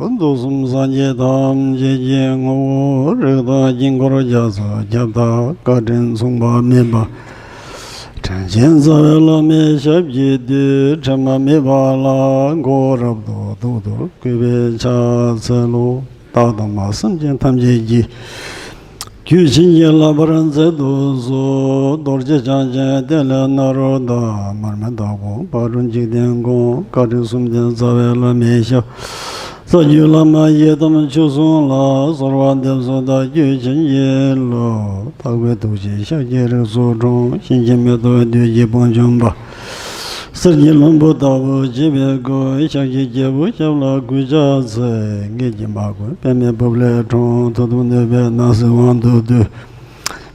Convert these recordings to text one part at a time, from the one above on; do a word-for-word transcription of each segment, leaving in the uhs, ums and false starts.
དུག་གསུམ་སངས་རྒྱས་ཐམས་ཅད་ཀྱི་ངོ་བོ། རིགས་དང་དཀྱིལ་འཁོར་རྒྱ་མཚོ་ཁྱབ་བདག་བཀའ་དྲིན་མཚུངས་པ་མེད་པ། དྲིན་ཅན་རྩ་བའི་བླ་མའི་ཞབས་ཀྱིས་བཏུད། དྲི་མ་མེད་པ་ལ་མགོ་བོ་རབ་ཏུ་གཏུག་ཏུ་གུས་པས་ཕྱག་འཚལ་ལོ། བདག་དང་མ་སེམས་ཅན་ཐམས་ཅད་ཀྱི། རྒྱུད་བྱིན་གྱིས་བརླབ་པར་མཛད་དུ་གསོལ། རྡོ་རྗེ་འཆང་ཆེན་བསྟན་ལས་ནཱ་རོ་ཏ། མར་མེ་མདའ་དགོང་ཕག་གྲུ་འཇིག་རྟེན་དགོངས། བཀའ་དྲིན་གསུམ་ལྡན་རྩ་བའི་བླ་མའི་ཞབས། རྩ་བརྒྱུད་བླ་མ་ཡི་དམ་ཆོས་སྲུང་ལ། གསོལ་བ་འདེབས་སོ་བདག་རྒྱུད་བྱིན་གྱིས་རློབས། དག་པའི་ཐུགས་རྗེས་ཤཱཀྱའི་རིགས་སུ་འཁྲུངས། གཤིན་རྗེ་མེ་ཏོག་བདུད་ཀྱི་དཔུང་འཇོམས་པ། གསེར་གྱི་ལྷུན་པོ་ལྟ་བུ་བརྗིད་པའི་སྐུ། ཤཱཀྱའི་རྒྱལ་པོའི་ཞབས་ལ་གུས་ཕྱག་འཚལ། ངེད་ཀྱི་མ་བཀོད་པདྨའི་སྦུབས་ལས་འཁྲུངས། མཐུ་སྟོབས་ནུས་པའི་སྣང་སྲིད་དབང་དུ་བསྡུས།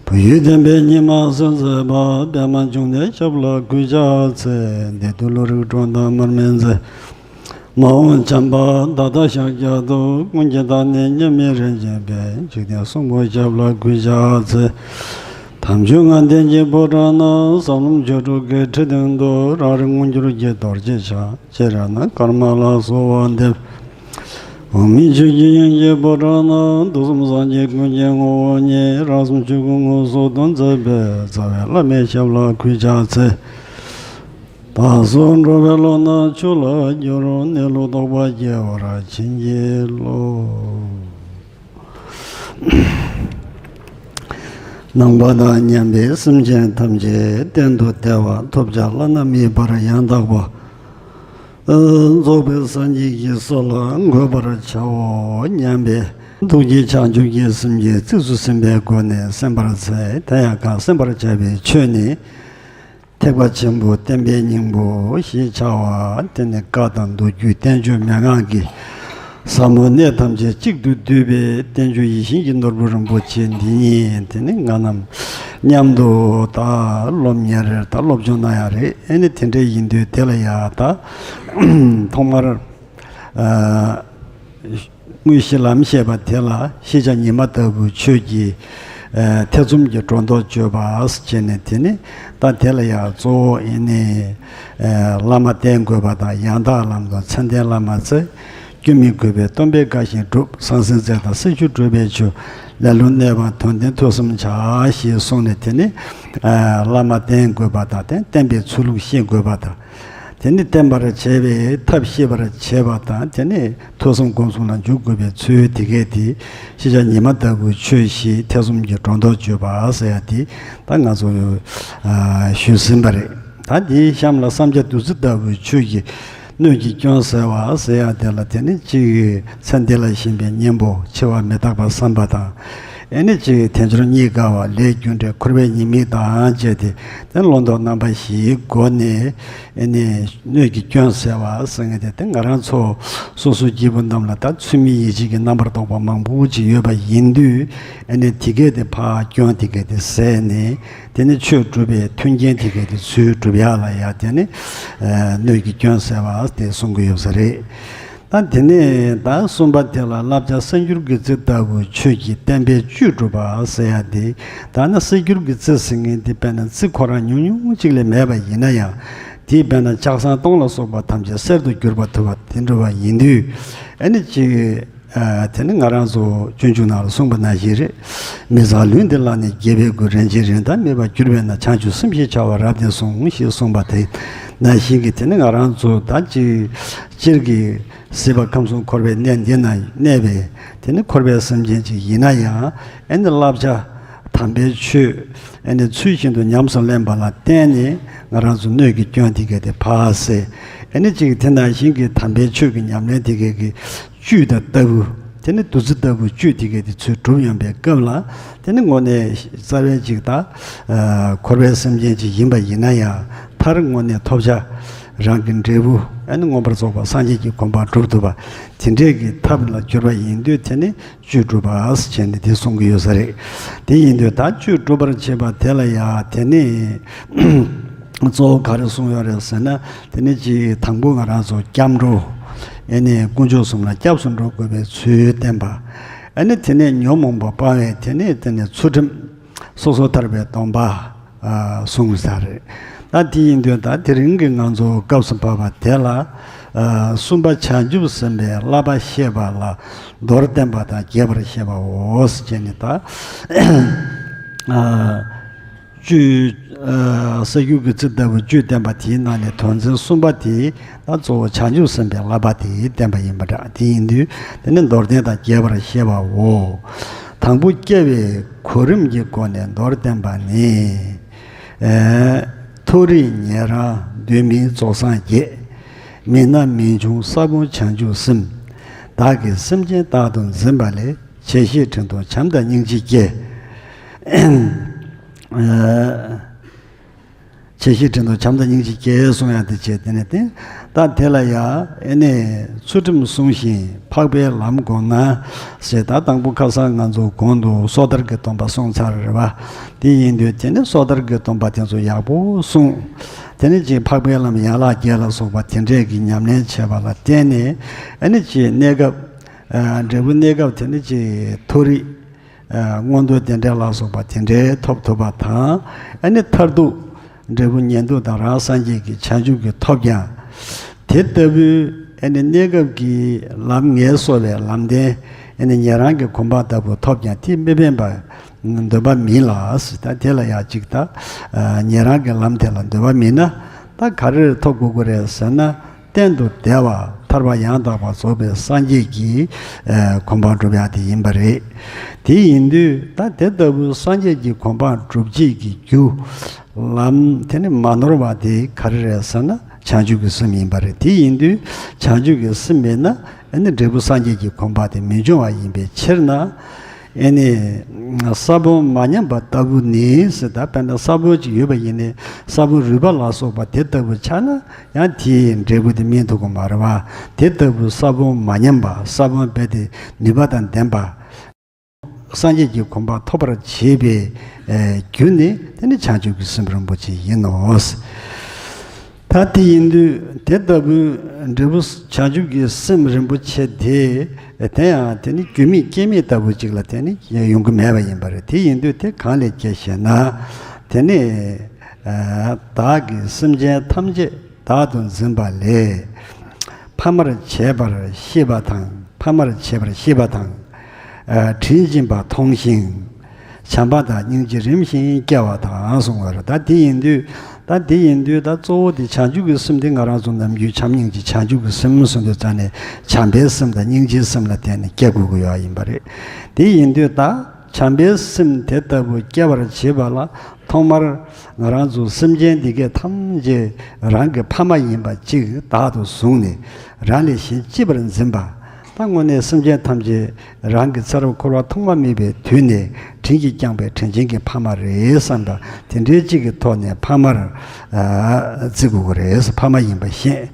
བོད་ཡུལ་བསྟན་པའི་ཉི་མ་གསལ་མཛད་པ། པདྨ་འབྱུང་གནས་ཞབས་ལ་གུས་ཕྱག་འཚལ། བདུད་འདུལ་བློ་རིག་འགྲོ་མདའ་མར་མེ་མཛད། མ་འོངས་བྱམས་པ་ད་ལྟ་ཤཱཀྱ་ཐུབ། སྔོན་གྱི་བདག་ནི་མཉམ་མེད་རིན་ཆེན་དཔལ། འཇིག་རྟེན་གསུམ་མགོན་ཞབས་ལ་གུས་ཕྱག་འཚལ། དམ་ཆོས་ལྔ་ལྡན་གྱི་ཕོ་བྲང་ན། ཟབ་ལམ་ཆོས་དྲུག་གི་ཁྲི་སྟེང་དུ། རང་རིག་མངོན་གྱུར་གྱི་རྡོ་རྗེ་འཆང་། ཕྱི་རོལ་ན་ཀརྨ་ལ་གསོལ་བ་འདེབས། འོག་མིན་ཆོས་ཀྱི་དབྱིངས་ཀྱི་ཕོ་བྲང་ན། དུག་གསུམ་སངས་རྒྱས་ཀུན་གྱི་ངོ་བོ་ཉིད། རང་གསུམ་ཆོས་སྐུ་དངོས་སུ་སྟོན་མཛད་པའི། རྩ་བའི་བླ་མའི་ཞབས་ལ་གུས་ཕྱག་འཚལ། བདག་སོགས་འགྲོ་བའི་བློ་སྣ་ཆུ་ལ་སྐྱུར། གནས་ལུགས་རྟོགས་པ་སྐྱེ་བར་བྱིན་གྱིས་རློབས། ནང་པ་དང་མཉམ་པའི་སེམས་ཅན་ཐམས་ཅད་གཏན་དུ་བདེ་བ་ཐོབ་བྱ་བླ་ན་མེད་པར་ཡང་དག་པ་རྫོགས་པའི་སངས་རྒྱས་ཀྱི་སོ་ལ་འགོད་པར་བྱའོ་སྙམ་པའི་ཐུགས་རྗེ་བྱང་ཆུབ་ཀྱི་སེམས་ཀྱིས་གཙིགས་སུ་ཟིན་པའི་སྒོ་ནས་གསན་པར་འཚལ། དེ་ཡང་གང་གསན་པར་བྱ་བའི་ཆོས་ནི། ཐེག་པ་ཆེན་པོ་བསྟན་པའི་སྙིང་པོ་ཞེས་བྱ་བ། དེ་ནི་བཀའ་དང་མདོ་རྒྱུད་བསྟན་བཅོས་མན་ངག་གི་ཟབ་མོ་གནད་ཐམས་ཅད་གཅིག་ཏུ་བསྡུས་པའི་བསྟན་བཅོས་ཡིད་བཞིན་གྱི་ནོར་བུ་རིན་པོ་ཆེ་འདི་ཉིད། དེ་ནི་ང་རྣམས་མཉམ་དུ་ད་སློབ་གཉེར་ད་སློབ་སྦྱོང་གནང་ཡག་རེད། ཨེ་ནི་དེ་འདྲ་ཡིན་དུས་དེ་ལ་ཡ་ད་ཐོག་མར། དངོས་གཞི་ལམ་ཞེས་པ་དེ་ལ་ཤེས་བྱ་ཉི་མ་ལྟ་བུའི་ཆོས་ཀྱི་ཐེ་ཚོམ་གྱི་སྒྲོ་འདོགས་གཅོད་པ་ཟེར་ནས། དེ་ནི་ད་དེ་ལ་ཡང་གཙོ་བོ་ཨེ་ནི་བླ་མ་བསྟེན་དགོས་པ་དང་། ཡང་དག་ལམ་དང་མཚན་ལྡན་བླ་མ་བཙལ། སྐྱོན་མི་དགོས་པའི་སྟོན་པས་བཀའ་བཞིན་སྒྲུབ། ཟང་ཟིང་རྩེ་དང་སྲི་ཞུ་སྒྲུབ་པའི་ཆོས། ལེ་ལོ་གནོད་པ་དོན་ལྡན་ཐོས་བསམ་བྱ། ཞེས་གསུངས་ནས། དེ་ནི་བླ་མ་བསྟེན་དགོས་པ་དང་། དེ་བསྟེན་པའི་ཚུལ་ལུགས་ཤེས་དགོས་པ་དང་། དེ་ནི་བསྟེན་པར་བྱེད་པའི་ཐབས་ཤེས་པར་བྱེད་པ་དང་། དེ་ནི་ཐོས་བསམ་སྒོམ་གསུམ་ལ་འཇུག་དགོས་པའི་ཚུལ་དེ་གས་དེ། ཤེས་བྱ་ཉི་མ་ལྟ་བུའི་ཆོས་ཞེས་ཐེ་ཚོམ་གྱི་སྒྲོ་འདོགས་གཅོད་པ་ཟེར་ཡ་དེ་ད་ང་ཚོ་ཨ་ཞུས་ཟིན་པ་རེད། ད་དེའི་གཤམ་ལ་བསམ་བྱ་བདུད་རྩི་ལྟ་བུའི་ཆོས་ཀྱི་སྣོད་ཀྱི་སྐྱོན་སེལ་བ་ཟེར་ཡ་དེ་ལ། དེ་ནི་གཅིག་ཚེ་འདི་ལ་ཞེན་པའི་གཉེན་པོ། འཆི་བ་མི་རྟག་པ་བསམ་པ་དང་། ཨེ་ནི་གཅིག་དལ་འབྱོར་རྙེད་དཀའ་བ། ལས་རྒྱུ་འབྲས་འཁོར་བའི་ཉེས་དམིགས་དང་བཅས་ཏེ། དེ་བླང་དོར་རྣམ་པ་བཞིའི་སྒོ་ནས་ཨེ་ནི་སྣོད་ཀྱི་སྐྱོན་སེལ་བ་ཟེར་མཁན་དེ། དེ་ང་རང་ཚོ་སོ་སོ་སྐྱེ་བོ་རྣམས་ལ་ད་ཚུལ་མིན་ཡིད་བྱེད་ཀྱི་རྣམ་པར་རྟོག་པ་མང་པོ་ཅིག་ཡོད་པ་ཡིན་དུས། ཨེ་ནི་དེ་གས་དེ་ཕར་སྐྱོན་དེ་གས་དེ་བསལ་ནས། དེ་ནི་ཆོས་སྒྲུབ་པའི་མཐུན་རྐྱེན་དེ་གས་དེ་ཚུར་སྒྲུབ་ཡག་ལ་ཡ། དེ་ནི་ཨ་སྣོད་ཀྱི་སྐྱོན་སེལ་བ་དེ་གསུང་གི་ཡོད་ས་རེད། ད་དེ་ནས་ད་གསུམ་པ་དེ་ལ་བསླབ་བྱ་གསེར་འགྱུར་གྱི་རྩི་ལྟ་བུའི་ཆོས་ཀྱིས་བསྟན་པའི་བཅུད་སྒྲུབ་པ་ཟེར་ཡ་དེ། ད་ནི་གསེར་འགྱུར་གྱི་རྩི་ཟེར་མཁན་དེ་དཔེར་ན་རྩི་ཁོ་རང་ཉུང་ཉུང་ཅིག་ལས་མེད་པ་ཡིན་ན་ཡང་། དེས་དཔེར་ན་ལྕགས་ཟངས་སྟོང་ལ་སོགས་པ་ཐམས་ཅད་གསེར་དུ་གྱུར་པ་ཐུབ་པ་དེ་འདྲ་བ་ཡིན་དུས། ཨེ་ནི་ཅིག་ཨ་དེ་ནི་ང་རང་ཚོ་སྤྱོད་འཇུག་ནང་ལ་གསུངས་པ་ནང་བཞིན་རེད། མི་བཟང་ལུས་འདི་ལ་ནི། རྒྱལ་བའི་སྐུ་རིན་ཆེན་རིན་ཐང་མེད་པར་གྱུར་པས་ན། བྱང་ཆུབ་སེམས་ཞེས་བྱ་བ་རབ་བརྟན་གསུངས། ཞེས་གསུངས་པ་དེ་ནང་བཞིན་གྱི། དེ་ནི་ང་རང་ཚོ་ད་ཅིག་སྤྱིར་གྱི་སྲིད་པ་ཁམས་གསུམ་འཁོར་བའི་གནས་འདི་ན་གནས་པའི་དེ་ནི་འཁོར་བའི་སེམས་ཅན་ཅིག་ཡིན་ན་ཡང་། ཨེ་ནི་བསླབ་བྱ་དམ་པའི་ཆོས་ཨེ་ནི་ཚུལ་བཞིན་དུ་ཉམས་སུ་ལེན་པ་ལ་བརྟེན་ནས། ང་རང་ཚོ་སྣོད་ཀྱི་སྐྱོན་དེ་གས་དེ་ཕར་སེལ། ཨེ་ནི་ཅིག་དེ་ནང་བཞིན་གྱི་དམ་པའི་ཆོས་ཀྱི་ཉམས་ལེན་དེ་གས་ཀྱི་བཅུད་དང་ལྟ་བུ། དེ་ནི་བདུད་རྩི་ལྟ་བུའི་བཅུད་དེ་གས་དེ་ཚུར་གྲུབ་ཡོང་པའི་སྐབས་ལ། དེ་ནི་དངོས་གནས་རྩ་བའི་ཅིག་ད་ཨ་འཁོར་བའི་སེམས་ཅན་ཅིག་ཡིན་པ་ཡིན་ན་ཡང་། མཐར་དངོས་གནས་ཐོབ་བྱ་རང་གི་འབྲས་བུ་ཨེ་ནི་མངོན་པར་རྫོགས་པ་སངས་རྒྱས་ཀྱི་གོ་འཕང་སྒྲུབ་ཐུབ་པ་དེ་འདྲས་ཀྱི་ཐབས་ལ་གྱུར་པ་ཡིན་དུས། དེ་ནི་བཅུད་སྒྲུབ་པ་ཟེར་ནས་དེ་གསུང་གི་ཡོད་ས་རེད། དེ་ཡིན་དུས་ད་བཅུད་སྒྲུབ་པར་བྱེད་པ་དེ་ལ་ཡ། དེ་ནི་གཙོ་བོ་ག་རེ་གསུངས་ཡོད་རེད་ཟེར་ན། དེ་ནི་ཅིག་དང་པོ་ང་རང་ཚོ་སྐྱབས་འགྲོ། ཨེ་ནི་དཀོན་མཆོག་གསུམ་ལ་སྐྱབས་སུ་འགྲོ་དགོས་པའི་ཚུལ་བསྟན་པ། ཨེ་ནི་དེ་ནས་ཉོན་མོངས་པ་སྤང་བའི་དེ་ནི་དེ་ནི་ཚུལ་ཁྲིམས། སོ་སོར་ཐར་པའི་སྡོམ་པ། ཨ་གསུངས་ས་རེད། ད་དེ་ཡིན་དུས་ད་དེ་རིང་གི་ང་ཚོ་སྐབས་སུ་བབ་པ་དེ་ལ། ཨ་ ཨ། གསུམ་པ་བྱང་ཆུབ་སེམས་དཔའི་བསླབ་པ་བཤད་པ་ལ་མདོར་བསྟན་པ་དང་རྒྱས་པར་བཤད་པའོ་ཞེས་ནི་ད། ཨ། བཅུད། ཨ། གསར་འགྱུར་གྱི་ཚིག་ལྟ་བུ་བཅུད་བསྟན་པ་དེའི་ནང་ནས་དོན་ཚན་གསུམ་པ་དེ་ད་གཙོ་བོ་བྱང་ཆུབ་སེམས་དཔའི་བསླབ་པ་དེ་བསྟན་པ་ཡིན་པ་འདྲ། དེ་ཡིན་དུས་དེ་ནི་མདོར་བསྟན་དང་རྒྱས་པར་བཤད་པའོ། དང་པོ་སྐྱེ་བའི་གོ་རིམ་གྱི་སྒོ་ནས་མདོར་བསྟན་པ་ནི། ཨ། མཐོ་རིས་ཉན་རང་འདུན་མི་རྫོགས་སངས་རྒྱས། མི་སྣ་མི་འབྱུང་ས་བོན་བྱང་ཆུབ་སེམས། བདག་གིས་སེམས་ཅན་རྟག་ཏུ་འཛིན་པ་ལས། བྱས་ཤིང་དྲན་རྟོག་བྱམས་དང་སྙིང་རྗེ་སྐྱེ། ཨ། བྱས་ཤིང་དྲན་རྟོག་བྱམས་དང་སྙིང་རྗེ་སྐྱེ་གསུང་ཡ་དེ་བྱས། དེ་ནས་དེ་ད་དེ་ལ་ཡ་ཨེ་ནས་ཚུལ་ཁྲིམས་བསྲུང་ཞིང་འཕགས་པའི་ལམ་བསྒོམས་ན་ཞེས། ད་དང་པོ་ཁ་སང་ང་ཚོ་གོང་དུ་སོ་ཐར་གྱི་སྡོམ་པ་སོང་ཚར་རེད་བ། དེ་ཡིན་དུས་དེ་ནས་སོ་ཐར་གྱི་སྡོམ་པ་དེ་ཚོ་ཡག་པོ་བསྲུང་། དེ་ནས་ཅིག་འཕགས་པའི་ལམ་ཡན་ལག་བརྒྱད་ལ་སོགས་པ་དེ་འདྲས་ཀྱི་ཉམས་ལེན་བྱས་པ་ལ་བརྟེན་ནས་ཨེ་ནས་ཅིག་གནས་སྐབས། ཨ། འབྲས་བུ་གནས་སྐབས་དེ་ནས་ཅིག་མཐོ་རིས། ཨ། མངོན་མཐོ་རྟེན་འབྲེལ་ལ་སོགས་པ་དེ་འདྲའི་ཐོབ་ཐུབ་པ་དང་། ཨ་ནི་མཐར་ཐུག་འབྲས་བུ་ཉན་ཐོས་དང་རང་སངས་རྒྱས་ཀྱི་བྱང་ཆུབ་ཀྱི་ཐོབ་ཀྱང་། དེ་ལྟ་བུའི་ཨ་ནི་གནས་སྐབས་ཀྱི་ལམ་ངལ་གསོ་བའི་ལམ་བདེན། ཨ་ནི་ཉན་རང་གི་གོ་འཕང་ལྟ་བུ་ཐོབ་ཀྱང་དེ་མི་ཕན་པ་འདོད་པ་མིན་ལ། ད་དེ་ལ་ཡང་ཅིག་ད་ཉན་རང་གི་ལམ་དེ་ལ་འདོད་པ་མིན་ན་ད་ག་རེར་ཐོབ་དགོས་ཀྱི་རེད་ཟེར་ན། གཏན་དུ་བདེ་བ་ཐར་པ་ཡང་དག་པར་རྫོགས་པའི་སངས་རྒྱས་ཀྱི་ཨ་གོ་འཕང་སྒྲུབ་ཡག་དེ་ཡིན་པ་རེད། དེ་ཡིན་དུས་ད་དེ་ལྟ་བུའི་སངས་རྒྱས་ཀྱི་གོ་འཕང་སྒྲུབ་བྱེད་ཀྱི་རྒྱུ་ལམ་དེ་ནི་མ་ནོར་བ་དེ་ག་རེ་རེད་ཟེར་ན་བྱང་ཆུབ་ཀྱི་སེམས་ཡིན་པ་རེད། དེ་ཡིན་དུས་བྱང་ཆུབ་ཀྱི་སེམས་མེད་ན་ཨ་ནི་འབྲས་བུ་སངས་རྒྱས་ཀྱི་གོ་འཕང་དེ་མི་འབྱུང་བ་ཡིན་པའི་ཕྱིར་ན། ཨེ་ནི། ས་བོན་མ་ཉམས་པ་ལྟ་བུ་ནི་ཟེར། ད་དཔེར་ན་ས་བོན་ཅིག་ཡོད་པ་ཡིན་ནའི་ས་བོན་རུལ་པ་ལ་སོགས་པ་དེ་ལྟ་བུ་ཆགས་ན་ཡང་དེའི་འབྲས་བུ་དེ་སྨིན་ཐུབ་ཀྱི་མ་རེད་བ། དེ་ལྟ་བུ་ས་བོན་མ་ཉམས་པ། ས་བོན་རྦད་དེ་ནུས་པ་དང་ལྡན་པ། སངས་རྒྱས་ཀྱི་གོ་འཕང་ཐོབ་པར་བྱེད་པའི་ཨེ་རྒྱུ་ནི་དེ་ནི་བྱང་ཆུབ་ཀྱི་སེམས་རིན་པོ་ཆེ་ཡིན་ནོ། ད་དེ་ཡིན་དུས་དེ་ལྟ་བུའི་འབྲས་བུ་བྱང་ཆུབ་ཀྱི་སེམས་རིན་པོ་ཆེ་དེ་དེ་ཡང་དེ་ནི་རྒྱུ་མེད་རྐྱེན་མེད་ལྟ་བུ་ཅིག་ལ་དེ་ནི་ཡོང་གི་མེད་པ་ཡིན་པ་རེད། དེ་ཡིན་དུས་དེ་གང་ལས་སྐྱེ་ཞེ་ན། དེ་ནི་ཨ་བདག་གིས་སེམས་ཅན་ཐམས་ཅད་བདག་ཏུ་འཛིན་པ་ལས། ཕ་མར་བྱེད་པར་ཤེས་པ་དང་། ཕ་མར་བྱེད་པར་ཤེས་པ་དང་། ཨ་དྲིན་ཆེན་པ་མཐོང་ཞིང་། བྱམས་པ་དང་སྙིང་རྗེ་རིམ་བཞིན་སྐྱེ་བ་དང་གསུངས་པ་རེད། ད་དེ་ཡིན་དུས། ད་དེ་ཡིན་དུས་ད་གཙོ་བོ་དེ་བྱང་ཆུབ་ཀྱི་སེམས་དེ་ང་རང་ཚོ་ནམ་རྒྱུན་བྱམས་སྙིང་རྗེ་བྱང་ཆུབ་ཀྱི་སེམས་གསུངས་དུས་ཙང་ནས་བྱམས་པའི་སེམས་དང་སྙིང་རྗེའི་སེམས་ལ་བརྟེན་ནས་སྐྱེ་དགོས་ཀྱི་ཡོད་ཡིན་པ་རེད། དེ་ཡིན་དུས་ད་བྱམས་པའི་སེམས་དེ་ལྟ་བུ་སྐྱེ་བར་བྱེད་པ་ལ་ཐོག་མར་ང་རང་ཚོ་སེམས་ཅན་འདི་གས་ཐམས་ཅད་རང་གི་ཕ་མ་ཡིན་པ་གཅིག་བདག་ཏུ་བཟུང་ནས་རང་ལས་གཞན་གཅེས་པར་འཛིན་པ། ད་དངོས་གནས་སེམས་ཅན་ཐམས་ཅད་རང་གི་ཚེ་རབས་འཁོར་བ་ཐོག་མ་མེད་པའི་དུས་ནས་དྲིན་གྱིས་བསྐྱངས་པའི་དྲིན་ཆེན་གྱི་ཕ་མ་རེད་བསམ་པ་དེ་འདྲའི་གཅིག་གི་ཐོག་ནས་ཕ་མར་ཨ་བརྩི་དགོས་ཀྱི་རེད། ཕ་མ་ཡིན་པ་ཤེས།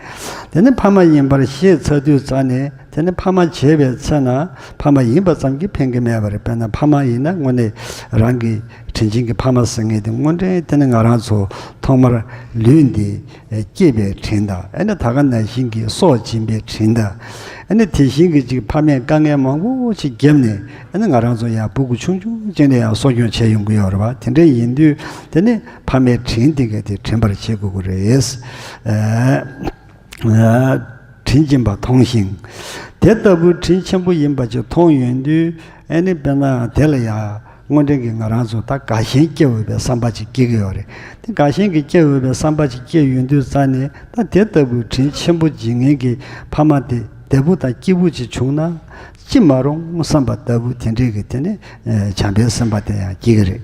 དེ་ནས་ཕ་མ་ཡིན་པར་ཤེས་ཚར་དུས་ཙང་ནས་དེ་ནས་ཕ་མ་བྱས་པའི་ཚེ་ན་ཕ་མ་ཡིན་པ་ཙམ་གྱིས་ཕན་གྱི་མེད་པ་རེད། དཔེར་ན་ཕ་མ་ཡིན་ན་དངོས་གནས་རང་གི་དྲིན་ཆེན་གྱི་ཕ་མ་ཟེར་མཁན་དེ་དངོས་འབྲེལ་དེ་ནི་ང་རང་ཚོ་ཐོག་མར་ལུས་འདི་སྐྱེས་པའི་དྲིན་དང་། ཨ་ནི་ད་ག་ནང་བཞིན་གྱི་སྲོག་སྦྱིན་པའི་དྲིན་དང་། ཨ་ནི་དེ་བཞིན་གྱི་ཅིག་ཕ་མས་དཀའ་ངལ་མང་པོ་ཞིག་བརྒྱབ་ནས་ཨ་ནི་ང་རང་ཚོ་ཡང་སྤུ་གུ་ཆུང་ཆུང་ཅིག་ནས་ཡང་གསོ་སྐྱོང་བྱས་ཡོང་གི་ཡོད་རེད་བ། དེ་འདྲ་ཡིན་དུས་དེ་ནི་ཕ་མའི་དྲིན་དེ་ག་དེ་དྲན་པར་བྱེད་དགོས་ཀྱི་རེད། ཨ། ཨ། དྲིན་ཆེན་པ་མཐོང་ཞིང་། དེ་ལྟ་བུའི་དྲིན་ཆེན་པོ་ཡིན་པ་ཅིག་མཐོང་ཡོང་དུས་ཨ་ནི་དཔེར་ན་དེ་ལ་ཡང་དངོས་འབྲེལ་གྱི་ང་རང་ཚོ་ད་དགའ་ཞེན་སྐྱེ་འོས་པའི་བསམ་པ་ཅིག་སྐྱེ་གི་ཡོད་རེད། དེ་དགའ་ཞེན་གྱི་སྐྱེ་འོས་པའི་བསམ་པ་ཅིག་སྐྱེ་ཡོང་དུས་ཙང་ནས་ད་དེ་ལྟ་བུའི་དྲིན་ཆེན་པོ་འཇིག་མཁན་གྱི་ཕ་མ་དེ་བདེ་པོ་དང་སྐྱིད་པོ་ཅིག་བྱུང་ན་ཅི་མ་རུང་བསམ་པ་ལྟ་བུ་དེ་འདྲའི་གི་དེ་ནི་ཨ་བྱམས་པའི་སེམས་པ་དེ་ཡང་སྐྱེ་གི་རེད།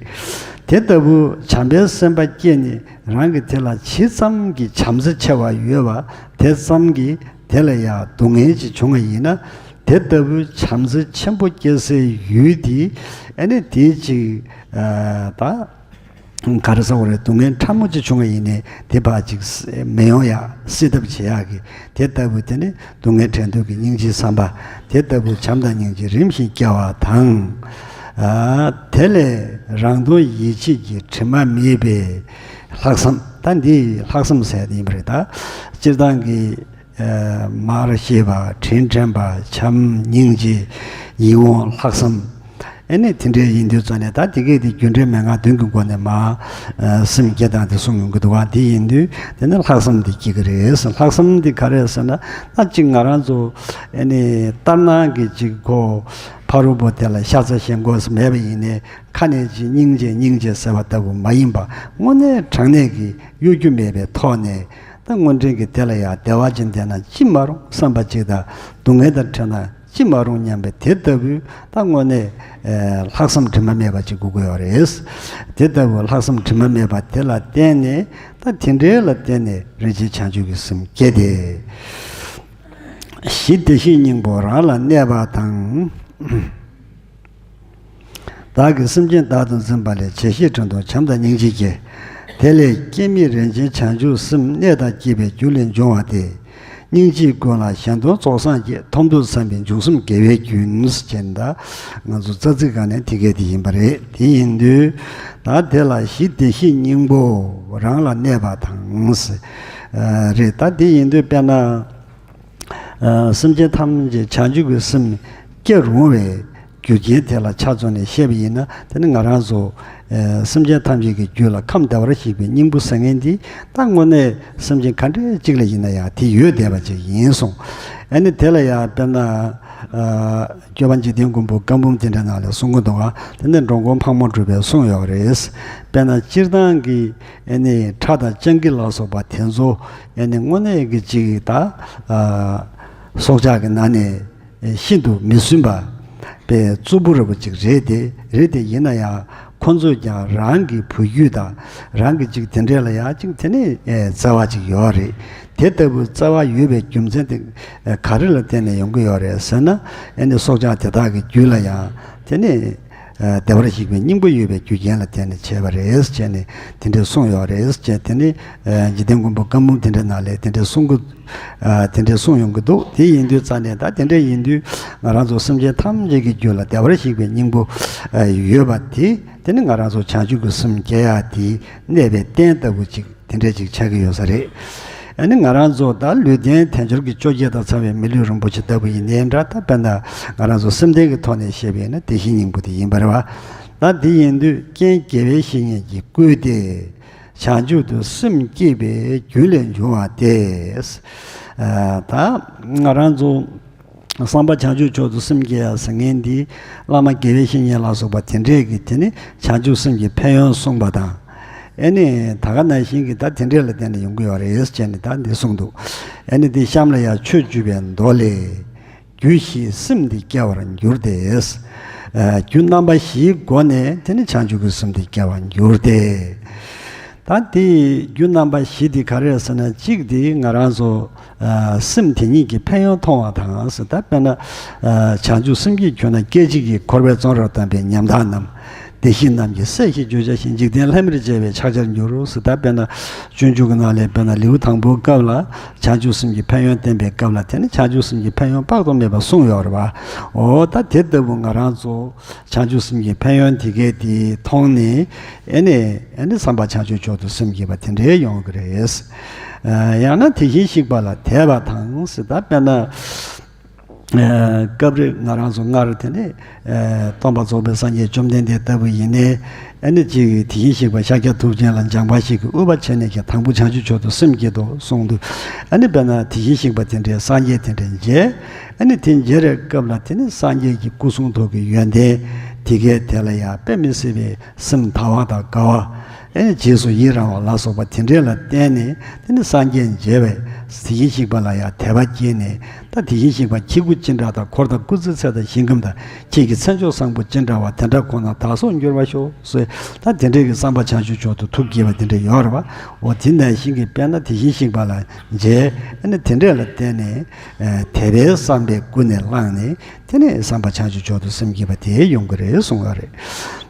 དེ་ལྟ་བུ་བྱམས་པའི་སེམས་པ་སྐྱེས་ནས་རང་གི་དེ་ལ་ཇི་ཙམ་གྱི་བྱམས་བརྩེ་ཆེ་བ་ཡོད་པ་དེ་ཙམ་གྱིས་དེ་ལ་ཡང་སྡུག་བསྔལ་ཅིག་བྱུང་བ་ཡིན་ན་དེ་ལྟ་བུའི་བྱམས་བརྩེ་ཆེན་པོ་སྐྱེ་སའི་ཡུལ་དེ་ཨ་ནི་དེ་ཅིག་ཨ་ད་ག་རེ་ཟེར་དགོས་རེད། སྡུག་བསྔལ་ཕྲ་མོ་ཅིག་བྱུང་བ་ཡིན་ནའི་དེ་ཕར་ཅིག་མི་ཡོང་ཡག་སེལ་ཐབས་བྱེད་ཡག་གི་དེ་ལྟ་བུ་དེ་ནི་སྡུག་བསྔལ་བྲལ་འདོད་ཀྱི་སྙིང་རྗེའི་བསམ་པ་དེ་ལྟ་བུ་བྱམས་དང་སྙིང་རྗེ་རིམ་བཞིན་སྐྱེ་བ་དང་། ཨ་དེ་ལས་རང་དོན་ཡིད་བྱེད་ཀྱི་དྲི་མ་མེད་པའི་ལྷག་བསམ། ད་འདི་ལྷག་བསམ་ཟེར་ཡ་དེ་ཡིན་པ་རེད། ད་སྤྱིར་བཏང་གི་ཨ་མར་ཤེས་པ། དྲིན་དྲན་པ། བྱམས་སྙིང་རྗེ། ཡིད་འོང་ལྷག་བསམ། ཨེ་ནི་དེ་འདྲའི་ཡིན་དུས་ཙང་ནས་ད་དེ་གས་དེ་རྒྱུ་འབྲས་མན་ངག་བདུན་གྱི་སྒོ་ནས་མ་ཨ་སེམས་བསྐྱེད་སྟངས་དེ་གསུངས་ཡོང་གི་འདུག་བ། དེ་ཡིན་དུས་དེ་ནི་ལྷག་བསམ་དེ་སྐྱེ་གི་རེད། ལྷག་བསམ་དེ་ག་རེ་ཟེར་ན། ད་གཅིག་ང་རང་ཚོ་ཨེ་ནི་ལྟར་སྣང་གི་གཅིག་གོ་ཕ་རོལ་པོ་དེ་ལ་ཤ་ཚ་ཞེན་ཁོག་མེད་པ་ཡིན་ནའི་ཁ་ནས་ཅིག་སྙིང་རྗེ་སྙིང་རྗེ་ཟེར་བ་ལྟ་བུ་མ་ཡིན་པ། དངོས་གནས་དྲང་གནས་ཀྱི་གཡོ་སྒྱུ་མེད་པའི་ཐོག་ནས། ད་དངོས་འབྲེལ་གྱི་དེ་ལ་ཡང་བདེ་བ་ཅན་ལྡན་ན་ཅི་མ་རུང་བསམ་པ་ཅིག་དང་། སྡུག་བསྔལ་དང་བྲལ་ན་ཅི་མ་རུང་སྙམ་པའི་དེ་ལྟ་བུའི་ད་དངོས་གནས་ཨེ་ལྷག་བསམ་དྲི་མ་མེད་པ་ཅིག་དགོས་ཀྱི་ཡོད་རེད། དེ་ལྟ་བུའི་ལྷག་བསམ་དྲི་མ་མེད་པ་དེ་ལ་བརྟེན་ནས། ད་དེ་འདྲའི་ལ་བརྟེན་ནས་རིན་ཆེན་བྱང་ཆུབ་ཀྱི་སེམས་སྐྱེ་སྟེ། གཞི་བདེ་གཤེགས་སྙིང་པོ་རང་ལ་གནས་པ་དང་། བདག་གིས་སེམས་ཅན་བདག་ཏུ་འཛིན་པ་ལས། བྱས་ཤིང་དྲན་དུ་བྱམས་དང་སྙིང་རྗེ་སྐྱེ། དེ་ལས་སྐྱེ་མེད་རིན་ཆེན་བྱང་ཆུབ་སེམས། གནས་དང་བསྐྱེད་པའི་རྒྱུ་ལས་འབྱུང་བ་སྟེ། སྙིང་རྗེའི་ཀུན་ལ་གཞན་དོན་རྫོགས་སངས་རྒྱས། ཐོབ་འདོད་བསམ་པའི་འབྱུང་སེམས་དགེ་བའི་རྒྱུན། ཅེས་ད་ང་ཚོ་རྩ་ཚིག་སྒང་ནས་དེ་གས་དེ་ཡིན་པ་རེད། དེ་ཡིན་དུས་ད་དེ་ལ་གཞི་བདེ་གཤེགས་སྙིང་པོ་རང་ལ་གནས་པ་དང་། རེད། ད་དེ་ཡིན་དུས་དཔེར་ན། ཨ་སེམས་ཅན་ཐམས་ཅད་བྱང་ཆུབ་ཀྱི་སེམས་སྐྱེ་རུང་བའི་རྒྱུ་རྐྱེན་དེ་ལ་ཆ་མཚོན་ནས་བཤད་པ་ཡིན་ན། དེ་ནི་ང་རང་ཚོ་ཨ་སེམས་ཅན་ཐམས་ཅད་ཀྱི་རྒྱུད་ལ་ཁམས་བདེ་བར་གཤེགས་པའི་སྙིང་པོ་ཟེར་མཁན་འདི། ད་དངོས་གནས་སེམས་ཅན་ག་འདྲའི་གཅིག་ལ་ཡིན་ན་ཡང་དེ་ཡོད་བསྡད་པ་ཅིག་ཡིན་གསུངས། ཨ་ནི་དེ་ལ་ཡང་དཔེར་ན་ཨ་སྐྱོབ་པ་འཇིག་རྟེན་མགོན་པོ་བཀའ་འབུམ་དེ་འདྲ་ནང་ལ་གསུང་གི་འདུག་ག་དེ་ནི་འགྲོ་མགོན་ཕག་མོ་གྲུ་པས་གསུངས་ཡོད་རེད། དཔེར་ན་སྤྱིར་བཏང་གི་ཨ་ནི་ཁྲ་དང་སྤྱང་ཀི་ལ་སོགས་པ་དེ་ཚོ་ཨ་ནི་དངོས་གནས་ཀྱི་ཅིག་ད་ཨ་སྲོག་ཆགས་ཀྱི་ནང་ནས་ཤིན་ཏུ་མི་བསྲུན་པ་པའི་གཙོ་བོ་རེད་པ་ཅིག་རེད་དེ། རེད་དེ་ཡིན་ན་ཡང་ཁོ་ཚོས་ཀྱང་རང་གི་བུ་རྒྱུད་དང་རང་གི་ཅིག་དེ་འདྲས་ལ་ཡང་ཅིག་དེ་ནི་ཨེ་བརྩེ་བ་ཅིག་ཡོད་རེད། དེ་ལྟ་བུའི་བརྩེ་བ་ཡོད་པའི་རྒྱུ་མཚན་དེ་ཨེ་ག་རེ་ལ་བརྟེན་ནས་ཡོང་གི་ཡོད་རེད་ཟེར་ན། ཨ་ནི་སྲོག་ཆགས་དེ་དག་གི་རྒྱུད་ལ་ཡང་དེ་ནི་ཨ་བདེ་བར་གཤེགས་པའི་སྙིང་པོ་ཡོད་པའི་རྒྱུ་རྐྱེན་ལ་བརྟེན་ནས་བྱས་པ་རེད་ཅེས་ནས་དེ་འདྲས་གསུངས་ཡོད་རེད་ཅེས། དེ་ནི་ཨ་འཇིག་རྟེན་མགོན་པོ་བཀའ་འབུམ་དེ་འདྲའི་ནང་ལས་དེ་འདྲས་གསུང་གི་ཨ་དེ་འདྲས་གསུངས་ཡོང་གི་འདུག་དེ་ཡིན་དུས་ཙང་ནས་ད་དེ་འདྲས་ཡིན་དུས་ང་རང་ཚོ་སེམས་ཅན་ཐམས་ཅད་ཀྱི་རྒྱུད་ལ་བདེ་བར་གཤེགས་པའི་སྙིང་པོ་ཨ་ཡོད་པ་དེ། དེ་ནི་ང་རང་ཚོ་བྱང་ཆུབ་ཀྱི་སེམས་སྐྱེ་ཡག་དེའི་གནས་པའི་རྟེན་ལྟ་བུ་ཅིག་དེ་འདྲས་ཅིག་ཆགས་ཀྱི་ཡོད་ས་རེད། ཨ་ནི་ང་རང་ཚོ་ད་ལུས་རྟེན་དལ་འབྱོར་གྱི་བཅོ་བརྒྱད་དང་འཚམ་པའི་མི་ལུས་རིན་པོ་ཆེ་ལྟ་བུ་ཡིན་ནའི་འདྲ། ད་དཔེར་ན་ང་རང་ཚོ་སེམས་རྟེན་གྱི་ཐོག་ནས་བཤད་པ་ཡིན་ན་བདེ་གཤེགས་སྙིང་པོ་དེ་ཡིན་པ་རེད་བ། ད་དེ་ཡིན་དུས་རྐྱེན་དགེ་བའི་བཤེས་གཉེན་གྱིས་བསྐུལ་ཏེ། བྱང་ཆུབ་ཏུ་སེམས་བསྐྱེད་པའི་རྒྱུ་ལས་འབྱུང་བ་སྟེ། ཨ་ད་ང་རང་ཚོ་གསང་བ་བྱང་ཆུབ་མཆོག་ཏུ་སེམས་བསྐྱེད་ཡ་ཟེར་མཁན་འདི་བླ་མ་དགེ་བའི་བཤེས་གཉེན་ལ་སོགས་པ་དེ་འདྲས་ཀྱིས་དེ་ནི་བྱང་ཆུབ་སེམས་ཀྱི་ཕན་ཡོན་གསུངས་པ་དང་། ཨེ་ནི་ད་ག་ནང་བཞིན་གྱི་ད་དེ་འདྲས་ལ་བརྟེན་ནས་ཡོང་གི་ཡོད་རེད་ཅེས་ནི་ད་འདི་གསུངས་འདུག་ཨེ་ནི་འདི་གཤམ་ལ་ཡང་ཆོས་བརྒྱུད་པའི་མདོ་ལས། རྒྱུ་བཞིས་སེམས་འདི་སྐྱེ་བར་འགྱུར་ཏེ། ཨ་རྒྱུ་རྣམ་པ་བཞིའི་སྒོ་ནས་དེ་ནི་བྱང་ཆུབ་ཀྱི་སེམས་འདི་སྐྱེ་བར་འགྱུར་ཏེ། ད་དེ་རྒྱུ་རྣམ་པ་བཞི་དེ་ག་རེ་ཟེར་ན། གཅིག་དེ་ང་རང་ཚོ་ཨ་སེམས་དེ་ཉིད་ཀྱི་ཕན་ཡོན་མཐོང་བ་དང་ཟེར། ད་དཔེར་ན་ཨ་བྱང་ཆུབ་སེམས་བསྐྱེད་གྱུར་ན། སྐད་ཅིག་གིས་འཁོར་བའི་གཙང་རོར་གཏམས་པའི་ཉམ་ཐག་རྣམས། བདེ་གཤེགས་རྣམས་ཀྱི་སྲས་ཞེས་བརྗོད་བྱ་ཞིང་། འཇིག་རྟེན་ལྷ་མིར་བཅས་པས་ཕྱག་བྱར་འགྱུར་ཟེར། ད་དཔེར་ན་སྤྱོད་འཇུག་གི་ནང་ལས་དཔེར་ན་ལེའུ་དང་པོའི་སྐབས་ལ་བྱང་ཆུབ་སེམས་ཀྱི་ཕན་ཡོན་བསྟན་པའི་སྐབས་ལ་དེ་ནི་བྱང་ཆུབ་སེམས་ཀྱི་ཕན་ཡོན་དཔག་ཏུ་མེད་པ་གསུངས་ཡོད་རེད་བ། འོ་ད་དེ་ལྟ་བུ་ང་རང་ཚོ་བྱང་ཆུབ་སེམས་ཀྱི་ཕན་ཡོན་དེ་གས་དེ་མཐོང་ནས། ཨེ་ནི་ཨེ་ནི་བསམ་པ་བྱང་ཆུབ་མཆོག་ཏུ་སེམས་བསྐྱེད་པ་དེ་འདྲའི་ཡོང་གི་རེད། ཡང་ན་དེ་བཞིན་གཤེགས་པ་ལ་དད་པ་དང་ཟེར། ད་དཔེར་ན། ཨ་སྐབས་རེ་ང་རང་ཚོ་སྔར་དེ་ནས་ཨ་སྟོན་པ་རྫོགས་པའི་སངས་རྒྱས་བཅོམ་ལྡན་འདས་ལྟ་བུ་ཡིན་ནའི། ཨ་ནི་གཅིག་དེ་བཞིན་གཤེགས་པ་ཤཱཀྱ་ཐུབ་ཆེན་ལ་སྦྱངས་པ་ཞིག་གིས་དབུལ་བ་བྱས་ནས་ཀྱང་དང་པོ་བྱང་ཆུབ་མཆོག་ཏུ་སེམས་བསྐྱེད་དོ་གསུངས་འདུག་ཨ་ནི་དཔེར་ན་དེ་བཞིན་གཤེགས་པ་དེ་འདྲའི་སངས་རྒྱས་དེ་འདྲ་མཇལ། ཨ་ནི་དེ་མཇལ་བའི་སྐབས་ལ་དེ་ནི་སངས་རྒྱས་ཀྱི་སྐུ་གསུང་ཐུགས་ཀྱི་ཡོན་ཏན་དེ་གས་དེ་ལ་ཡང་དཔེ་མི་སྲིད་པའི་སེམས་དང་བ་དང་དགའ་བ། ཨེ་ནི་རྗེས་སུ་ཡི་རང་བ་ལ་སོགས་པ་དེ་འདྲས་ལ་བརྟེན་ནས། དེ་ནི་སངས་རྒྱས་མཇལ་བས་དེ་བཞིན་གཤེགས་པ་ལ་ཡང་དད་པ་སྐྱེས་ནས། ད་དེ་བཞིན་གཤེགས་པ་ཁྱེད་སྐུ་ཅི་འདྲ་དང་། འཁོར་དང་སྐུ་ཚེ་ཚད་དང་ཞིང་ཁམས་དང་། ཁྱེད་ཀྱི་མཚན་མཆོག་བཟང་པོ་ཅི་འདྲ་བ། དེ་འདྲ་ཁོ་ན་བདག་སོགས་འགྱུར་བར་ཤོག་ཟེར། ད་དེ་འདྲས་ཀྱི་བསམ་པ་བྱང་ཆུབ་མཆོག་ཏུ་ཐུགས་བསྐྱེད་པ་དེ་འདྲས་ཡོད་རེད་བ། འོ་དེ་ནང་བཞིན་གྱི་དཔེར་ན་དེ་བཞིན་གཤེགས་པ་ལ་མཇལ། ཨེ་ནི་དེ་འདྲས་ལ་བརྟེན་ནས་ཨེ་དད་པའི་བསམ་པས་ཀུན་ནས་བསླངས་ནས། དེ་ནས་བསམ་པ་བྱང་ཆུབ་མཆོག་ཏུ་སེམས་བསྐྱེད་པ་དེ་ཡོང་གི་རེད་གསུང་བ་རེད།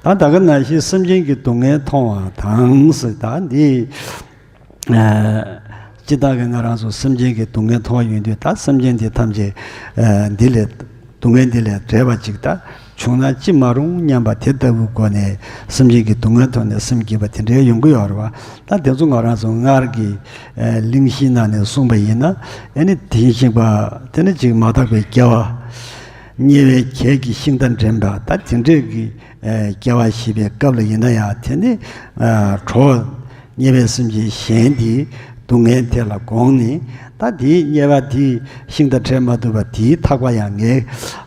ད་ད་ག་ནང་བཞིན་སེམས་ཅན་གྱི་སྡུག་བསྔལ་མཐོང་བ་དང་ཟེར། ད་འདི་ཨ་སྤྱིར་བཏང་གི་ང་རང་ཚོ་སེམས་ཅན་གྱི་སྡུག་བསྔལ་མཐོང་བ་ཡོང་དུས། ད་སེམས་ཅན་འདི་ཐམས་ཅད་ཨ་འདི་ལས་སྡུག་བསྔལ་འདི་ལས་བསྒྲལ་བ་ཅིག་ད་བྱུང་ན་ཅི་མ་རུང་སྙམ་པ་དེ་ལྟ་བུའི་སྒོ་ནས་སེམས་ཅན་གྱི་སྡུག་བསྔལ་མཐོང་ནས་སེམས་བསྐྱེད་པ་དེ་འདྲའི་ཡོང་གི་ཡོད་རེད་བ། ད་དེ་ཚོ་ང་རང་ཚོ་སྔར་གྱི་ཨ་གླེང་གཞིའི་ནང་ནས་གསུངས་པ་ཡིན་ན། ཨེ་ནི་དེ་བཞིན་གཤེགས་པ་དེ་ནི་ཅིག་མ་དག་པའི་དགེ་བ། དམྱལ་བའི་གྱད་ཀྱི་ཤིང་རྟ་འདྲེན་པ་ད་དེ་འདྲས་ཀྱི་ཨ་སྐྱེ་བ་བཞེས་པའི་སྐབས་ལ་ཡིན་ན་ཡང་དེ་ནི་ཨ་གྲོགས་དམྱལ་བའི་སེམས་ཅན་གཞན་དེའི་སྡུག་བསྔལ་དེ་ལ་དགོངས་ནས། ད་དེའི་དམྱལ་བ་དེའི་ཤིང་རྟ་འདྲེན་མ་ཐུབ་པ་དེའི་ཐག་པ་ཡང་ངའི་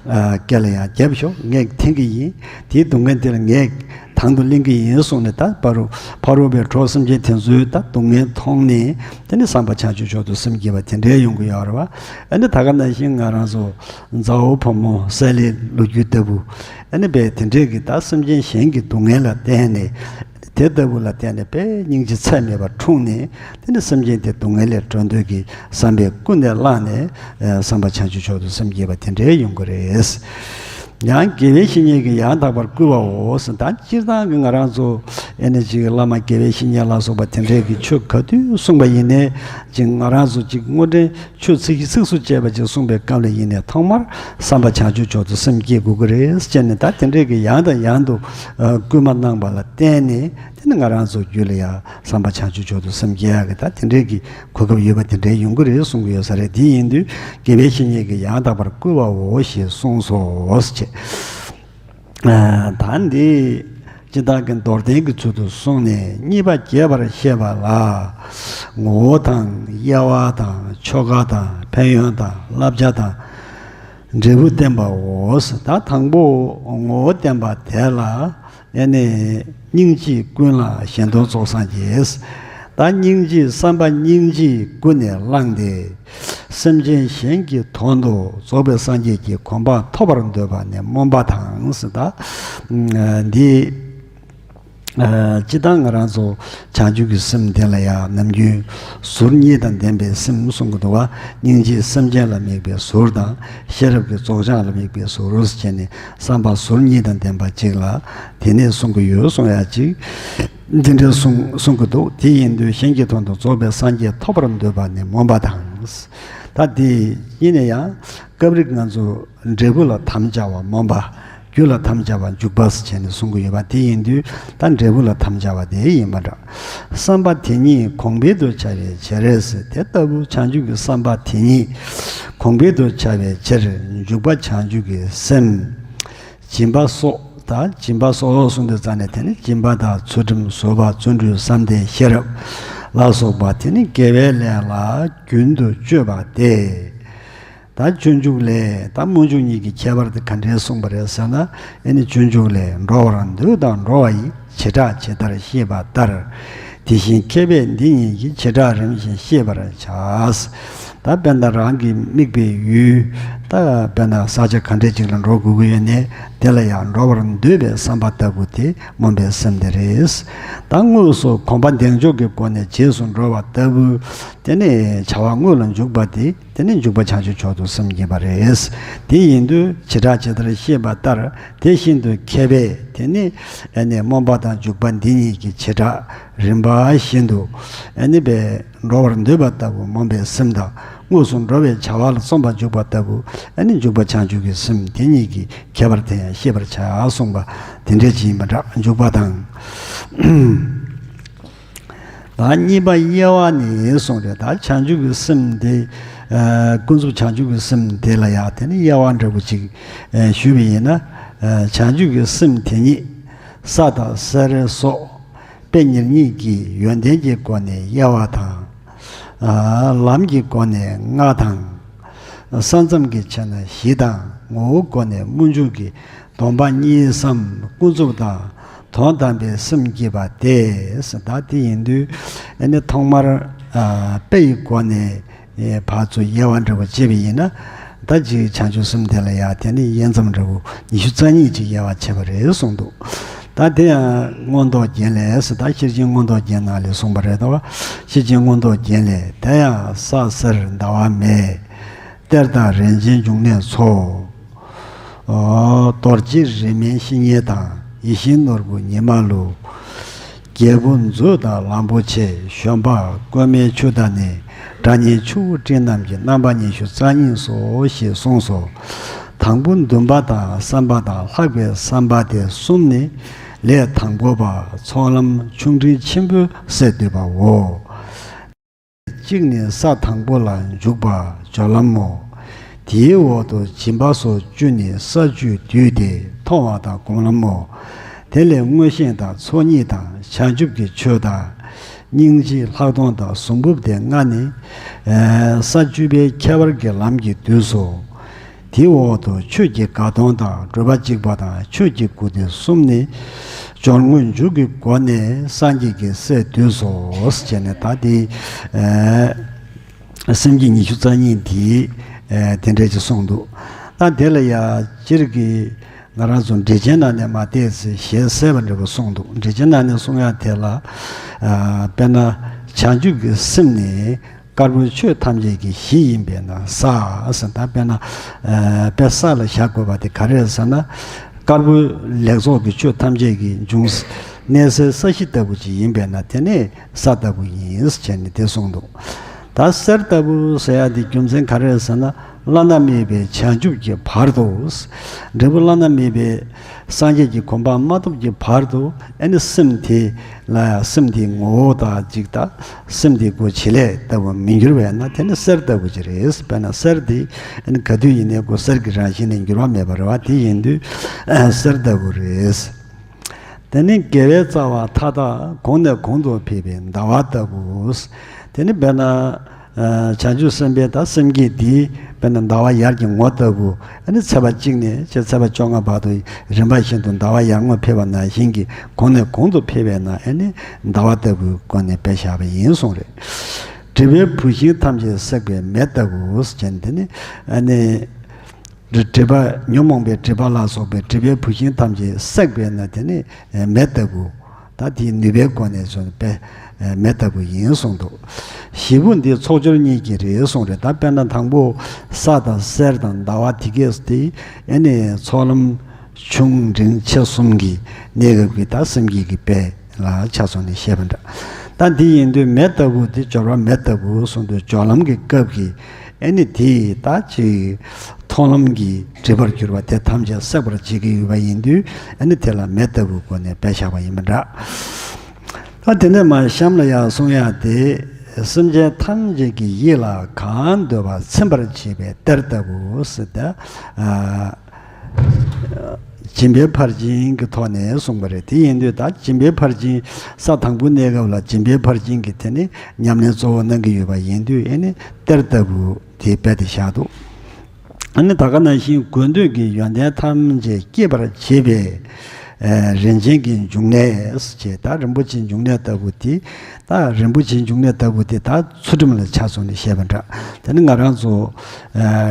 ཨ་སྐེ་ལ་ཡང་བརྒྱབ་ཤོག་ངས་འཐེན་གྱི་ཡིན། དེའི་སྡུག་བསྔལ་དེ་ལ་ངས་དང་དུ་ལེན་གྱི་ཡིན་གསུངས་ནས། ད་ཕ་རོལ་ཕ་རོལ་པོའི་གྲོགས་སེམས་ཅན་དེ་ཚོའི་ད་སྡུག་བསྔལ་མཐོང་ནས་དེ་ནི་བསམ་པ་བྱང་ཆུབ་མཆོག་ཏུ་སེམས་བསྐྱེད་པ་དེ་འདྲའི་ཡོང་གི་ཡོད་རེད་བ། ཨ་ནི་ད་ག་ནང་བཞིན་ང་རང་ཚོ་མཛའ་བོ་བུ་མོ་སྲས་ལས་ལོ་རྒྱུས་ལྟ་བུ། ཨ་ནི་དཔེ་དེ་འདྲས་ཀྱི་ད་སེམས་ཅན་གཞན་གྱི་སྡུག་བསྔལ་ལ་བརྟེན་ནས། དེ་ལྟ་བུ་ལ་བརྟེན་ནས་དཔེ་སྙིང་རྗེ་ཚད་མེད་པ་འཁྲུངས་ནས། དེ་ནི་སེམས་ཅན་དེ་སྡུག་བསྔལ་ལས་སྒྲོལ་འདོད་ཀྱི་བསམ་པས་ཀུན་ནས་བསླངས་ནས་ཨ་བསམ་པ་བྱང་ཆུབ་མཆོག་ཏུ་སེམས་བསྐྱེད་པ་དེ་འདྲའི་ཡོང་གི་རེད། ཡང་དགེ་བའི་བཤེས་གཉེན་གྱིས་ཡང་དག་པར་བསྐུལ་བའོ་ཟེར། ད་སྤྱིར་བཏང་གི་ང་རང་ཚོ་ཨེ་ནི་ཅིག་བླ་མ་དགེ་བའི་བཤེས་གཉེན་ལ་སོགས་པ་དེ་འདྲས་ཀྱི་ཆོས་ག་དུས་གསུངས་པ་ཡིན་ནའི་ཅིག་ང་རང་ཚོ་ཅིག་དངོས་འབྲེལ་ཆོས་ཚིག་གི་ཚིགས་སུ་བཅད་པ་ཅིག་གསུངས་པའི་སྐབས་ལ་ཡིན་ནའི་ཐོག་མར་བསམ་པ་བྱང་ཆུབ་མཆོག་ཏུ་སེམས་བསྐྱེད་དགོས་ཀྱི་རེད་ཅེས་ནས། ད་དེ་འདྲས་ཀྱི་ཡང་དང་ཡང་དུ་ཨ་བསྐུལ་མ་གནང་བ་ལ་བརྟེན་ནས་དེ་ནི་ང་རང་ཚོ་རྒྱུད་ལ་ཡང་བསམ་པ་བྱང་ཆུབ་མཆོག་ཏུ་སེམས་བསྐྱེད་ཡག་གི་ད་དེ་འདྲས་ཀྱི་གོ་སྐབས་ཡོད་པ་དེ་འདྲའི་ཡོང་གི་རེད་གསུང་གི་ཡོད་ས་རེད། དེ་ཡིན་དུས་དགེ་བའི་བཤེས་གཉེན་གྱིས་ཡང་དག་པར་བསྐུལ་བའོ་ཞེས་གསུངས་སོ་ཞེས། ཨ་ད་འདི་སྤྱིར་བཏང་གི་མདོར་བསྟན་གྱི་ཚུལ་དུ་གསུངས་ནས་གཉིས་པ་རྒྱས་པར་བཤད་པ་ལ། ངོ་བོ་དང་དབྱེ་བ་དང་ཆོ་ག་དང་ཕན་ཡོན་དང་བསླབ་བྱ་དང་འབྲས་བུ་བསྟན་པའོ། ད་དང་པོ་ངོ་བོ་བསྟན་པ་དེ་ལ་ཨེ་ནི་སྙིང་རྗེས་ཀུན་ལ་གཞན་དོན་རྫོགས་སངས་རྒྱས། ད་སྙིང་རྗེ་བསམ་པ་སྙིང་རྗེས་ཀུན་ནས་བསླངས་ཏེ། སེམས་ཅན་གཞན་གྱི་དོན་དུ་རྫོགས་པའི་སངས་རྒྱས་ཀྱི་གོ་འཕང་ཐོབ་པར་འདོད་པ་ནི་སྨོན་པ་དང་ཟེར། ད་འདི་སྤྱིར་བཏང་ང་རང་ཚོ་བྱང་ཆུབ་ཀྱི་སེམས་དེ་ལ་ཡང་ནམ་རྒྱུན་ཟུར་གཉིས་དང་ལྡན་པའི་སེམས་གསུང་གི་འདུག་བ། སྙིང་རྗེས་སེམས་ཅན་ལ་དམིགས་པའི་ཟུར་དང་། ཤེས་རབ་ཀྱིས་རྫོགས་བྱང་ལ་དམིགས་པའི་ཟུར་ཟེར་ནས་བསམ་པ་ཟུར་གཉིས་དང་ལྡན་པ་གཅིག་ལ་དེ་ནས་གསུང་གི་ཡོད་གསུང་ཡ་གཅིག་འདི་འདྲའི་གསུང་གསུང་གི་འདུག་དེ་ཡིན་དུས་གཞན་གྱི་དོན་དུ་རྫོགས་པའི་སངས་རྒྱས་ཐོབ་པར་འདོད་པ་ནི་སྨོན་པ་དང་། ད་དེ་ཡིན་ན་ཡང་སྐབས་རེ་ང་ཚོ་འབྲས་བུ་ལ་དམ་བཅའ་བ་སྨོན་པ། རྒྱུ་ལ་དམ་བཅའ་བ་འཇུག་པ་ཟེར་བྱས་ནས་གསུང་གི་ཡོད་པ་དེ་ཡིན་དུས། ད་འབྲས་བུ་ལ་དམ་བཅའ་བ་དེ་ཡིན་པ་འདྲ། བསམ་པ་དེ་ཉིད་གོང་འཕེལ་དུ་བྱ་བའི་ཕྱིར་ཟེར། དེ་ལྟ་བུ་བྱང་ཆུབ་ཀྱི་བསམ་པ་དེ་ཉིད་གོང་འཕེལ་དུ་བྱ་བའི་ཕྱིར་འཇུག་པ་བྱང་ཆུབ་ཀྱི་སེམས། སྦྱིན་པ་སོགས། ད་སྦྱིན་པ་སོགས་གསུངས་དུས་ཙང་ནས་དེ་ནི་སྦྱིན་པ་དང་ཚུལ་ཁྲིམས་བཟོད་པ་བརྩོན་འགྲུས་བསམ་གཏན་ཤེས་རབ་ལ་སོགས་པ་དེ་ནི་དགེ་བའི་ལས་ལ་རྒྱུན་དུ་སྤྱོད་པ་སྟེ། ད་སྤྱོད་འཇུག་ལས་ད་སྨོན་འཇུག་གཉིས་ཀྱི་ཁྱད་པར་དེ་ག་འདྲས་གསུངས་པ་རེད་ཟེར་ན། ཨེ་ནི་སྤྱོད་འཇུག་ལས་འགྲོ་བར་འདོད་དང་འགྲོ་བ་ཡི། བྱེ་བྲག་ཇི་ལྟར་ཤེས་པ་ལྟར། དེ་བཞིན་མཁས་པས་འདི་གཉིས་ཀྱི་བྱེ་བྲག་རིམ་བཞིན་ཤེས་པར་བྱ། ད་དཔེར་ན་རང་གི་དམིགས་པའི་ཡུལ། ད་དཔེར་ན་ས་ཆ་ག་འདྲས་ཅིག་ལ་འགྲོ་དགོས་ཀྱི་ཡོད་ནའི་དེ་ལ་ཡང་འགྲོ་བར་འདོད་པའི་བསམ་པ་ལྟ་བུ་དེ་སྨོན་པའི་སེམས་དེ་རེད། ད་དངོས་སུ་གོམ་པ་འདེགས་འཇོག་གི་སྒོ་ནས་རྗེས་སུ་འགྲོ་བ་ལྟ་བུ། དེ་ནས་བྱ་བ་དངོས་ལ་འཇུག་པ་དེ། དེ་ནི་འཇུག་པ་བྱང་ཆུབ་མཆོག་ཏུ་སེམས་བསྐྱེད་པ་རེད། དེ་ཡིན་དུས་བྱེ་བྲག་ཇི་ལྟར་ཤེས་པ་ལྟར། དེ་བཞིན་དུ་མཁས་པས་དེ་ནི་ཨ་ནི་སྨོན་པ་དང་འཇུག་པ་འདི་གཉིས་ཀྱི་བྱེ་བྲག་རིམ་པ་བཞིན་དུ་ཨ་ནི་པའི་འགྲོ་བར་འདོད་པ་ལྟ་བུ་སྨོན་པའི་སེམས་དང་། དངོས་སུ་འགྲོ་བའི་བྱ་བ་ལ་བརྩོན་པར་འཇུག་པ་ལྟ་བུ་ཨ་ནི་འཇུག་པ་བྱང་ཆུབ་ཀྱི་སེམས་དེ་གཉིས་ཀྱི་ཁྱད་པར་དེ་ཡང་ཤེས་པར་བྱ་གསུངས་པ་དེ་འདྲ་ཅིག་ཡིན་པ་འདྲ། འཇུག་པ་དང་། ད་གཉིས་པ་དབྱེ་བ་ནི་གསུངས་ཏེ། ད་བྱང་ཆུབ་ཀྱི་སེམས་དེ། ཨ་ཀུན་རྫོབ་བྱང་ཆུབ་ཀྱི་སེམས་དེ་ལ་ཡང་དེ་ནི་དབྱེ་བ་འདྲ་བོ་ཅིག་ཨ་ཞུས་པ་ཡིན་ན། ཨ་བྱང་ཆུབ་ཀྱི་སེམས་དེ་ཉིད་ས་དང་སེར་སོགས་དཔེ་ཉེར་གཉིས་ཀྱི་ཡོན་ཏན་གྱི་སྒོ་ནས་དབྱེ་བ་དང་། ཨ་ལམ་གྱི་སྒོ་ནས་ལྔ་དང་། ས་མཚམས་ཀྱི་ཕྱིར་ན་བཞི་དང་། ངོ་བོའི་སྒོ་ནས་སྨོན་འཇུག་གི་སྡོམ་པ་གཉིས་སམ་ཀུན་རྫོབ་དང་དོན་དམ་པའི་སེམས་བསྐྱེད་པ་སྟེ། ད་དེ་ཡིན་དུས་ཨ་ནི་ཐོག་མར་ཨ་དཔེ་ཡི་སྒོ་ནས་ཨེ་ཕར་ཚུར་དབྱེ་བ་འདྲ་བོ་བྱས་པ་ཡིན་ན། ད་ཅིག་བྱང་ཆུབ་སེམས་དེ་ལ་ཡང་དེ་ནི་དབྱེ་མཚམས་འདྲ་བོ་ཉི་ཤུ་རྩ་གཉིས་ཅིག་དབྱེ་བ་ཕྱེ་བ་རེད་གསུངས་འདུག་ད་དེ་ཡང་མངོན་རྟོགས་རྒྱན་ལས་ཟེར། ད་ཤེར་ཕྱིན་མངོན་རྟོགས་རྒྱན་ནང་ལས་གསུངས་པ་རེད་དོ། ཤེར་ཕྱིན་མངོན་རྟོགས་རྒྱན་ལས། དེ་ཡང་ས་སེར་ཟླ་བ་མེ། གཏེར་དང་རིན་ཆེན་འབྱུང་གནས་མཚོ། རྡོ་རྗེ་རིས་མེད་བཤེས་གཉེན་དང་། ཡིད་བཞིན་ནོར་བུ་ཉི་མ་ལུག་རྒྱལ་པོ་མཛོད་དང་གླང་པོ་ཆེ། བཞོན་པ་ཀོས་མའི་ཆུ་དང་ནི། སྒྲ་སྙན་ཆུ་བོ་སྤྲིན་རྣམས་ཀྱི། རྣམ་པ་ཉི་ཤུ་རྩ་གཉིས་སོ་ཞེས་གསུངས་སོ། དང་པོ་འདུན་པ་དང་བསམ་པ་དང་ལྷག་པའི་བསམ་པ་སྟེ་གསུམ་ནི། ལས་དང་པོ་པ་ཚོགས་ལམ་ཆུང་འབྲིང་ཆེན་པོའི་སས་བསྡུས་པའོ། གཅིག་ནི་ས་དང་པོ་ལ་འཇུག་པ་སྦྱོར་ལམ་མོ། དེའི་འོག་ཏུ་སྦྱིན་པ་སོགས་བཅུ་ནི་ས་བཅུས་བསྡུས་ཏེ་མཐོང་བ་དང་སྒོམ་ལམ་མོ། དེ་ལས་མངོན་ཤེས་དང་ཚོགས་གཉིས་དང་བྱང་ཆུབ་ཀྱི་ཆོས་དང་། སྙིང་རྗེ་ལྷག་མཐོང་དང་གཟུངས་སྤོབས་དེ་ལྔ་ནི། ས་བཅུ་པའི་ཁྱད་པར་གྱི་ལམ་གྱིས་བསྡུས་སོ། དེའི་འོག་ཏུ་ཆོས་ཀྱི་དགའ་མཐོང་དང་སྒྲུབ་པ་གཅིག་པ་དང་ཆོས་ཀྱི་དགུ་སྟེ་གསུམ་ནི། སྦྱོར་དངོས་འཇུག་གི་སྒོ་ནས་སངས་རྒྱས་ཀྱི་སྲས་བསྡུས་སོ། ཞེས་ནས་ད་དེ། སེམས་བསྐྱེད་ཉི་ཤུ་རྩ་གཉིས་འདི་དེ་འདྲ་ཅིག་གསུངས་འདུག་ད་དེ་ལ་ཡ་སྤྱིར་གྱི་ང་རང་ཚོ་འགྲེལ་ཆེན་ནང་ནས་མར་བལྟས་ཚེ་ཞལ་ཟས་པ་འདྲ་པོ་གསུངས་འདུག་འགྲེལ་ཆེན་ནང་ནས་གསུང་ཡ་དེ་ལ་དཔེར་ན་བྱང་ཆུབ་ཀྱི་སེམས་ནི་དཀར་པོའི་ཆོས་ཐམས་ཅད་ཀྱི་གཞི་ཡིན་པས་ན་ས་ཟེར། ད་དཔེར་ན་དཔེ་ས་ལ་བཞག་དགོས་པ་དེ་ག་རེ་རེད་ཟེར་ན། དཀར་པོའི་ལེགས་ཚོགས་ཀྱི་ཆོས་ཐམས་ཅད་ཀྱི་འབྱུང་གནས་སའི་ས་གཞི་ལྟ་བུ་ཅིག་ཡིན་པས་ན་དེ་ནི་ས་ལྟ་བུ་ཡིན་ཟེར་བྱས་ནས་དེ་གསུངས་འདུག་ད་གསེར་ལྟ་བུ་ཟེར་ཡ་དེ་རྒྱུ་མཚན་ག་རེ་རེད་ཟེར་ན། བླ་ན་མེད་པའི་བྱང་ཆུབ་ཀྱི་བར་དུ། འབྲས་བུ་བླ་ན་མེད་པའི་སངས་རྒྱས་ཀྱི་གོ་འཕང་མ་ཐོབ་ཀྱི་བར་དུ་ཨ་ནི་སེམས་དེ་ལ་ཡང་སེམས་དེའི་ངོ་བོ་དང་གཅིག་དང་སེམས་དེའི་སྒོ་བྱེད་ལས་ལྟ་བུ་མི་འགྱུར་བས་ན་དེ་ནི་གསེར་ལྟ་བུ་ཅིག་རེད། དཔེར་ན་གསེར་དེ་ཨ་ནི་ག་དུས་ཡིན་ནའི་སྒོ་གསེར་གྱི་རང་བཞིན་ནས་འགྱུར་བ་མེད་པ་རེད་བ། དེ་ཡིན་དུས་གསེར་ལྟ་བུ་རེད། དེ་ནི་དགེ་བའི་རྩ་བ་མཐའ་དག་གོང་ནས་གོང་དུ་འཕེལ་བའི་ཟླ་བ་ལྟ་བུ། དེ་ནི་དཔེར་ན། བྱང་ཆུབ་སེམས་དཔའི་ད་སེམས་བསྐྱེད་འདི་དཔེར་ན་ཟླ་བ་ཡར་གྱི་ངོ་ལྟ་བུ་ཨ་ནི་ཚེས་པ་གཅིག་ནས་ཕྱི་ཚེས་པ་བཅོ་ལྔ་བར་དུ་རིམ་པ་བཞིན་དུ་ཟླ་བ་ཡར་ངོ་འཕེལ་བ་ནང་བཞིན་གྱི་གོང་ནས་གོང་དུ་འཕེལ་བས་ན་ཨ་ནི་ཟླ་བ་ལྟ་བུའི་སྒོ་ནས་དཔེ་བཞག་པ་ཡིན་གསུངས་རེད། སྒྲིབ་པའི་བུད་ཤིང་ཐམས་ཅད་བསྲེགས་པའི་མེ་ལྟ་བུ་ཟེར་ནས་དེ་ནི་ཨ་ནི། སྒྲིབ་པ་ཉོན་མོངས་པའི་སྒྲིབ་པ་ལ་སོགས་པའི་སྒྲིབ་པའི་བུད་ཤིང་ཐམས་ཅད་བསྲེགས་པས་ན་དེ་ནི་མེ་ལྟ་བུ། ད་དེའི་ནུས་པའི་སྒོ་ནས་བཟུང་པས་མེ་ལྟ་བུ་ཡིན་གསུངས་འདུག་ཞེ་པོ་འདི་ཚོགས་སྦྱོར་གཉིས་ཀྱི་རེད་གསུངས་རེད། ད་དཔེར་ན་དང་པོ་ས་དང་གསེར་དང་ཟླ་བ་དེ་གས་དེ་ཨ་ནི་ཚོགས་ལམ་ཆུང་འབྲིང་ཆེ་གསུམ་གྱི་གནས་སྐབས་ཀྱི་ད་སེམས་བསྐྱེད་ཀྱི་དཔེ་ལ་ཆ་མཚོན་ནས་བཤད་པ་འདྲ། ད་འདི་ཡིན་དུས་མེ་ལྟ་བུ་དེ་སྦྱོར་བ་མེ་ལྟ་བུ་གསུངས་དུས་སྦྱོར་ལམ་གྱི་སྐབས་ཀྱི་ཨ་ནི་དེ་ད་ཅིག་མཐོང་ལམ་གྱི་སྒྲིབ་པར་གྱུར་པ་དེ་ཐམས་ཅད་བསྲེག་པར་བྱེད་ཀྱི་ཡོད་པ་ཡིན་དུས་ཨ་ནི་དེ་ལ་མེ་ལྟ་བུའི་སྒོ་ནས་དཔེ་བཞག་པ་ཡིན་པ་འདྲ། ད་དེ་ནས་མར་གཤམ་ལ་ཡང་གསུང་ཡག་དེ་སེམས་ཅན་ཐམས་ཅད་ཀྱི་ཡིད་ལ་གང་འདོད་པ་ཚིམ་པར་བྱེད་པའི་གཏེར་ལྟ་བུ་ཟེར་ཏེ། སྦྱིན་པའི་ཕར་ཕྱིན་གྱི་ཐོག་ནས་གསུངས་པ་རེད། དེ་ཡིན་དུས་ད་སྦྱིན་པའི་ཕར་ཕྱིན་ས་དང་པོའི་གནས་སྐབས་ལ་སྦྱིན་པའི་ཕར་ཕྱིན་གྱི་དེ་ནི་ཉམས་ལེན་གཙོ་བོ་གནང་གི་ཡོད་པ་ཡིན་དུས་ཨ་ནི་གཏེར་ལྟ་བུ་དེ་དཔེ་དེ་བཞག་འདུག་ཨ་ནི་ད་ག་ནང་བཞིན་དགོས་འདོད་ཀྱི་ཡོན་ཏན་ཐམས་ཅད་སྐྱེད་པར་བྱེད་པའི་རིན་ཆེན་གྱི་འབྱུང་གནས་ཞེས་ད་རིན་པོ་ཆེའི་འབྱུང་གནས་ལྟ་བུ་དེ། ད་རིན་པོ་ཆེའི་འབྱུང་གནས་ལྟ་བུ་དེ་ད་ཚུལ་ཁྲིམས་ལ་ཆ་བཞག་ནས་བཤད་པ་འདྲ། དེ་ནི་ང་རང་ཚོ་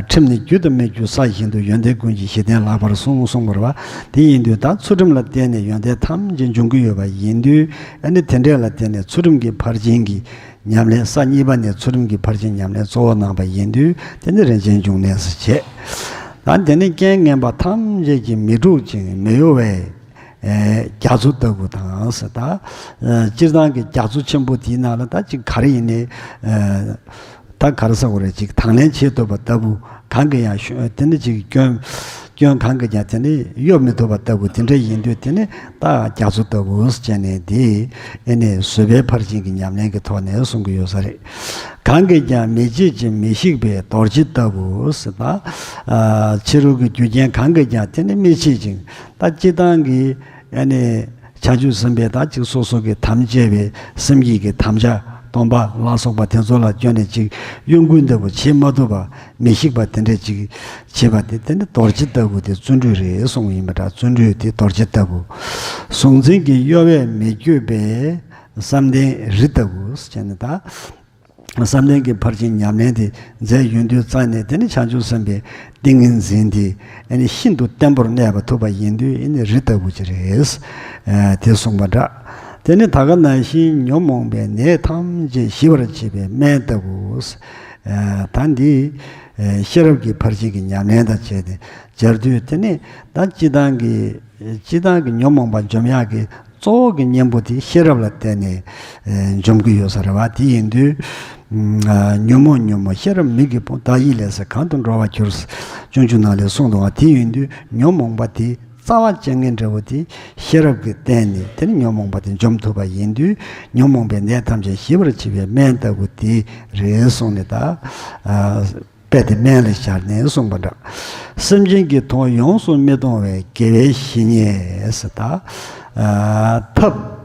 ཁྲིམས་ནི་རྒྱུ་དང་མི་རྒྱུ་ས་བཞིན་དུ་ཡོན་ཏན་ཀུན་གྱི་གཞི་རྟེན་ལགས་པར་གསུངས་གསུངས་པ་རེད་བ། དེ་ཡིན་དུས་ད་ཚུལ་ཁྲིམས་ལ་བརྟེན་ནས་ཡོན་ཏན་ཐམས་ཅད་འབྱུང་གི་ཡོད་པ་ཡིན་དུས་ཨ་ནི་དེ་འདྲས་ལ་བརྟེན་ནས་ཚུལ་ཁྲིམས་ཀྱི་ཕར་ཕྱིན་གྱི་ཉམས་ལེན་ས་གཉིས་པ་ནས་ཚུལ་ཁྲིམས་ཀྱི་ཕར་ཕྱིན་ཉམས་ལེན་གཙོ་བོ་གནང་པ་ཡིན་དུས་དེ་ནི་རིན་ཆེན་འབྱུང་གནས་སུ་བྱེད། ད་དེ་ནི་རྐྱེན་ངན་པ་ཐམས་ཅད་ཀྱིས་མི་འཁྲུགས་ཅིང་མི་གཡོ་བའི་རྒྱ་མཚོ་ལྟ་བུ་དང་ཟེར། ད་སྤྱིར་བཏང་གི་རྒྱ་མཚོ་ཆེན་པོ་དེའི་ནང་ལ་ད་ཅིག་ག་རེ་ཡིན་ནའི་ད་ག་རེ་ཟེར་དགོས་རེད། ཅིག་དང་ལེན་བྱེད་ཐུབ་པ་ལྟ་བུ། གང་གི་ཡང་ཤོ་དེ་ནི་ཅིག་སྐྱོན་སྐྱོན་གང་གི་ཀྱང་དེ་ནི་གཡོ་མི་ཐུབ་པ་ལྟ་བུ་དེ་འདྲ་ཡིན་དུས་དེ་ནི་ད་རྒྱ་མཚོ་ལྟ་བུ་ཟེར་ནས་དེ་ཨེ་ནི་བཟོད་པའི་ཕར་ཕྱིན་གྱི་ཉམས་ལེན་གྱི་ཐོག་ནས་གསུང་གི་ཡོད་ས་རེད། གང་གིས་ཀྱང་མི་བརྗེད་ཅིང་མི་ཤིགས་པའི་རྡོ་རྗེ་ལྟ་བུ་ཟེར། ད་ཕྱི་རོལ་གྱི་རྒྱུ་རྐྱེན་གང་གིས་ཀྱང་དེ་ནི་མི་ཕྱེད་ཅིང་ད་སྤྱིར་བཏང་གི་ཨ་ནི་བྱང་ཆུབ་སེམས་དཔའི་ད་ཅིག་སོ་སོ་གི་དམ་བཅས་པའི་སེམས་བསྐྱེད་ཀྱི་དམ་བཅའ་སྟོང་པ་ལ་སོགས་པ་དེ་ཚོ་ལ་བསྐྱོན་ནས་ཅིག་གཡོ་འགུལ་འདྲ་བོ་བྱེད་མ་ཐུབ་པ་མི་ཤིགས་པ་དེ་འདྲས་ཅིག་བྱེད་པ་དེ་དེ་ནི་རྡོ་རྗེ་ལྟ་བུ་དེ་བརྩོན་འགྲུས་རེད་གསུངས་ཡིན་པ་འདྲ། བརྩོན་འགྲུས་དེ་རྡོ་རྗེ་ལྟ་བུ། གཟུང་འཛིན་གྱི་གཡོ་བས་མི་བསྐྱོད་པའི་བསམ་གཏན་རི་ལྟ་བུ་ཟེར་ནས་ད། བསམ་གཏན་གྱི་ཕར་ཕྱིན་ཉམས་ལེན་དེ་མཛད་ཡོང་དུས་རྩ་ནས་དེ་ནི་བྱང་ཆུབ་སེམས་དཔའི་ཏིང་ངེ་འཛིན་དེ་ཨ་ནི་ཤིན་ཏུ་བརྟན་པོར་གནས་པ་ཐུབ་པ་ཡིན་དུས་ཨ་ནི་རི་ལྟ་བུ་ཅིག་རེད། ཨ་དེ་གསུངས་པ་འདྲ། དེ་ནི་ད་ག་ནང་བཞིན་ཉོན་མོངས་པའི་ནད་ཐམས་ཅད་ཞི་བར་བྱེད་པའི་སྨན་ལྟ་བུ། ཨ་ད་འདི་ཤེས་རབ་ཀྱི་ཕར་ཕྱིན་གྱི་ཉམས་ལེན་དང་བཅས་ཏེ་སྦྱར་དུས་དེ་ནི་ད་སྤྱིར་བཏང་གི་སྤྱིར་བཏང་གི་ཉོན་མོངས་པ་འཇོམས་ཡག་གི་གཙོ་བོ་གི་གཉེན་པོ་དེ་ཤེས་རབ་ལ་བརྟེན་ནས་ཨེ་འཇོམས་ཀྱི་ཡོད་ས་རེད་བ། དེ་ཡིན་དུས་ཨ་ཉོན་མོངས་ཉོན་མོངས་ཤེས་རབ་མིག་གིས་ཕུང་། བདག་ཡིད་ལས་སུ་གང་དུ་འགྲོ་བར་འགྱུར། སྤྱོད་འཇུག་ནང་ལས་གསུངས་འདུག་བ། དེ་ཡིན་དུས་ཉོན་མོངས་པ་དེ་རྩ་བ་བཅད་མཁན་འདྲ་བོ་དེ་ཤེས་རབ་ཀྱིས་བརྟེན་ནས་དེ་ནི་ཉོན་མོངས་པ་དེ་འཇོམས་ཐུབ་པ་ཡིན་དུས་ཉོན་མོངས་པའི་ནད་ཐམས་ཅད་ཞི་བར་བྱེད་པའི་སྨན་ལྟ་བུ་དེ་རེད་གསུངས་ནས་ད། ཨ་ དཔེ་དེ་སྨན་ལ་སྦྱར་ནས་གསུངས་པ་འདྲ། སེམས་ཅན་གྱི་དོན་ཡོངས་སུ་མི་གཏོང་བའི་དགེ་བའི་བཤེས་གཉེན་ཟེར་ད། ཨ་ཐབས་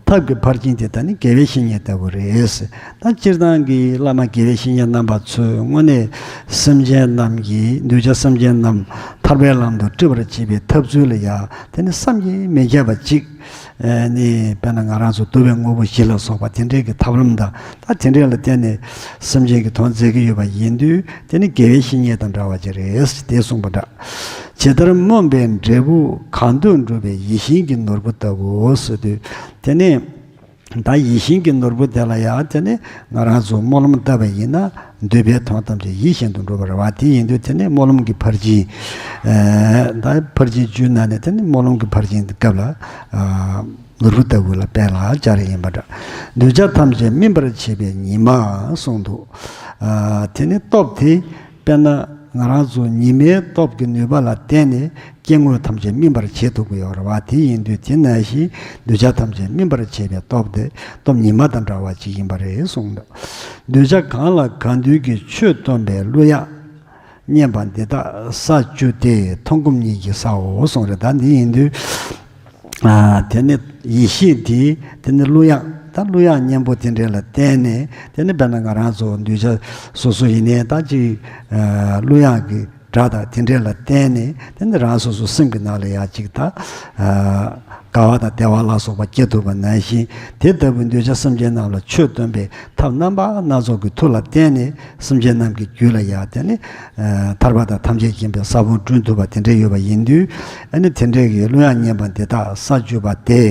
ཐབས་ཀྱི་ཕར་ཕྱིན་དེ་ད་ནི་དགེ་བའི་བཤེས་གཉེན་ལྟ་བུ་རེད། ད་སྤྱིར་བཏང་གི་བླ་མ་དགེ་བའི་བཤེས་གཉེན་རྣམ་པ་ཚོས་དངོས་གནས་སེམས་ཅན་རྣམས་ཀྱི་གདུལ་བྱ་སེམས་ཅན་རྣམས་ཐར་པའི་ལམ་དུ་སྒྲིབ་པར་བྱེད་པའི་ཐབས་ཚུལ་ལ་ཡང་དེ་ནི་བསམ་གྱིས་མི་ཁྱབ་པ་ཅིག་ཨ་ནི་དཔེར་ན་ང་རང་ཚོ་འདུལ་བའི་དངོས་པོ་བཞི་ལ་སོགས་པ་དེ་འདྲའི་གི་ཐབས་ལམ་དང་ད་དེ་འདྲའི་ལ་བརྟེན་ནས་སེམས་ཅན་གྱི་དོན་མཛད་ཀྱི་ཡོད་པ་ཡིན་དུས་དེ་ནི་དགེ་བའི་བཤེས་གཉེན་དང་འདྲ་བ་ཅིག་རེད་དེ་གསུངས་པ་འདྲ། ཇི་ལྟར་སྨོན་པའི་འབྲས་བུ་གང་འདོད་འགྲུབ་པའི་ཡིད་བཞིན་གྱི་ནོར་བུ་ལྟ་བུའོ་ཟེར་དུས་དེ་ནི་ད་ཡིད་བཞིན་གྱི་ནོར་བུ་དེ་ལ་ཡང་དེ་ནི་ང་རང་ཚོ་སྨོན་ལམ་བཏབ་པ་ཡིན་ན་འདོད་པའི་དོན་ཐམས་ཅད་ཡིད་བཞིན་དུ་འགྲུབ་པ་རེད་བ། དེ་ཡིན་དུས་དེ་ནི་སྨོན་ལམ་གྱི་ཕར་ཕྱིན་ཨ་ད་ཕར་ཕྱིན་བཅུའི་ནང་ནས་དེ་ནི་སྨོན་ལམ་གྱི་ཕར་ཕྱིན་སྐབས་ལ་ཨ་ནོར་བུ་ལྟ་བུ་ལ་དཔེ་ལ་སྦྱར་ཡིན་པ་འདྲ། འདུལ་བྱ་ཐམས་ཅད་སྨིན་པར་བྱེད་པའི་ཉི་མ་གསུངས་འདུག་ཨ་དེ་ནི་སྟོབས་དེ་དཔེར་ན་ང་རང་ཚོ་ཉི་མའི་སྟོབས་ཀྱི་ནུས་པ་ལ་བརྟེན་ནས་སྐྱེ་དངོས་ཐམས་ཅད་སྨིན་པར་བྱེད་ཐུབ་ཀྱི་ཡོད་རེད་བ། དེ་ཡིན་དུས་དེ་ནང་བཞིན་འདུལ་བྱ་ཐམས་ཅད་སྨིན་པར་བྱེད་པའི་སྟོབས་དེ་སྟོབས་ཉི་མ་དང་འདྲ་བ་ཅིག་ཡིན་པ་རེད་གསུངས་འདུག་གདུལ་བྱ་གང་ལ་གང་འདུལ་གྱི་ཆོས་སྟོན་པའི་གླུ་དབྱངས་སྙན་པ་འདི་དག་ས་བཅུ་སྟེ་མཐོང་སྒོམ་གཉིས་ཀྱི་སའོ་གསུངས་རེད། ད་འདི་ཡིན་དུས་ཨ་དེ་ནི་ཡེ་ཤེས་དེ་དེ་ནི་གླུ་དབྱངས་ད་གླུ་དབྱངས་སྙན་པོ་དེ་འདྲ་ལ་བརྟེན་ནས་དེ་ནི་དཔེར་ན་ང་རང་ཚོ་གདུལ་བྱ་སོ་སོ་ཡིན་ནའི་ད་ཅིག་ཨ་གླུ་དབྱངས་ཀྱི་སྒྲ་དང་དེ་འདྲ་ལ་བརྟེན་ནས་དེ་ནི་རང་སོ་སོ་སེམས་ཀྱི་ནང་ལ་ཡང་ཅིག་ད་ཨ་དགའ་བ་དང་བདེ་བ་ལ་སོགས་པ་སྐྱེ་ཐུབ་པ་ནང་བཞིན་དེ་ལྟ་བུའི་གདུལ་བྱ་སེམས་ཅན་རྣམས་ལ་ཆོས་སྟོན་པའི་ཐབས་རྣམ་པ་སྣ་ཚོགས་ཀྱི་མཐུ་ལ་བརྟེན་ནས་སེམས་ཅན་རྣམས་ཀྱི་རྒྱུད་ལ་ཡང་དེ་ནི་ཨ་ཐར་པ་དང་ཐམས་ཅད་མཁྱེན་པའི་ས་བོན་བསྐྲུན་ཐུབ་པ་དེ་འདྲ་ཡོད་པ་ཡིན་དུས་ཨ་ནི་དེ་འདྲའི་གི་གླུ་དབྱངས་སྙན་པ་འདི་དག་ས་བཅུ་པ་སྟེ།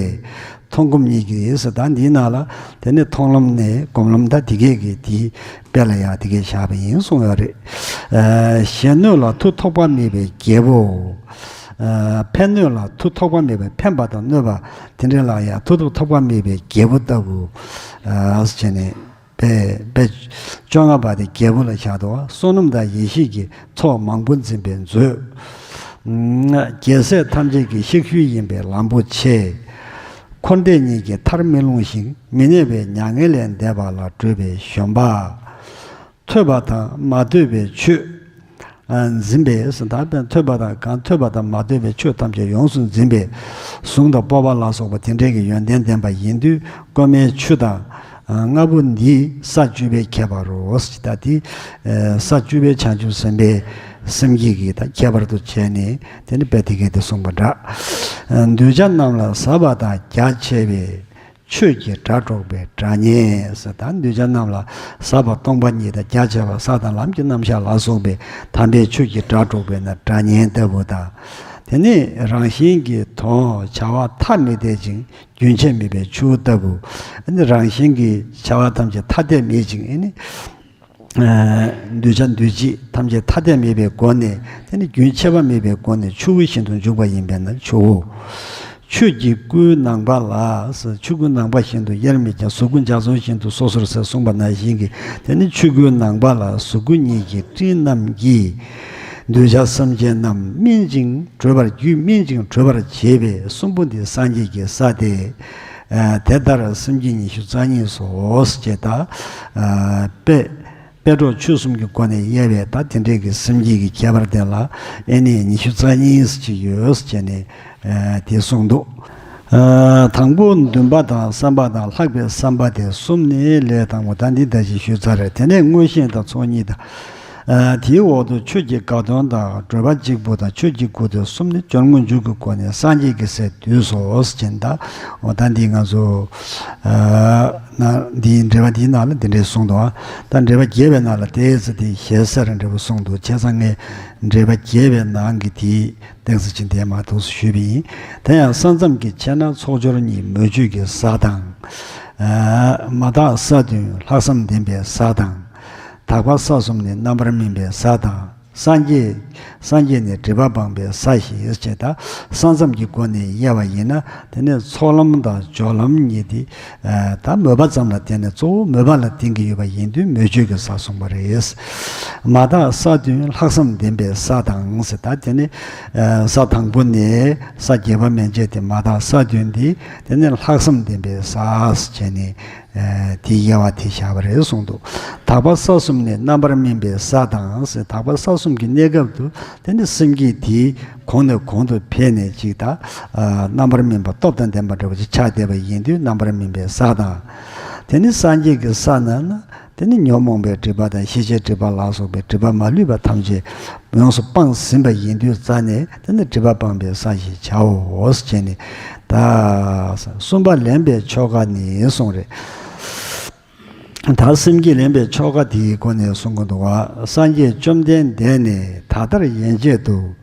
མཐོང་སྒོམ་གཉིས་ཀྱི་ཟེར་ད་འདིའི་ནང་ལ་དེ་ནི་མཐོང་ལམ་ནས་སྒོམ་ལམ་ད་དེ་གས་ཀྱི་དེའི་དཔེ་ལ་ཡང་དེ་གས་བཞག་པ་ཡིན་གསུངས་ཡོད་རེད། ཨ་གཞན་གནོད་ལ་མཐུ་ཐོགས་པ་མེད་པའི་རྒྱལ་པོ། ཨ་ཕན་གནོད་ལ་མཐུ་ཐོགས་པ་མེད་པའི་ཕན་པ་དང་གནོད་པ་དེ་འདྲ་ལ་ཡང་མཐུ་ཐོགས་པ་མེད་པའི་རྒྱལ་པོ་ལྟ་བུ་ཨ་བྱས་ནས། པས་པས་བཅོ་ལྔ་པ་དེ་རྒྱལ་པོ་ལ་བཞག་འདུག་བསོད་ནམས་དང་ཡེ་ཤེས་ཀྱི་ཚོགས་མང་པོ་འཛིན་པའི་མཛོད། རྒྱལ་སྲས་ཐམས་ཅད་ཀྱི་གཤེགས་ཤུལ་ཡིན་པའི་ལམ་པོ་ཆེ། འཁོར་འདས་གཉིས་ཀྱི་མཐར་མི་ལྷུང་ཞིང་མི་གནས་པའི་མྱ་ངན་ལས་འདས་པ་ལ་བགྲོད་པའི་བཞོན་པ། ཐོས་པ་དང་མ་ཐོས་པའི་ཆོས། ཨ་འཛིན་པས་ཟེར་ད་དཔེར་ན་ཐོས་པ་དང་གང་ཐོས་པ་དང་མ་ཐོས་པའི་ཆོས་ཐམས་ཅད་ཡོངས་སུ་འཛིན་པས་གཟུངས་དང་སྤོབས་པ་ལ་སོགས་པ་དེ་འདྲའི་གི་ཡོན་ཏན་ལྡན་པ་ཡིན་དུས་ཀ་མའི་ཆུ་དང་ལྔ་པོ་འདི་ས་བཅུ་པའི་ཁྱད་པར་རོ། ད་དེ་ས་བཅུ་པའི་བྱང་ཆུབ་སེམས་དཔའི་སེམས་བསྐྱེད་ཀྱི་ད་ཁྱད་པར་དུ་བྱས་ནས་དེ་ནི་དཔེ་དེ་གས་དེ་གསུངས་པ་འདྲ། གདུལ་བྱ་རྣམས་ལ་ཟབ་པ་དང་རྒྱ་ཆེ་བའི། ཆོས་ཀྱི་སྒྲ་སྒྲོག་པའི་སྒྲ་སྙན་ཟེར་ད་གདུལ་བྱ་རྣམས་ལ་ཟབ་པ་སྟོང་པ་ཉིད་དང་རྒྱ་ཆེ་བ་ས་དང་ལམ་གྱི་རྣམ་གཞག་ལ་སོགས་པའི་དམ་པའི་ཆོས་ཀྱི་སྒྲ་སྒྲོག་པའི་ན་སྒྲ་སྙན་ལྟ་བུ་དང་། དེ་ནས་རང་བཞིན་གྱི་དོན་བྱ་བ་མཐའ་མི་འདས་ཅིང་རྒྱུན་ཆད་མེད་པའི་ཆུ་བོ་ལྟ་བུ། རང་བཞིན་གྱི་བྱ་བ་ཐམས་ཅད་མཐའ་འདས་མེད་ཅིང་ཨ་ནི། གདུལ་བྱ་འདུལ་བྱེད་ཐམས་ཅད་མཐའ་འདས་མེད་པའི་སྒོ་ནས་དེ་ནི་རྒྱུན་ཆད་པ་མེད་པའི་སྒོ་ནས་ཆུ་བོ་བཞིན་དུ་འཇུག་པ་ཡིན་པས་ན་ཆུ་བོ། ཆོས་ཀྱི་སྐུའི་ནང་པ་ལ་ཆོས་སྐུ་ནང་པ་བཞིན་དུ་དབྱེར་མེད་ཀྱང་གཟུགས་སྐུ་འཇའ་ཚོན་བཞིན་དུ་སོ་སོར་ཟེར་གསུངས་པ་ནང་བཞིན་གྱི་དེ་ནི་ཆོས་སྐུའི་ནང་པ་ལ་གཟུགས་སྐུ་གཉིས་ཀྱི་སྤྲིན་རྣམས་ཀྱིས་གདུལ་བྱ་སེམས་ཅན་རྣམས་སྨིན་ཅིང་གྲོལ་བར་རྒྱུད་སྨིན་ཅིང་གྲོལ་བར་བྱེད་པའི་གསུམ་པོ་འདི་སངས་རྒྱས་ཀྱི་ས་སྟེ། དེ་ལྟར་སེམས་བསྐྱེད་ཉི་ཤུ་རྩ་གཉིས་སོ་ཞེས་དང་། དཔེ་དཔེ་གྲོགས་ཆོས་གསུམ་གྱི་སྒོ་ནས་དབྱེ་བའི་ད་དེ་འདྲའི་གི་སེམས་བསྐྱེད་ཀྱི་ཁྱད་པར་དེ་ལ་ཨེ་ནི་ཉི་ཤུ་རྩ་གཉིས་ཅིག་ཡོད་ཅེས་ནས་དེ་གསུངས་འདུག་དང་པོ་འདུན་པ་དང་བསམ་པ་དང་ལྷག་པའི་བསམ་པ་དེ་གསུམ་ནི་ལས་དང་པོ་ད་འདི་ད་ཅི་ཞུས་ཚར་རེད། དེ་ནས་མངོན་ཤེས་དང་ཚོགས་གཉིས་དང་། དེའི་འོག་ཏུ་ཆོས་ཀྱི་དགའ་སྟོན་དང་བགྲོད་པ་གཅིག་པུ་དང་ཆོས་ཀྱི་སྐུ་དེ་གསུམ་ནི་སྦྱོར་དངོས་འཇུག་གི་སྒོ་ནས་སངས་རྒྱས་ཀྱི་སྲས་བསྡུས་སོ་ཞེས་ད། འོ་ད་འདི་ང་ཚོ་ན་འདིའི་འགྲེལ་པ་འདིའི་ནང་ལ་འདི་འདྲས་གསུངས་འདུག་ད་འགྲེལ་པ་རྒྱས་པའི་ནང་ལ་དེའི་ཚེ་དེ་ཞེས་ཟེར་འགྲེལ་པ་གསུངས་འདུག་བྱས་ཙང་ངས་འགྲེལ་པ་རྒྱས་པའི་ནང་གི་དེའི་གཏན་ཚིགས་ཅན་དེ་མ་ཐུགས་སུ་ཞུས་པ་ཡིན། དེ་ཡང་ས་མཚམས་ཀྱི་ཕྱེད་ན་ཚོགས་སྦྱོར་གཉིས་མོས་སྤྱོད་ཀྱི་ས་དང་། མ་དག་ས་བདུན་ལྷག་བསམ་ལྡན་པའི་ས་དང་། དག་པ་ས་གསུམ་ནི་རྣམ་པར་སྨིན་པའི་ས་དང་། སངས་རྒྱས་སངས་རྒྱས་ནི་སྒྲིབ་པ་སྤངས་པའི་ས་ཞེས་བྱས་ད་ས་མཚམས་ཀྱི་སྒོ་ནས་དབྱེ་བ་ཡིན་ན་དེ་ནས་ཚོགས་ལམ་དང་སྦྱོར་ལམ་གཉིས་ཏེ། ད་མོས་པ་ཙམ་ལ་བརྟེན་ནས་གཙོ་བོ་མོས་པ་ལ་བརྟེན་གྱི་ཡོད་པ་ཡིན་དུས་མོས་སྤྱོད་ཀྱི་ས་གསུངས་པ་རེད། མ་དག་ས་བདུན་ལྷག་བསམ་ལྡན་པའི་ས་དང་ཟེར་ད་དེ་ནི་ས་དང་པོ་ནས་ས་བརྒྱད་པ་མན་ཆད་དེ་མ་དག་ས་བདུན་ཏེ་དེ་ནི་ལྷག་བསམ་ལྡན་པའི་ས་ཟེར་བྱས་ནས། ཨ་དེའི་དབྱེ་བ་དེ་བཞག་པ་རེད་གསུངས་འདུག། དག་པ་ས་གསུམ་ནི་རྣམ་པར་སྨིན་པའི་ས་དང་ཟེར། དག་པ་ས་གསུམ་གྱི་གནས་སྐབས་སུ་དེ་ནི་སེམས་བསྐྱེད་དེ་གོང་ནས་གོང་དུ་འཕེལ་ནས་ཅིག་ད་ཨ་རྣམ་པར་སྨིན་པ་སྟོབས་དང་ལྡན་པ་འདྲ་བོ་ཅིག་ཆགས་བསྡད་པ་ཡིན་དུས་རྣམ་པར་སྨིན་པའི་ས་དང་། དེ་ནི་སངས་རྒྱས་ཀྱི་ས་ན་ན། དེ་ནི་ཉོན་མོངས་པའི་སྒྲིབ་པ་དང་ཤེས་བྱའི་སྒྲིབ་པ་ལ་སོགས་པའི་སྒྲིབ་པ་མ་ལུས་པ་ཐམས་ཅད་ཡོངས་སུ་སྤངས་ཟིན་པ་ཡིན་དུས་རྩ་ནས་དེ་ནི་སྒྲིབ་པ་སྤངས་པའི་ས་ཞེས་བྱའོ་ཞེས་ནས། ད་གསུམ་པ་ལེན་པའི་ཆོ་ག་ནི་གསུངས་རེད། ད་སེམས་བསྐྱེད་ལེན་པའི་ཆོ་ག་དེའི་སྒོ་ནས་གསུང་གི་འདུག་བ། སངས་རྒྱས་བཅོམ་ལྡན་འདས་ནི་ད་ལྟར་ཡན་ཆད་དུ།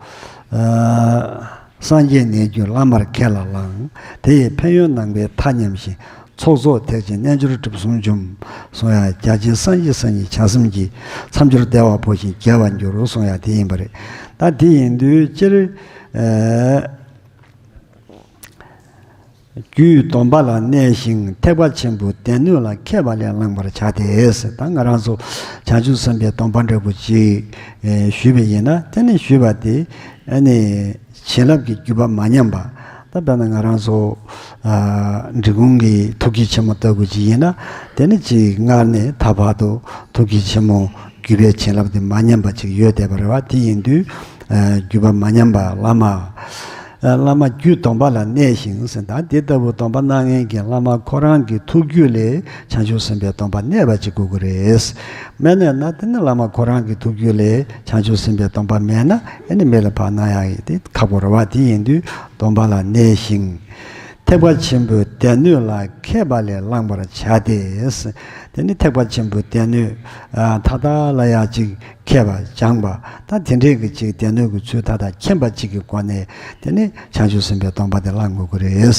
ཨ་སངས་རྒྱས་ནས་རྒྱུད་བླ་མར་ཁས་ལ་བླངས། དེ་ཡི་ཕན་ཡོན་ནང་པའི་མཐའ་མཉམ་ཞིང་། ཚོགས་རྫོགས་ཐེག་ཆེན་རྣལ་འབྱོར་གྲུབ་གསུམ་འཇོམས། གསུང་ཡང་རྒྱ་ཆེན་སངས་རྒྱས་སངས་རྒྱས་བྱང་སེམས་ཀྱི། མཚམས་སྦྱོར་བདེ་བ་འཕོ་ཞིང་རྒྱས་པར་འགྱུར་གསུང་ཡང་དེ་ཡིན་པ་རེད། ད་དེ་ཡིན་དུས་སྤྱིར། ཨ་རྒྱུད་སྡོམ་པ་ལ་གནས་ཤིང་ཐེག་པ་ཆེན་པོའི་སྡེ་སྣོད་ལ་མཁས་པ་ལས་བླང་བར་བྱ་སྟེ། ད་ང་རང་ཚོ་བྱང་ཆུབ་སེམས་དཔའི་སྡོམ་པ་འདྲ་པོ་ཅིག་ཨེ་ཞུས་པ་ཡིན་ན། དེ་ནི་ཞུས་པ་དེ་ཨ་ནི་བྱིན་རླབས་ཀྱི་བརྒྱུད་པ་མ་ཉམས་པ། ད་དཔེར་ན་ང་རང་ཚོ་ཨ་འབྲི་གུང་གི་ཐུགས་བསྐྱེད་ཆེན་མོ་ལྟ་བུ་ཅིག་ཡིན་ན། དེ་ནི་ཅིག་སྔར་ནས་ད་བར་དུ་ཐུགས་བསྐྱེད་ཆེན་མོ་བརྒྱུད་པའི་བྱིན་རླབས་དེ་མ་ཉམས་པ་ཅིག་ཡོད་བསྡད་པ་རེད་བ། དེ་ཡིན་དུས་ཨ་བརྒྱུད་པ་མ་ཉམས་པ་བླ་མ། ཨ་བླ་མ་རྒྱུད་སྡོམ་པ་ལ་གནས་ཤིང་ཟེར། ད་དེ་ལྟ་བུ་སྡོམ་པ་གནང་མཁན་གྱི་བླ་མ་ཁོ་རང་གི་ཐུགས་རྒྱུད་ལས་བྱང་ཆུབ་སེམས་དཔའི་སྡོམ་པ་གནས་པ་ཅིག་དགོས་ཀྱི་རེད། མེད་ན་ན་དེ་ནི་བླ་མ་ཁོ་རང་གི་ཐུགས་རྒྱུད་ལས་བྱང་ཆུབ་སེམས་དཔའི་སྡོམ་པ་མེད་ན་ཨེ་ནི་མི་ལ་ཕར་གནང་ཡག་ཡིན་དེ་ཁག་པོ་རེད་བ། དེ་ཡིན་དུས་སྡོམ་པ་ལ་གནས་ཤིང་། ཐེག་པ་ཆེན་པོའི་སྡེ་སྣོད་ལ་མཁས་པ་ལས་བླང་བར་བྱ་སྟེ། དེ་ནི་ཐེག་པ་ཆེན་པོའི་སྡེ་སྣོད་ཨ་མཐའ་དག་ལ་ཡང་ཅིག་མཁས་པ་སྦྱངས་པ། ད་དེ་འདྲའི་གི་ཅིག་སྡེ་སྣོད་ཀྱི་ཚུལ་མཐའ་དག་མཁྱེན་པ་ཅིག་གི་སྒོ་ནས་དེ་ནི་བྱང་ཆུབ་སེམས་དཔའི་སྡོམ་པ་དེ་བླང་དགོས་ཀྱི་རེད།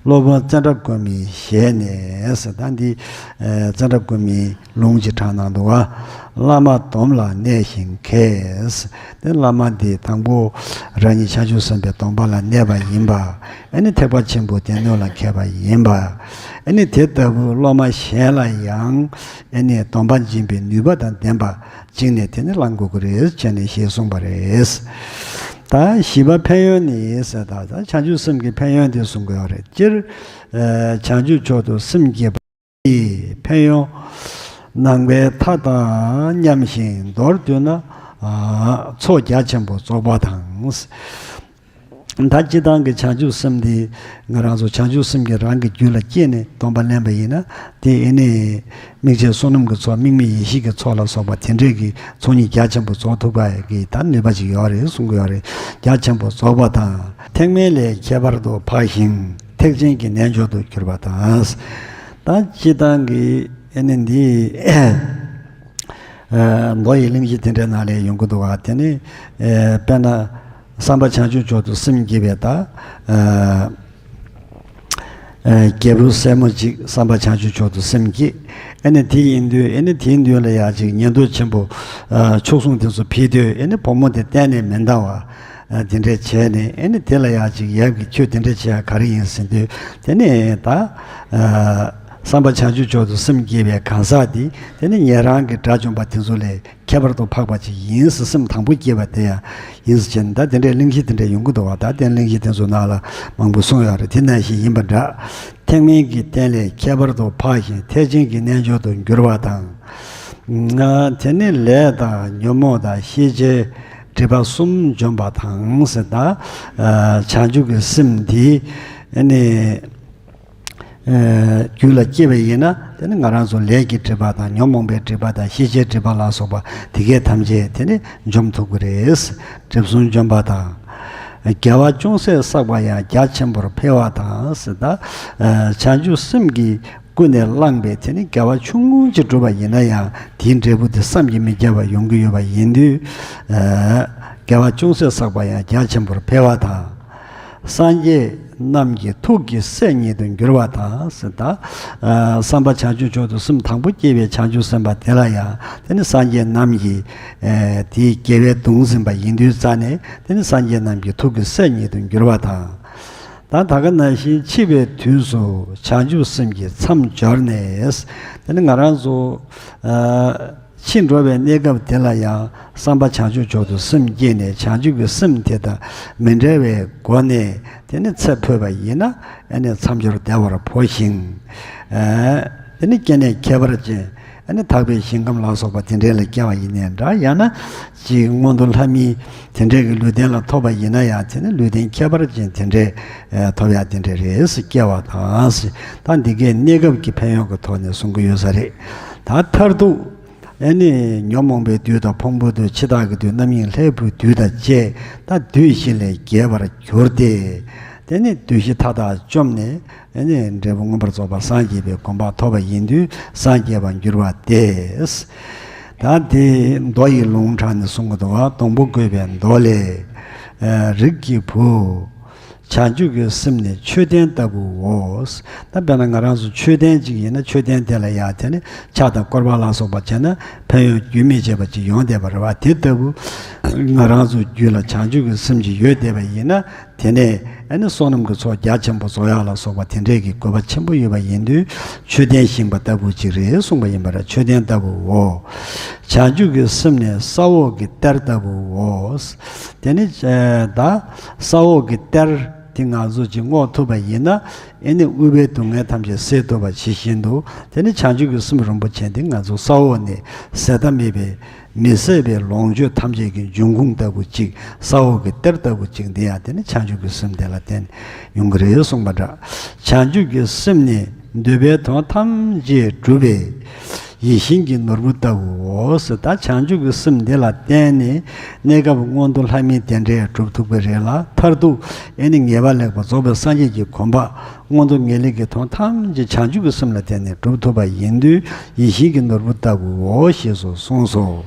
སློབ་དཔོན་ཙནྡྲ་གོ་མིའི་ཞལ་ནས། ད་འདི་ཨ་ཙནྡྲ་གོ་མིའི་ལུང་ཅིག་དྲངས་གནང་འདུག་བ། བླ་མ་སྡོམ་ལ་གནས་ཤིང་མཁས། དེ་བླ་མ་འདི་དང་པོ་རང་ཉིད་བྱང་ཆུབ་སེམས་དཔའི་སྡོམ་པ་ལ་གནས་པ་ཡིན་པ། ཨ་ནི་ཐེག་པ་ཆེན་པོའི་སྡེ་སྣོད་ལ་མཁས་པ་ཡིན་པ། ཨ་ནི་དེ་ལྟ་བུ་སློབ་མ་གཞན་ལ་ཡང་ཨ་ནི་སྡོམ་པ་སྦྱིན་པའི་ནུས་པ་དང་ལྡན་པ་ཅིག་ནས་དེ་ནི་བླང་དགོས་ཀྱི་རེད་ཅེས་ནས་ཞེས་གསུངས་པ་རེད། ད་བཞི་པ་ཕན་ཡོན་ནི་ཟེར། ད་ད་བྱང་ཆུབ་སེམས་ཀྱི་ཕན་ཡོན་དེ་གསུང་དགོས་པ་རེད། སྤྱིར་ཨ་བྱང་ཆུབ་མཆོག་ཏུ་སེམས་བསྐྱེད་པ། ཕན་ཡོན། ནང་པའི་མཐའ་དང་མཉམ་ཞིང་མདོར་བསྡུས་ན། ཚོགས་རྒྱ་ཆེན་པོ་རྫོགས་པ་དང་། ད་སྤྱིར་བཏང་གི་བྱང་ཆུབ་སེམས་འདི་ང་རང་ཚོ་བྱང་ཆུབ་སེམས་ཀྱི་རང་གི་རྒྱུད་ལ་སྐྱེས་ནས་སྡོམ་པ་ལེན་པ་ཡིན་ན། དེ་ཨེ་ནི་དམིགས་བཅས་བསོད་ནམས་ཀྱི་ཚོགས། དམིགས་མེད་ཡེ་ཤེས་ཀྱི་ཚོགས་ལ་སོགས་པ་དེ་འདྲས་ཀྱི་ཚོགས་གཉིས་རྒྱ་ཆེན་པོ་རྫོགས་ཐུབ་པ་གི་ད་ནུས་པ་ཅིག་ཡོད་རེད་གསུང་གི་ཡོད་རེད། རྒྱ་ཆེན་པོ་རྫོགས་པ་དང་། ཐེག་དམན་ལས་ཁྱད་པར་དུ་འཕགས་ཤིང་། ཐེག་ཆེན་གྱི་རྣལ་འབྱོར་དུ་གྱུར་པ་དང་། ད་སྤྱིར་བཏང་གི་ཨེ་ནི་འདི་ཨ་མདོ་ཡི་གླེང་གཞི་དེ་འདྲའི་ནང་ལ་ཡོང་གི་འདུག་བ། དེ་ནི་ཨ་དཔེར་ན་བསམ་པ་བྱང་ཆུབ་མཆོག་ཏུ་སེམས་བསྐྱེད་པའི་ད་ཨ་ཨ་རྒྱལ་པོ་སྲས་མོ་གཅིག་བསམ་པ་བྱང་ཆུབ་མཆོག་ཏུ་སེམས་བསྐྱེད། ཨེ་ནི་དེ་ཡིན་དུས་ཨེ་ནི་དེའི་མདུན་ལ་ཡ་གཅིག་ཉན་ཐོས་ཆེན་པོ་ཨ་མཆོག་ཟུང་དེ་ཚོ་ཕེབས་དུས་ཨེ་ནི་བུ་མོ་དེ་གཏན་ནས་མི་འདའ་བ། ཨ་དེ་འདྲས་བྱས་ནས་ཨེ་ནི་དེ་ལ་ཡ་གཅིག་ཡབ་ཀྱིས་ཁྱོད་དེ་འདྲས་བྱེད་ཡ་ག་རེ་ཡིན་ཟེར་དུས། དེ་ནས་ད་ཨ་བསམ་པ་བྱང་ཆུབ་མཆོག་ཏུ་སེམས་བསྐྱེད་པའི་གང་ཟག་དེ་དེ་ནི་ཉན་རང་གི་དགྲ་བཅོམ་པ་དེ་ཚོ་ལས་ཁྱད་པར་དུ་འཕགས་པ་ཅིག་ཡིན་ཟེར་སེམས་དང་པོ་སྐྱེས་པ་དེ་ཡང་ཡིན་ཟེར་བྱས་ནས། ད་དེ་འདྲའི་གླེང་གཞི་དེ་འདྲ་ཡོང་གི་འདུག་བ། ད་དེ་གླེང་གཞི་དེ་ཚོ་ནང་ལ་མང་པོ་གསུངས་ཡོད་རེད། དེ་ནང་བཞིན་ཡིན་པ་འདྲ། ཐེག་དམན་གྱི་རྟེན་ལས་ཁྱད་པར་དུ་འཕགས་ཤིང་། ཐེག་ཆེན་གྱི་རྣལ་འབྱོར་དུ་འགྱུར་བ་དང་། ང་དེ་ནི་ལས་དང་ཉོན་མོངས་དང་ཤེས་བྱའི་སྒྲིབ་པ་གསུམ་འཇོམས་པ་དང་ཟེར། ད་ཨ་བྱང་ཆུབ་ཀྱི་སེམས་འདི་ཨ་ནི་ཨ་རྒྱུད་ལ་སྐྱེས་པ་ཡིན་ན། དེ་ནི་ང་རང་ཚོ་ལས་ཀྱི་སྒྲིབ་པ་དང་ཉོན་མོངས་པའི་སྒྲིབ་པ་དང་ཤེས་བྱའི་སྒྲིབ་པ་ལ་སོགས་པ་དེ་གས་ཐམས་ཅད་དེ་ནི་འཇོམས་ཐུབ་ཀྱི་རེད། སྒྲིབ་གསུམ་འཇོམས་པ་དང་། དགེ་བ་ཅུང་ཟད་བསགས་པ་ཡང་རྒྱ་ཆེན་པོར་འཕེལ་བ་དང་ཟེར། ད་ཨ་བྱང་ཆུབ་སེམས་ཀྱི་ཀུན་ནས་བསླངས་པའི་དེ་ནི་དགེ་བ་ཆུང་ངུ་ཅིག་བསྒྲུབས་པ་ཡིན་ན་ཡང་དེའི་འབྲས་བུ་དེ་བསམ་གྱིས་མི་ཁྱབ་པ་ཡོང་གི་ཡོད་པ་ཡིན་དུས། ཨ་དགེ་བ་ཅུང་ཟད་བསགས་པ་ཡང་རྒྱ་ཆེན་པོར་འཕེལ་བ་དང་། སངས་རྒྱས་རྣམས་ཀྱི་ཐུགས་ཀྱི་སྲས་ཉིད་དུ་འགྱུར་བ་དང་ཟེར། ད་ཨ་བསམ་པ་བྱང་ཆུབ་མཆོག་ཏུ་སེམས་དང་པོ་སྐྱེས་པའི་བྱང་ཆུབ་སེམས་དཔའ་དེ་ལ་ཡང་དེ་ནི་སངས་རྒྱས་རྣམས་ཀྱི་ཨ་དེའི་དགེ་བས་གདུང་ཟིན་པ་ཡིན་དུས་རྩ་ནས་དེ་ནི་སངས་རྒྱས་རྣམས་ཀྱི་ཐུགས་ཀྱི་སྲས་ཉིད་དུ་འགྱུར་བ་དང་། ད་ད་ག་ནང་བཞིན་འཆི་བའི་དུས་སུ་བྱང་ཆུབ་སེམས་ཀྱི་མཚམས་སྦྱོར་ནས། དེ་ནི་ང་རང་ཚོ་ཨ་འཆི་འགྲོ་བའི་གནས་སྐབས་དེ་ལ་ཡང་བསམ་པ་བྱང་ཆུབ་མཆོག་ཏུ་སེམས་བསྐྱེད་ནས་བྱང་ཆུབ་ཀྱི་སེམས་དེ་དང་མི་འབྲལ་བའི་སྒོ་ནས་དེ་ནི་ཚེ་འཕོས་པ་ཡིན་ན་ཨ་ནི་མཚམས་སྦྱོར་བདེ་བར་འཕོ་ཞིང་། ཨ་ དེ་ནི་སྐྱེ་གནས་ཁྱད་པར་ཅན། ཨ་ནི་ཐེག་པའི་ཞིང་ཁམས་ལ་སོགས་པ་དེ་འདྲའི་ལ་སྐྱེ་བ་ཡིན་ནའི་འདྲ། ཡང་ན་ཅིག་མངོན་མཐོ་ལྷ་མིའི་དེ་འདྲའི་གི་ལུས་རྟེན་ལ་ཐོབ་པ་ཡིན་ན་ཡང་དེ་ནི་ལུས་རྟེན་ཁྱད་པར་ཅན་དེ་འདྲའི་ཨེ་ཐོབ་ཡ་དེ་འདྲ་རེད་ཟེར། སྐྱེ་བ་དང་ཟེར། ད་འདི་གའི་གནས་སྐབས་ཀྱི་ཕན་ཡོན་གྱི་ཐོག་ནས་གསུང་གི་ཡོད་ས་རེད། ད་མཐར་ཐུག་ཨ་ནི་ཉོན་མོངས་པའི་བདུད་དང་ཕུང་པོའི་བདུད། འཆི་བདག་གི་བདུད། རྣམ་གཡེང་ལྷའི་བུའི་བདུད་དང་བཅས། ད་བདུད་བཞི་ལས་རྒྱལ་བར་གྱུར་ཏེ། དེ་ནི་བདུད་བཞི་མཐའ་དག་བཅོམ་ནས། ཨ་ནི་འབྲས་བུ་མངོན་པར་རྫོགས་པ་སངས་རྒྱས་པའི་གོ་འཕང་ཐོབ་པ་ཡིན་དུས་སངས་རྒྱས་པར་འགྱུར་བ་སྟེ། ད་དེ་མདོ་ཡི་ལུང་དྲངས་ནས་གསུང་གི་འདུག་བ། སྡོང་པོ་བཀོད་པའི་མདོ་ལས། ཨ་རིགས་ཀྱི་བུ། བྱང་ཆུབ་ཀྱི་སེམས་ནི་མཆོད་རྟེན་ལྟ་བུའོ། ད་དཔེར་ན་ང་རང་ཚོ་མཆོད་རྟེན་ཅིག་ཡིན་ན་མཆོད་རྟེན་དེ་ལ་ཡ་དེ་ནི་ཕྱག་དང་སྐོར་བ་ལ་སོགས་པ་བྱས་ན་ཕན་ཡོན་རྒྱུན་མི་ཆད་པ་ཅིག་ཡོང་བསྡད་པ་རེད་བ། དེ་ལྟ་བུ་ང་རང་ཚོ་རྒྱུད་ལ་བྱང་ཆུབ་ཀྱི་སེམས་ཅིག་ཡོད་བསྡད་པ་ཡིན་ན། དེ་ནས་ཨ་ནི་བསོད་ནམས་ཀྱི་ཚོགས་རྒྱ་ཆེན་པོ་རྫོགས་ཡག་ལ་སོགས་པ་དེ་འདྲས་ཀྱི་དགོས་པ་ཆེན་པོ་ཡོད་པ་ཡིན་དུས་མཆོད་རྟེན་བཞེངས་པ་ལྟ་བུ་ཅིག་རེད་གསུངས་པ་ཡིན་པ་རེད། མཆོད་རྟེན་ལྟ་བུའོ། བྱང་ཆུབ་ཀྱི་སེམས་ནི་ས་འོག་གི་གཏེར་ལྟ་བུའོ། དེ་ནི་ཨ་ད་ས་འོག་གི་གཏེར་དེ་ང་ཚོ་ཅིག་སྔོག་ཐུབ་པ་ཡིན་ན། ཨ་ནི་དབུལ་བའི་སྡུག་བསྔལ་ཐམས་ཅད་སེལ་ཐུབ་པ་ཇི་བཞིན་དུ། དེ་ནི་བྱང་ཆུབ་ཀྱི་སེམས་རིན་པོ་ཆེ་འདི་ང་ཚོ་ས་འོག་ནས་ཟད་མཐའ་མེད་པའི་མི་ཟད་པའི་ལོངས་སྤྱོད་ཐམས་ཅད་ཀྱི་འབྱུང་ཁུངས་ལྟ་བུ་ཅིག་ས་འོག་གི་གཏེར་ལྟ་བུ་ཅིག་འདི་ཡང་དེ་ནི་བྱང་ཆུབ་ཀྱི་སེམས་དེ་ལ་བརྟེན་ཡོང་གི་རེད་གསུངས་པ་འདྲ། བྱང་ཆུབ་ཀྱི་སེམས་ནི་འདོད་པའི་དོན་ཐམས་ཅད་སྒྲུབ་པའི་ཡིད་བཞིན་གྱི་ནོར་བུ་ལྟ་བུའོ་ཟེར། ད་བྱང་ཆུབ་ཀྱི་སེམས་འདི་ལ་བརྟེན་ནས་གནས་སྐབས་མངོན་མཐོ་ལྷ་མིའི་གདན་འདྲེན་སྒྲུབ་ཐུབ་ཀྱི་རེད་ལ། མཐར་ཐུག་ཨེ་ནི་ངེས་པ་ལེགས་པར་རྫོགས་པའི་སངས་རྒྱས་ཀྱི་གོ་འཕང་མངོན་མཐོ་ངེས་ལེགས་ཀྱི་དོན་ཐམས་ཅད་བྱང་ཆུབ་ཀྱི་སེམས་ལ་བརྟེན་ནས་སྒྲུབ་ཐུབ་པ་ཡིན་དུས་ཡིད་བཞིན་གྱི་ནོར་བུ་ལྟ་བུའོ་ཞེས་སུ་གསུངས་སོ།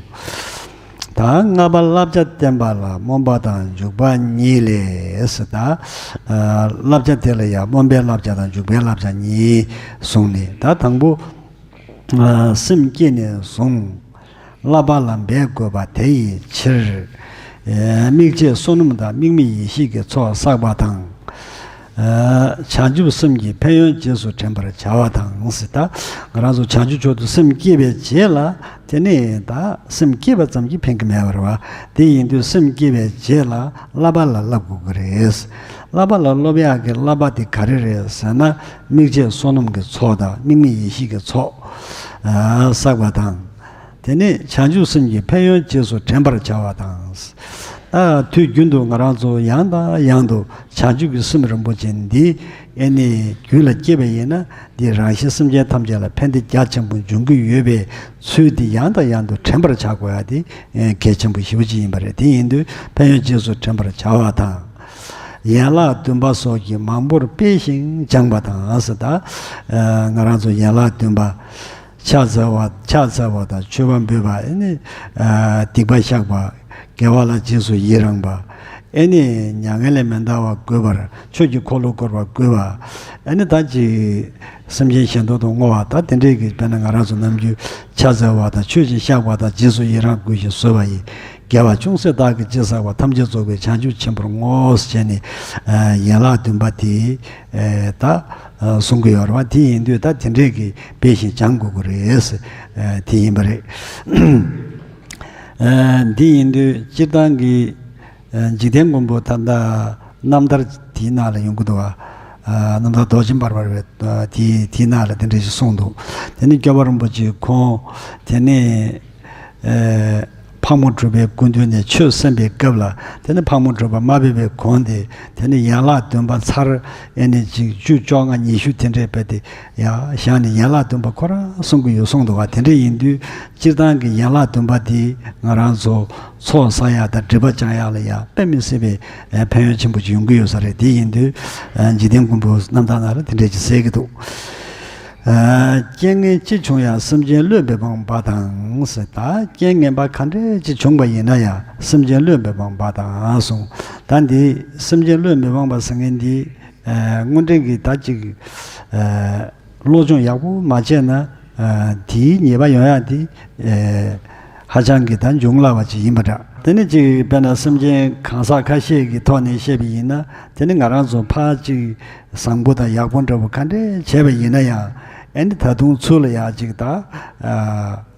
ད་ལྔ་པ་བསླབ་བྱ་བསྟན་པ་ལ་སྨོན་པ་དང་འཇུག་པ་གཉིས་ལས་ཟེར། ད་ཨ་བསླབ་བྱ་དེ་ལ་ཡང་སྨོན་པའི་བསླབ་བྱ་དང་འཇུག་པའི་བསླབ་བྱ་གཉིས་གསུངས་ནས། ད་དང་པོ་ཨ་སེམས་བསྐྱེད་ནས་བཟུང་བསླབ་པ་ལ་འབད་དགོས་པ་དེ་ཡི་ཕྱིར། ཨེ་དམིགས་བཅས་བསོད་ནམས་དང་དམིགས་མེད་ཡེ་ཤེས་ཀྱི་ཚོགས་བསགས་པ་དང་། ཨ་བྱང་ཆུབ་སེམས་ཀྱི་ཕན་ཡོན་རྗེས་སུ་དྲན་པར་བྱ་བ་དང་ཟེར། ད་ང་རང་ཚོ་བྱང་ཆུབ་མཆོག་ཏུ་སེམས་བསྐྱེད་པའི་རྗེས་ལ། དེ་ནས་ད་སེམས་བསྐྱེད་པ་ཙམ་གྱིས་ཕན་གྱི་མེད་པ་རེད་བ། དེ་ཡིན་དུས་སེམས་བསྐྱེད་པའི་རྗེས་ལ་བསླབ་པ་ལ་བསླབ་དགོས་ཀྱི་རེད། བསླབ་པ་ལ་སློབ་ཡག་གི་བསླབ་པ་དེ་ག་རེ་རེད་ཟེར་ན། དམིགས་བཅས་བསོད་ནམས་ཀྱི་ཚོགས་དང་དམིགས་མེད་ཡེ་ཤེས་ཀྱི་ཚོགས་ཨ་བསགས་པ་དང་། དེ་ནས་བྱང་ཆུབ་སེམས་ཀྱི་ཕན་ཡོན་རྗེས་སུ་དྲན་པར་བྱ་བ་དང་། ཨ་དུས་རྒྱུན་དུ་ང་རང་ཚོ་ཡང་དང་ཡང་དུ་བྱང་ཆུབ་ཀྱི་སེམས་རིན་པོ་ཆེ་འདི་ཨེ་ནི་རྒྱུད་ལ་སྐྱེས་པ་ཡིན་ན། འདི་རང་གཞན་སེམས་ཅན་ཐམས་ཅད་ལ་ཕན་བདེ་རྒྱ་ཆེན་པོ་འབྱུང་གི་ཡོད་པའི་ཚུལ་འདི་ཡང་དང་ཡང་དུ་དྲན་པར་བྱ་དགོས་ཡ་དེ་ཨེ་གལ་ཆེན་པོ་ཞེ་པོ་ཅིག་ཡིན་པ་རེད། དེ་ཡིན་དུས་ཕན་ཡོན་རྗེས་སུ་དྲན་པར་བྱ་བ་དང་། ཡན་ལག་བདུན་པ་སོགས་ཀྱིས་མང་པོར་སྤེལ་ཞིང་སྦྱངས་པ་དང་ཟེར། ད་ཨ་ང་རང་ཚོ་ཡན་ལག་བདུན་པ། ཕྱག་འཚལ་བ། ཕྱག་འཚལ་བ་དང་མཆོད་པ་འབུལ་བ། ཨེ་ནི་ཨ་སྡིག་པ་བཤགས་པ། དགེ་བ་ལ་རྗེས་སུ་ཡི་རང་བ། ཨེ་ནི་མྱ་ངན་ལས་མི་འདའ་བར་དགོད་པར་ཆོས་ཀྱི་འཁོར་ལོ་བསྐོར་བར་བསྐུལ་བ། ཨེ་ནི་ད་ཅི་སེམས་ཅན་གཞན་དོན་དུ་བསྔོ་བ། ད་དེ་འདྲས་ཀྱི་དཔེར་ན་ང་རང་ཚོ་ནམ་རྒྱུན་ཕྱག་འཚལ་བ་དང་མཆོད་ཅིང་བཤགས་པ་དང་རྗེས་སུ་ཡི་རང་བསྐུལ་ཞིང་གསོལ་བ་ཡི། དགེ་བ་ཅུང་ཟད་བདག་གིས་ཅི་བསགས་པ། ཐམས་ཅད་རྫོགས་པའི་བྱང་ཆུབ་ཆེན་པོར་བསྔོ་ཞེས་ནས་ཨ་ཡན་ལག་བདུན་པ་དེ་ཨེ་ད་ཨ་གསུང་གི་ཡོད་རེད་བ། དེ་ཡིན་དུས་ད་དེ་འདྲས་ཀྱི་སྤེལ་ཞིང་སྦྱང་དགོས་ཀྱི་རེད། ཨ་དེ་ཡིན་པ་རེད། ཨ་འདི་ཡིན་དུས་སྤྱིར་བཏང་གི་ཨ་འཇིག་རྟེན་མགོན་པོ་ད་ལྟ་རྣམ་ཐར་དེའི་ནང་ལ་ཡོང་གི་འདུག་བ། ཨ་རྣམ་ཐར་རྡོ་རྗེ་འབར་བ་རེད་བ། དེའི་དེའི་ནང་ལ་དེ་འདྲ་ཞིག་གསུངས་འདུག་དེ་ནི་སྐྱོབ་པ་རིན་པོ་ཆེ་ཁོང་དེ་ནི། ཨེ་ཕག་མོ་གྲུ་པའི་སྐུ་མདུན་ནས་ཆོས་གསན་པའི་སྐབས་ལ། དེ་ནི་ཕག་མོ་གྲུ་པ་མ་ཕེབས་པའི་གོང་དེ། དེ་ནི་ཡན་ལག་བདུན་པ་ཚར་ཨེ་ནི་ཅིག་བཅུ་བཅོ་ལྔ་ཉི་ཤུ་དེ་འདྲས་བས་ཏེ་ཡ་བཞག་ནས་ཡན་ལག་བདུན་པ་ཁོ་རང་གསུང་གི་ཡོད་གསུངས་འདུག་བ། དེ་འདྲ་ཡིན་དུས་སྤྱིར་བཏང་གི་ཡན་ལག་བདུན་པ་དེ་ང་རང་ཚོ་ཚོགས་བསགས་ཡག་དང་སྒྲིབ་པ་སྦྱང་ཡག་ལ་ཡ་དཔེ་མི་སྲིད་པའི་ཨེ་ཕན་ཡོན་ཆེན་པོ་ཅིག་ཡོང་གི་ཡོད་ས་རེད། དེ་ཡིན་དུས་ཨེ་འཇིག་རྟེན་མགོན་པོ་རྣམ་ཐར་ནང་ལ་དེ་འདྲས་ཅིག་གསལ་གི་འདུག་ཨ་རྐྱེན་ངན་ཅི་བྱུང་ཡང་སེམས་ཅན་བློས་མི་ཕམ་པ་དང་ཟེར། ད་རྐྱེན་ངན་པ་ག་འདྲས་ཅིག་བྱུང་བ་ཡིན་ན་ཡང་སེམས་ཅན་བློས་མི་ཕམ་པ་དང་གསུངས། ད་འདི་སེམས་ཅན་བློས་མི་ཕམ་པ་ཟེར་མཁན་འདི་ཨ་དངོས་འབྲེལ་གྱི་ད་ཅིག་ཨ་སློབ་སྦྱོང་ཡག་པོ་མ་བྱས་ན་ཨ་དེའི་ཉེས་པ་ཡོང་ཡག་འདི་ཨ་ཧ་ཅང་གི་ད་འབྱུང་སླ་བ་ཅིག་ཡིན་པ་འདྲ། དེ་ནི་ཅིག་དཔེར་ན་སེམས་ཅན་གང་ཟག་ཁ་ཤས་ཀྱི་ཐོག་ནས་བཤད་པ་ཡིན་ན། དེ་ནི་ང་རང་ཚོ་ཕར་ཅིག་བཟང་པོ་དང་ཡག་པོ་འདྲ་པོ་ག་འདྲས་བྱས་པ་ཡིན་ན་ཡང་། ཨེ་ནི་ད་དུང་ཚུར་ལ་ཡག་ཅིག་ད་ཨ་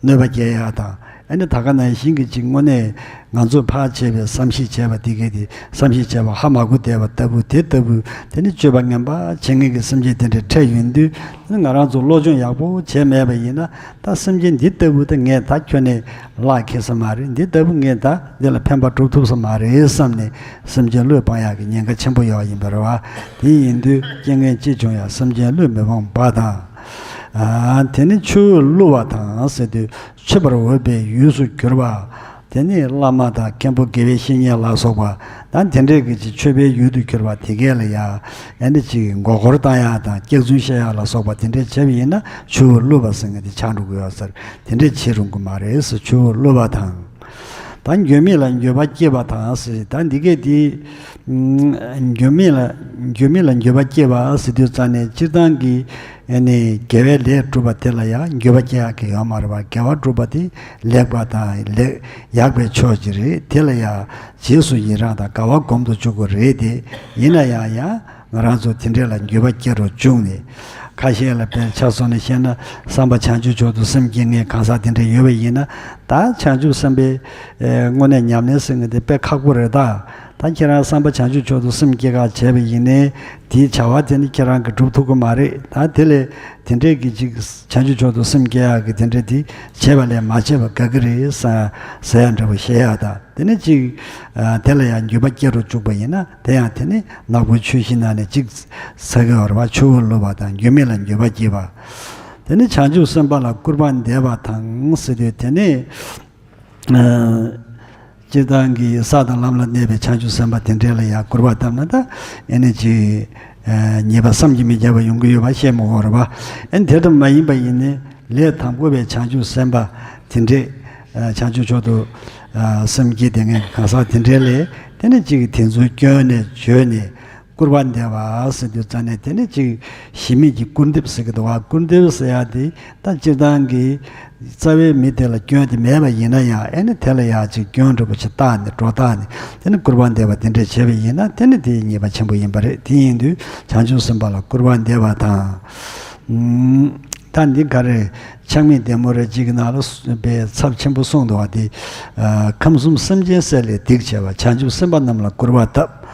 གནོད་པ་སྐྱེལ་ཡག་དང་ ཨ་ནི་ད་ག་ནང་བཞིན་གྱི་ཅིག་དངོས་གནས་ང་ཚོས་ཕར་བྱས་པའི་བསམ་གཞིག་བྱས་པ་དེ་གས་དེ་བསམ་གཞིག་བྱས་པ་ཧ་མ་གོ་བསྡད་པ་ལྟ་བུ་དེ་ལྟ་བུ། དེ་ནི་སྤྱོད་པ་ངན་པ་བྱེད་མཁན་གྱི་སེམས་ཅན་དེ་འདྲ་འཕྲད་ཡོང་དུས། ང་རང་ཚོ་བློ་སྦྱོང་ཡག་པོ་བྱས་མེད་པ་ཡིན་ན། ད་སེམས་ཅན་འདི་ལྟ་བུ་ད་ངས་ད་ཁྱོན་ནས་གླགས་འཁེལ་ས་མ་རེད། འདི་ལྟ་བུ་ངས་ད་འདི་ལ་ཕན་པ་སྒྲུབ་ཐུབ་ས་མ་རེད་བསམ་ནས་སེམས་ཅན་བློས་སྤང་ཡག་གི་ཉེན་ཁ་ཆེན་པོ་ཡོད་ཡིན་པ་རེད་བ། དེ་ཡིན་དུས་རྐྱེན་ངན་ཅི་བྱུང་ཡང་སེམས་ཅན་བློས་མི་སྤང་བ་དང་། ཨ། དེ་ནི་ཆུ་བོ་བླུ་བ་དང་ཟེར་དུས། མཆོད་པར་འོས་པའི་ཡུལ་དུ་གྱུར་པ། དེ་ནི་བླ་མ་དང་མཁན་པོ་དགེ་བའི་བཤེས་གཉེན་ལ་སོགས་པ་དང་དེ་འདྲའི་གི་ཅིག་མཆོད་པའི་ཡུལ་དུ་གྱུར་པ་དེ་གས་ལ་ཡང་། ཨ་ནི་ཅིག་མགོ་སྐོར་བཏང་ཡག་དང་སྐྱག་རྫུན་བཤད་ཡག་ལ་སོགས་པ་དེ་འདྲའི་བྱས་པ་ཡིན་ན་ཆུ་བོ་བླུ་བ་ཟེར་མཁན་དེ་ཆགས་འགྲོ་གི་ཡོད་ས་རེད། དེ་འདྲའི་བྱེད་རུང་གི་མ་རེད་ཟེར། ཆུ་བོ་བླུ་བ་དང་། ད་འགྱོད་མེད་ལ་འགྱོད་པ་སྐྱེས་པ་དང་ཟེར། ད་འདི་གས་དེ། ཨ། འགྱོད་མེད་ལ་འགྱོད་མེད་ལ་འགྱོད་པ་སྐྱེས་པ་ཟེར་དུས་ཙང་ནས་སྤྱིར་བཏང་གི། ཨ་ནི་དགེ་བའི་ལས་སྒྲུབ་པ་དེ་ལ་ཡང་འགྱོད་པ་སྐྱེ་ཡག་གི་ཡོད་མ་རེད་པ། དགེ་བ་སྒྲུབ་པ་དེ་ལེགས་པ་དང་ལེགས་ཡག་པའི་ཕྱོགས་ཀྱི་རེད། དེ་ལ་ཡང་རྗེས་སུ་ཡི་རང་དང་དགའ་བ་སྒོམ་དུ་བཅུག་དགོས་རེད་དེ། ཡིན་ན་ཡང་ཡང་ང་རང་ཚོ་དེ་འདྲས་ལ་འགྱོད་པ་སྐྱེ་རུ་བཅུག་ནས། ཁ་ཤས་ལ་དཔེ་ཆ་བཟོ་ནས་བཤད་ན། བསམ་པ་བྱང་ཆུབ་མཆོག་ཏུ་སེམས་བསྐྱེད་མཁན་གང་ཟག་དེ་འདྲས་ཡོད་པ་ཡིན་ན། ད་བྱང་ཆུབ་སེམས་དཔའི། ཨེ། དངོས་གནས་ཉམས་ལེན་ཟེར་མཁན་དེ་དཔེ་ཁག་པོ་རེད་ད། ད་ཁྱེད་རང་བསམ་པ་བྱང་ཆུབ་མཆོག་ཏུ་སེམས་བསྐྱེད་ག་བྱས་པ་ཡིན་ནའི། དེའི་བྱ་བ་དེ་ནི་ཁྱེད་རང་གིས་སྒྲུབ་ཐུབ་ཀྱི་མ་རེད། ད་དེ་ལས་དེ་འདྲས་ཀྱི་ཅིག་བྱང་ཆུབ་མཆོག་ཏུ་སེམས་བསྐྱེད་ཡག་གི་དེ་འདྲས་དེ་བྱས་པ་ལས་མ་བྱས་པ་དགའ་གི་རེད་ཟེར་ཟེར་ཡག་འདྲ་པོ་བཤད་ཡག་ད། དེ་ནི་ཅིག་ཨ། དེ་ལ་ཡང་འགྱོད་པ་སྐྱེ་རུ་བཅུག་པ་ཡིན་ན། དེ་ཡང་དེ་ནི་ནག་པོའི་ཆོས་བཞི་ནང་ནས་གཅིག་ཟེར་གི་ཡོད་རེད་པ། ཆུ་བོ་བླུ་བ་དང་། འགྱོད་མེད་ལ་འགྱོད་པ་སྐྱེས་པ། དེ་ནི་བྱང་ཆུབ་སེམས་དཔའ་ལ་སྐུར་པ་འདེབས་པ་དང་ཟེར་དུས། དེ་ནི། ཨ། སྤྱིར་བཏང་གི་ས་དང་ལམ་ལ་གནས་པའི་བྱང་ཆུབ་སེམས་དཔའ་དེ་འདྲས་ལ་ཡང་སྐུར་པ་བཏབ་ན། ད་ཨེ་ནི་ཅིག་ཨ། ཉེས་པ་བསམ་གྱིས་མི་ཁྱབ་པ་ཡོང་གི་ཡོད་པ་བཤད་མི་དགོས་རེད་པ། ཨེ་ནི་དེ་ལྟར་མ་ཡིན་པ་ཡིན་ནའི། ལས་དང་པོ་པའི་བྱང་ཆུབ་སེམས་དཔའ་དེ་འདྲས། ཨ། བྱང་ཆུབ་མཆོག་ཏུ། ཨ། སེམས་བསྐྱེད་དེ་ངས་གང་ཟག་དེ་འདྲས་ལས། དེ་ནི་ཅིག་དེ་ཚོའི་སྐྱོན་ནས་བརྗོད་ནས། སྐུར་པ་འདེབས་པ་ཟེར་དུས་ཙང་ནས། དེ་ནི་ཅིག་གཞི་མེད་ཀྱི་སྐུར་འདེབས་ཟེར་གི་འདུག་པ། སྐུར་འདེབས་ཟེར་ཡག་དེ་ད་སྤྱིར་བཏང་གི་རྩ་བའི་མི་དེ་ལ་སྐྱོན་དེ་མེད་པ་ཡིན་ན་ཡང་། ཨེ་ནི་དེ་ལ་ཡང་ཅིག་སྐྱོན་འདྲ་པོ་ཞིག་བཏགས་ནས། སྒྲོ་བཏགས་ནས། དེ་ནི་སྐུར་པ་འདེབས་པ་དེ་འདྲས་བྱས་པ་ཡིན་ན། དེ་ནི་དེའི་ཉེས་པ་ཆེན་པོ་ཡིན་པ་རེད། དེ་ཡིན་དུས་བྱང་ཆུབ་སེམས་དཔའ་ལ་སྐུར་པ་འདེབས་པ་དང་། ཨུམ། ད་འདི་ག་རེ། ཆགས་མེད་བདེ་མོ་རེ་གཅིག་གི་ནང་ལ་དཔེ་ཚབས་ཆེན་པོ་གསུངས་འདུག་པ། དེ། ཨ། ཁམས་གསུམ་སེམས་ཅན་བསད་ལས་སྡིག་བྱས་པ། བྱང་ཆུབ་སེམས་དཔའ་རྣམས་ལ་སྐུར་པ་བཏབ།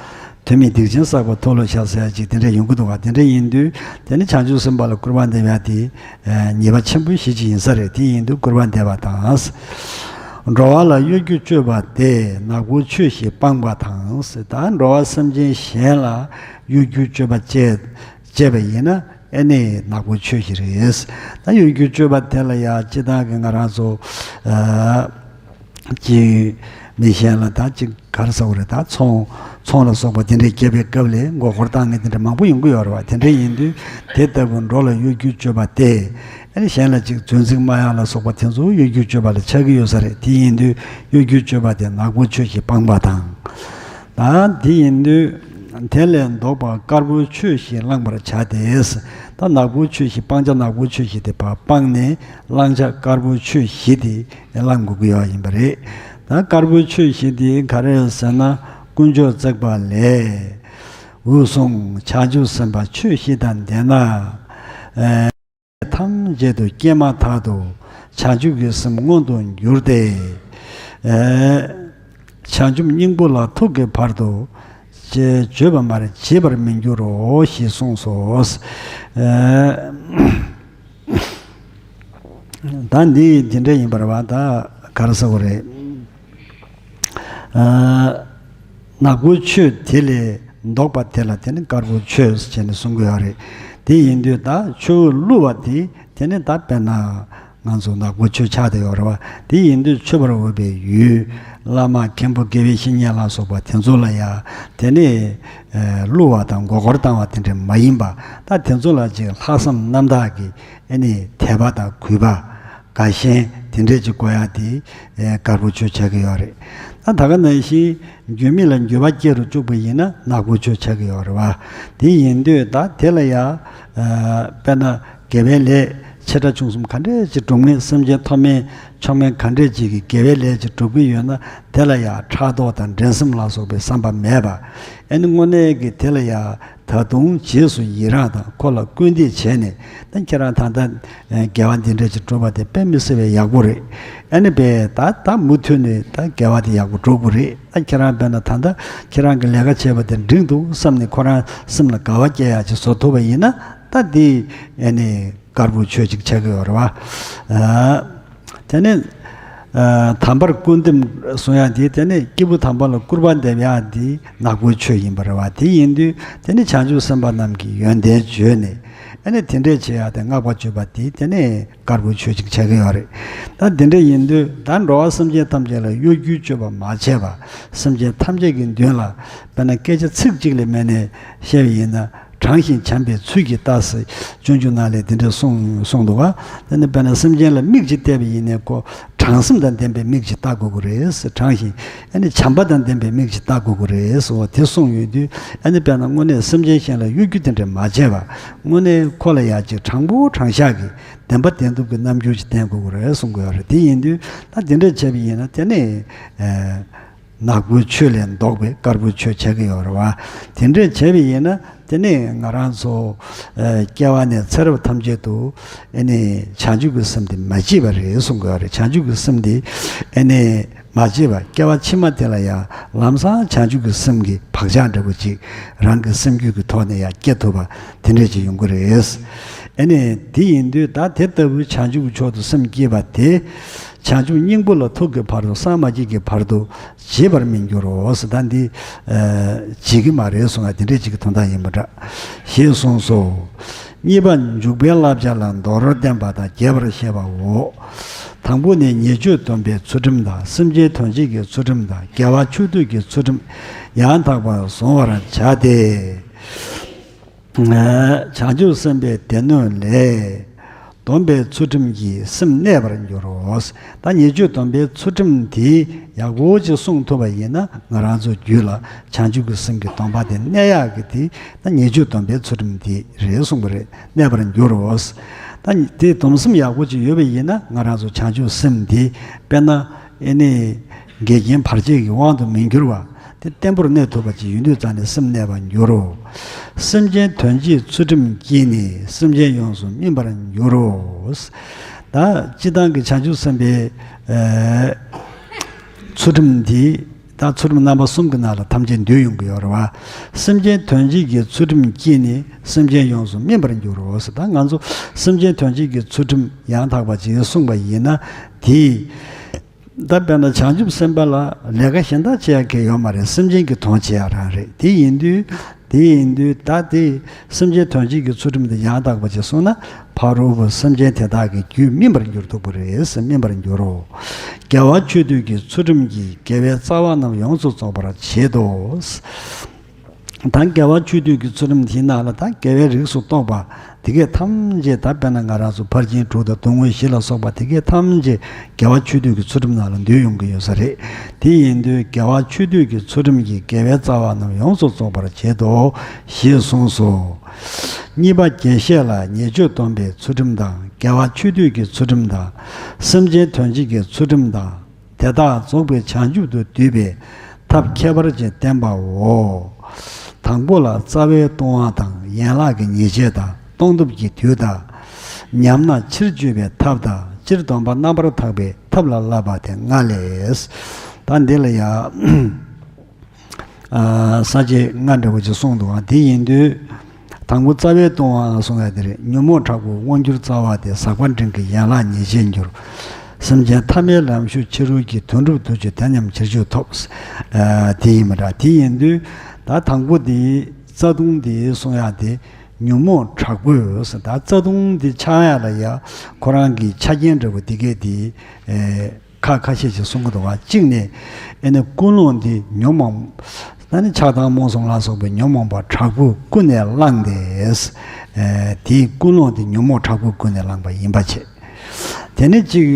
དོན་མེད་སྡིག་ཅན་བསགས་པ་མཐོལ་ལོ་བཤགས་ཟེར་ཡག་ཅིག་དེ་འདྲ་ཡོང་གི་འདུག་པ། དེ་འདྲ་ཡིན་དུས་དེ་ནི་བྱང་ཆུབ་སེམས་དཔའ་ལ་སྐུར་པ་འདེབས་ཡག་དེ། ཨ། ཉེས་པ་ཆེན་པོ་ཞེ་ཅིག་ཡིན་ས་རེད། དེ་ཡིན་དུས་སྐུར་པ་འདེབས་པ་དང་། འགྲོ་བ་ལ་གཡོ་སྒྱུ་སྤྱོད་པ་སྟེ། ནག་པོའི་ཆོས་བཞི་སྤངས་པ་དང་། ད་འགྲོ་བ་སེམས་ཅན་གཞན་ལ་གཡོ་སྒྱུ་སྤྱོད་པ་བྱས་བྱས་པ་ཡིན་ན། ཨེ་ནི་ནག་པོའི་ཆོས་བཞི་རེད། ད་གཡོ་སྒྱུ་སྤྱོད་པ་དེ་ལ་ཡང་སྤྱིར་བཏང་གི་ང་རང་ཚོ། ཨ། ཅིག་མི་གཞན་ལ་ད་ཅིག་ག་རེ་ཟེར་དགོས་རེད། ད་ཚོང་ཚོང་ལ་སོགས་པ་དེ་འདྲའི་བརྒྱབ་པའི་སྐབས་ལ་མགོ་སྐོར་བཏང་མཁན་དེ་འདྲ་མང་པོ་ཡོང་གི་ཡོད་རེད་པ། དེ་འདྲ་ཡིན་དུས་དེ་ལྟ་བུ་འགྲོ་ལ་གཡོ་སྒྱུ་སྤྱོད་པ་སྟེ། ཨེ་ནི་གཞན་ལ་ཅིག་རྫུན་ཚིག་སྨྲ་ཡག་ལ་སོགས་པ་དེ་ཚོ་གཡོ་སྒྱུ་སྤྱོད་པ་ལ་ཆགས་ཀྱི་ཡོད་ས་རེད། དེ་ཡིན་དུས་གཡོ་སྒྱུ་སྤྱོད་པ་དེ་ནག་པོའི་ཆོས་བཞི་སྤངས་པ་དང་། ད་དེ་ཡིན་དུས་དེ་ལས་ལྡོག་པ་དཀར་པོའི་ཆོས་བཞི་བླང་བར་བྱ་སྟེ། ད་ནག་པོའི་ཆོས་བཞི་སྤང་བྱ། ནག་པོའི་ཆོས་བཞི་དེ་ཕར་སྤངས་ནས་བླང་བྱ་དཀར་པོའི་ཆོས་བཞི་དེ་བླང་དགོས་ཀྱི་ཡོད་ཡིན་པ་རེད། ད་དཀར་པོའི་ཆོས་བཞི་དེ་ག་རེ་ཟེར་ན། དཀོན་མཆོག་བརྩེགས་པ་ལས། འོད་སྲུང་བྱང་ཆུབ་སེམས་དཔའ་ཆོས་བཞི་དང་ལྡན་ན། ཐམས་ཅད་དུ་སྐྱེས་མ་ཐག་ཏུ་བྱང་ཆུབ་ཀྱི་སེམས་མངོན་དུ་འགྱུར་ཏེ། ཨེ། བྱང་ཆུབ་སྙིང་པོ་ལ་ཐུག་གི་བར་དུ་བརྗོད་པ་མ་རེད། བརྗེད་པར་མི་འགྱུར་རོ་ཞེས་གསུངས་སོ། ཨེ། ད་འདི་འདི་འདྲ་ཡིན་པ་རེད་པ། ད་ག་རེ་ཟེར་དགོས་རེད། ཨ། ནག་པོའི་ཆོས་དེ་ལས་ལྡོག་པ་དེ་ལ་དེ་ནི་དཀར་པོའི་ཆོས་ཟེར་ནས་གསུང་གི་ཡོད་རེད། དེ་ཡིན་དུས་ད་ཆུ་བོ་བླུ་བ་དེ་དེ་ནི་ད་དཔེར་ན་ང་ཚོ་ནག་པོའི་ཆོས་ཆགས་བསྡད་ཡོད་རེད་པ། དེ་ཡིན་དུས་མཆོད་པར་འོས་པའི་ཡུལ། བླ་མ་མཁན་པོ་དགེ་བའི་བཤེས་གཉེན་ལ་སོགས་པ་དེ་ཚོ་ལ་ཡང་དེ་ནི། ཨ། བླུ་བ་དང་མགོ་སྐོར་བཏང་བ་དེ་འདྲ་མ་ཡིན་པ། ད་དེ་ཚོ་ལ་ཅིག་ལྷག་བསམ་རྣམ་དག་གིས། ཨེ་ནི་དད་པ་དང་གུས་པ། དགའ་ཞེན་དེ་འདྲས་ཅིག་དགོས་ཡག་དེ། ཨེ། དཀར་པོའི་ཆོས་ཆགས་ཀྱི་ཡོད་རེད། ད་ད་ག་ནང་བཞིན་འགྱོད་མེད་ལ་འགྱོད་པ་སྐྱེ་རུ་བཅུག་པ་ཡིན་ན་ནག་པོའི་ཆོས་ཆགས་ཀྱི་ཡོད་རེད་པ། དེ་ཡིན་དུས་ད་དེ་ལ་ཡང་། ཨ། དཔེར་ན་དགེ་བའི་ལས་ ཆེ་ཕྲ་ཆུང་གསུམ་ག་འདྲས་ཅིག་སྒྲུབ་མཁན། སེམས་ཅན་མཐོ་དམན་ཆུང་དམན་ག་འདྲས་ཅིག་གི་དགེ་བའི་ལས་ཅིག་སྒྲུབ་ཀྱི་ཡོད་ན། དེ་ལ་ཡང་ཕྲག་དོག་དང་འགྲན་སེམས་ལ་སོགས་པའི་བསམ་པ་མེད་པ། ཨ་ནི་དངོས་གནས་ཀྱི་དེ་ལ་ཡང་ད་དུང་རྗེས་སུ་ཡི་རང་དང་ཁོ་ལ་སྐུལ་འདེད་བྱས་ནས། ད་ཁྱེད་རང་ད་ལྟ་དགེ་བ་འདི་འདྲས་ཅིག་སྒྲུབ་པ་དེ་དཔེ་མི་སྲིད་པའི་ཡག་པོ་རེད། ཨ་ནི་དཔེ་ད་ད་མུ་མཐུད་ནས་ད་དགེ་བ་དེ་ཡག་པོ་སྒྲུབ་དགོས་རེད། ད་ཁྱེད་རང་དཔེར་ན་ད་ལྟ་ཁྱེད་རང་གི་ལས་ཀ་བྱས་པ་དེ་འགྲིག་འདུག་བསམ་ནས་ཁོ་རང་སེམས་ལ་དགའ་བ་སྐྱེ་ཡག་ཅིག་བཟོ་ཐུབ་པ་ཡིན་ན། ད་འདི་ཨ་ནི་དཀར་པོའི་ཆོས་ཅིག་ཆགས་ཀྱི་ཡོད་རེད་བ། ཨ། དེ་ནས་ཨ་དམ་པར་སྐུར་འདེབས་གསུང་ཡག་འདི། དེ་ནས་སྐྱེས་བུ་དམ་པ་ལ་སྐུར་པ་འདེབས་ཡག་འདི་ནག་པོའི་ཆོས་ཡིན་པ་རེད་བ། དེ་ཡིན་དུས་དེ་ནི་བྱང་ཆུབ་སེམས་དཔའ་རྣམས་ཀྱི་ཡོན་ཏན་བརྗོད་ནས། ཨ་ནི་དེ་འདྲས་བྱེད་ཡག་དེ་བསྔགས་པ་བརྗོད་པ་འདི་དེ་ནས་དཀར་པོའི་ཆོས་ཅིག་ཆགས་ཀྱི་ཡོད་རེད། ད་དེ་འདྲ་ཡིན་དུས་ད་འགྲོ་བ་སེམས་ཅན་ཐམས་ཅད་ལ་གཡོ་སྒྱུ་སྤྱོད་པ་མ་བྱས་པ། སེམས་ཅན་ཐམས་ཅད་ཀྱི་མདུན་ལ་དཔེར་ན་སྐད་ཆ་ཚིག་གཅིག་ལས་མེད་ནས་བཤད་པ་ཡིན་ན། དྲང་ཞིང་བྱམས་པའི་ཚུལ་གྱིས་ལྟ་ཟེར། སྤྱོད་འཇུག་ནང་ལས་དེ་འདྲ་གསུངས་གསུངས་འདུག་ག། དེ་ནི་དཔེར་ན་སེམས་ཅན་ལ་མིག་ཅིག་བལྟས་པ་ཡིན་ནའི་ཁོ་དྲང་སེམས་དང་ལྡན་པའི་མིག་ཅིག་ལྟ་དགོས་ཀྱི་རེད་ཟེར། དྲང་ཞིང་ཨ་ནི་བྱམས་པ་དང་ལྡན་པའི་མིག་ཅིག་ལྟ་དགོས་ཀྱི་རེད་ཟེར་བ་དེ་གསུངས་ཡོད་དུས། ཨ་ནི་དཔེར་ན་དངོས་གནས་སེམས་ཅན་གཞན་ལ་གཡོ་སྒྱུ་དེ་འདྲ་མ་བྱས་པ། དངོས་གནས་ཁོ་ལ་ཡ་ཅིག་དྲང་པོ་དྲང་བཞག་གི་བདེན་པ་བདེན་ཐུབ་ཀྱི་རྣམ་འགྱུར་ཅིག་བསྟན་དགོས་ཀྱི་རེད་གསུང་གི་ཡོད་རེད། དེ་ཡིན་དུས་ད་དེ་འདྲ་བྱས་པ་ཡིན་ན་དེ་ནི་ཨ་ནག་པོའི་ཆོས་ལས་ལྡོག་པའི་དཀར་པོའི་ཆོས་ཆགས་ཀྱི་ཡོད་རེད་བ། དེ་འདྲས་བྱས་པ་ཡིན་ན་དེ་ནི་ང་རང་ཚོ་ཨ་སྐྱེ་བ་ནས་ཚེ་རབས་ཐམས་ཅད་དུ་ཨ་ནི་བྱང་ཆུབ་ཀྱི་སེམས་དེ་མ་སྐྱེས་པ་རེད་གསུང་གི་ཡོད་རེད། བྱང་ཆུབ་ཀྱི་སེམས་དེ་ཨ་ནི་མ་སྐྱེས་པ། སྐྱེ་བ་ཕྱི་མ་དེ་ལ་ཡང་ལམ་སང་བྱང་ཆུབ་ཀྱི་སེམས་ཀྱི་བག་ཆགས་འདྲ་པོ་ཅིག་རང་གི་སེམས་རྒྱུད་ཀྱི་ཐོག་ནས་ཡང་སྐྱེ་ཐུབ་པ་དེ་འདྲས་ཅིག་ཡོང་གི་རེད། ཨ་ནི་དེ་ཡིན་དུས་ད་དེ་ལྟ་བུའི་བྱང་ཆུབ་ཀྱི་མཆོག་ཏུ་སེམས་བསྐྱེད་པ་དེ། བྱང་ཆུབ་སྙིང་པོ་ལ་ཐུག་གི་བར་དུ་སངས་མ་རྒྱས་ཀྱི་བར་དུ་བྱེད་པར་མི་འགྱུར་རོ་ཟེར། ད་འདི་ཨ་བྱེད་ཀྱི་མ་རེད་གསུང་ཡ་དེ་འདྲས་ཅིག་གི་དོན་དག་ཡིན་པ་འདྲ་ཞེས་གསུངས་སོ། གཉིས་པ་འཇུག་པའི་བསླབ་བྱ་ལ་མདོར་བསྟན་པ་དང་རྒྱས་པར་བཤད་པའོ། དང་པོ་ནི་ཉེས་སྤྱོད་སྡོམ་པའི་ཚུལ་ཁྲིམས་དང་། སེམས་ཅན་དོན་བྱེད་ཀྱི་ཚུལ་ཁྲིམས་དང་། དགེ་བ་ཆོས་སྡུད་ཀྱི་ཚུལ་ཁྲིམས་ཡང་དག་པར་བཟུང་བར་བྱ་སྟེ། བྱང་ཆུབ་སེམས་དཔའི་སྡེ་སྣོད་ལས། སྡོམ་པའི་ཚུལ་ཁྲིམས་ཀྱིས་སེམས་གནས་པར་འགྱུར་རོ། ད་ཉེས་སྤྱོད་སྡོམ་པའི་ཚུལ་ཁྲིམས་དེ་ཡག་པོ་ཅིག་སྲུང་ཐུབ་པ་ཡིན་ན། ང་རང་ཚོ་རྒྱུད་ལ་བྱང་ཆུབ་ཀྱི་སེམས་ཀྱི་སྡོམ་པ་དེ་གནས་ཡག་གི་དེ། ད་ཉེས་སྤྱོད་སྡོམ་པའི་ཚུལ་ཁྲིམས་དེ་རེད་གསུངས་པ་རེད། གནས་པར་འགྱུར་རོ། ད་དེ་སྡོམ་སེམས་ཡག་པོ་ཅིག་ཡོད་པ་ཡིན་ན། ང་རང་ཚོ་བྱང་ཆུབ་སེམས་དེ་དཔེར་ན་ཨེ་ནི་འགལ་རྐྱེན་བར་ཆད་ཀྱི་དབང་དུ་མི་འགྱུར་བ། དེ་བརྟན་པོར་གནས་ཐུབ་པ་ཅིག་ཡོང་དུས་ཙང་ནས་སེམས་གནས་པར་འགྱུར་རོ། སེམས་ཅན་དོན་བྱེད་ཚུལ་ཁྲིམས་ཀྱིས་ནི། སེམས་ཅན་ཡོངས་སུ་སྨིན་པར་འགྱུར་རོ། ད་སྤྱིར་བཏང་གི་བྱང་ཆུབ་སེམས་དཔའི་ཨ་ཚུལ་ཁྲིམས་འདི། ད་ཚུལ་ཁྲིམས་རྣམ་པ་གསུམ་གྱི་ནང་ལ་ཐམས་ཅད་འདུས་ཡོང་གི་ཡོད་རེད་བ། སེམས་ཅན་དོན་བྱེད་ཀྱི་ཚུལ་ཁྲིམས་ཀྱིས་ནི། སེམས་ཅན་ཡོངས་སུ་སྨིན་པར་འགྱུར་རོ་ཟེར། ད་ང་ཚོ་སེམས་ཅན་དོན་བྱེད་ཀྱི་ཚུལ་ཁྲིམས་ཡང་དག་པ་ཅིག་གསུངས་པ་ཡིན་ན། དེ། ད་དཔེར་ན་བྱང་ཆུབ་སེམས་དཔའ་ལ་ལས་ཀ་གཞན་དག་བྱེད་ཡ་གང་ཡོད་མ་རེད། སེམས་ཅན་གྱི་དོན་བྱེད་ཡ་རང་རེད། དེ་ཡིན་དུས། དེ་ཡིན་དུས་ད་དེ་སེམས་ཅན་དོན་བྱེད་ཀྱི་ཚུལ་ཁྲིམས་དེ་ཡང་དག་པ་ཅིག་སྲུང་ན། ཕ་རོལ་པོ་སེམས་ཅན་དེ་དག་གི་རྒྱུད་སྨིན་པར་འགྱུར་ཐུབ་པ་རེད་ཟེར། སྨིན་པར་འགྱུར་རོ། དགེ་བ་ཆོས་སྡུད་ཀྱི་ཚུལ་ཁྲིམས་ཀྱིས་དགེ་བའི་རྩ་བ་རྣམས་ཡོངས་སུ་རྫོགས་པར་བྱེད་དོ། ད་དགེ་བ་ཆོས་སྡུད་ཀྱི་ཚུལ་ཁྲིམས་དེའི་ནང་ལ་ད་དགེ་བའི་རིགས་སུ་གཏོགས་པ་དེ་གས་ཐམས་ཅད། ད་དཔེར་ན་ང་རང་ཚོ་ཕར་ཕྱིན་དྲུག་དང་སྡུག་བསྔལ་བཞི་ལ་སོགས་པ་དེ་གས་ཐམས་ཅད་དགེ་བ་ཆོས་སྡུད་ཀྱི་ཚུལ་ཁྲིམས་ནང་ལ་འདུས་ཡོང་གི་ཡོད་ས་རེད། དེ་ཡིན་དུས་དགེ་བ་ཆོས་སྡུད་ཀྱི་ཚུལ་ཁྲིམས་ཀྱིས་དགེ་བའི་རྩ་བ་རྣམས་ཡོངས་སུ་རྫོགས་པར་བྱེད་དོ་ཞེས་གསུངས་སོ། གཉིས་པ་རྒྱས་བཤད་ལ་ཉེས་སྤྱོད་སྡོམ་པའི་ཚུལ་ཁྲིམས་དང་། དགེ་བ་ཆོས་སྡུད་ཀྱི་ཚུལ་ཁྲིམས་དང་། སེམས་ཅན་དོན་བྱེད་ཀྱི་ཚུལ་ཁྲིམས་དང་། དེ་དག་རྫོགས་པའི་བྱང་ཆུབ་ཏུ་བསྡུས་པའི་ཐབས་ཁྱད་པར་ཅན་བསྟན་པའོ། དང་པོ་ལ་རྩ་བའི་ལྟུང་བ་དང་། ཡན་ལག་གི་ཉེས་བྱས་དང་། གཏོང་ཐབས་ཀྱི་དུས་དང་། ཉམས་ན་ཕྱིར་བཅོས་པའི་ཐབས་དང་། སྤྱིར་སྡོམ་པ་རྣམ་པར་དག་པའི་ཐབས་ལ་བསླབ་པ་དེ་ལྔ་ལས། ད་འདི་ལ་ཡང་ས་བཅད་ལྔ་འདྲ་བོ་ཅིག་གསུངས་འདུག་ག། དེ་ཡིན་དུས། དང་པོ་རྩ་བའི་ལྟུང་བ་གསུང་ཡ་དེ་རེད། ཉོན་མོངས་དྲག་པོའི་དབང་གྱུར་རྩ་བ་དེ། ཟག་པ་འབྲིང་གི་ཡན་ལག་ཉེས་བྱས་འགྱུར། སེམས་ཅན་ཐ་མལ་ལམ་ཞུགས་ཕྱི་རོལ་གྱི། དོན་གྲུབ་ཐུགས་རྗེ་དེ་ཉམས་ཕྱིར་བཅོས་ཐོབ། ཨ་དེ་ཡིན་པ་འདྲ། དེ་ཡིན་དུས་ད་དང་པོ་དེ་རྩ་ལྟུང་དེ་གསུང་ཡ་དེ་ཉོན་མོངས་དྲག་པོས་ཟེར། ད་རྩ་ལྟུང་དེ་ཆགས་ཡ་ལ་ཡ་ཁོ་རང་གི་ཆ་རྐྱེན་འདྲ་བོ་དེ་གས་དེ། ཨེ། ཁ་ཁ་ཤས་ཤིག་གསུང་གི་འདུག་བ། གཅིག་ནས་ཨེ་ནི་ཀུན་སློང་འདི་ཉོན་མོངས། ད་ནི་ཆགས་སྡང་རྨོངས་གསུམ་ལ་སོགས་པའི་ཉོན་མོངས་པ་དྲག་པོས་ཀུན་ནས་བསླངས་ཏེ། ཨེ་དེའི་ཀུན་སློང་འདི་ཉོན་མོངས་དྲག་པོས་ཀུན་ནས་བསླངས་པ་ཡིན་པ་བྱས། དེ་ནི་གཅིག་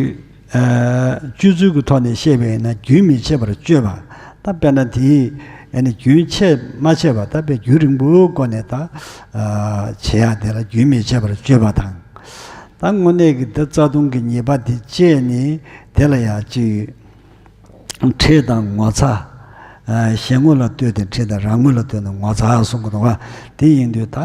ཨེ་སྤྱོད་ཚུལ་གྱི་ཐོག་ནས་བཤད་པ་ཡིན་ན། རྒྱུན་མི་ཆད་པར་སྤྱོད་པ། ད་དཔེར་ན་དེའི་ཨེ་ནི་རྒྱུན་ཆད་མ་ཆད་པ། ད་དཔེ་རྒྱུན་རིང་པོའི་སྒོ་ནས་ད་ཨ་བྱེད་ཡ་དེ་ལ་རྒྱུན་མི་ཆད་པར་སྤྱོད་པ་དང་། ད་དངོས་གནས་ཀྱི་འདི་རྩ་ལྟུང་གི་ཉེས་པ་དེ་བཅད་ནས་དེ་ལ་ཡང་ཅིག་ཁྲེལ་དང་ངོ་ཚ། ཨ་གཞན་ངོ་ལ་ལྟོས་ཏེ་ཁྲེལ་དང་རང་ངོ་ལ་ལྟོས་ནས་ངོ་ཚ་གསུང་གི་འདུག་ག་དེ་ཡིན་དུས་ད་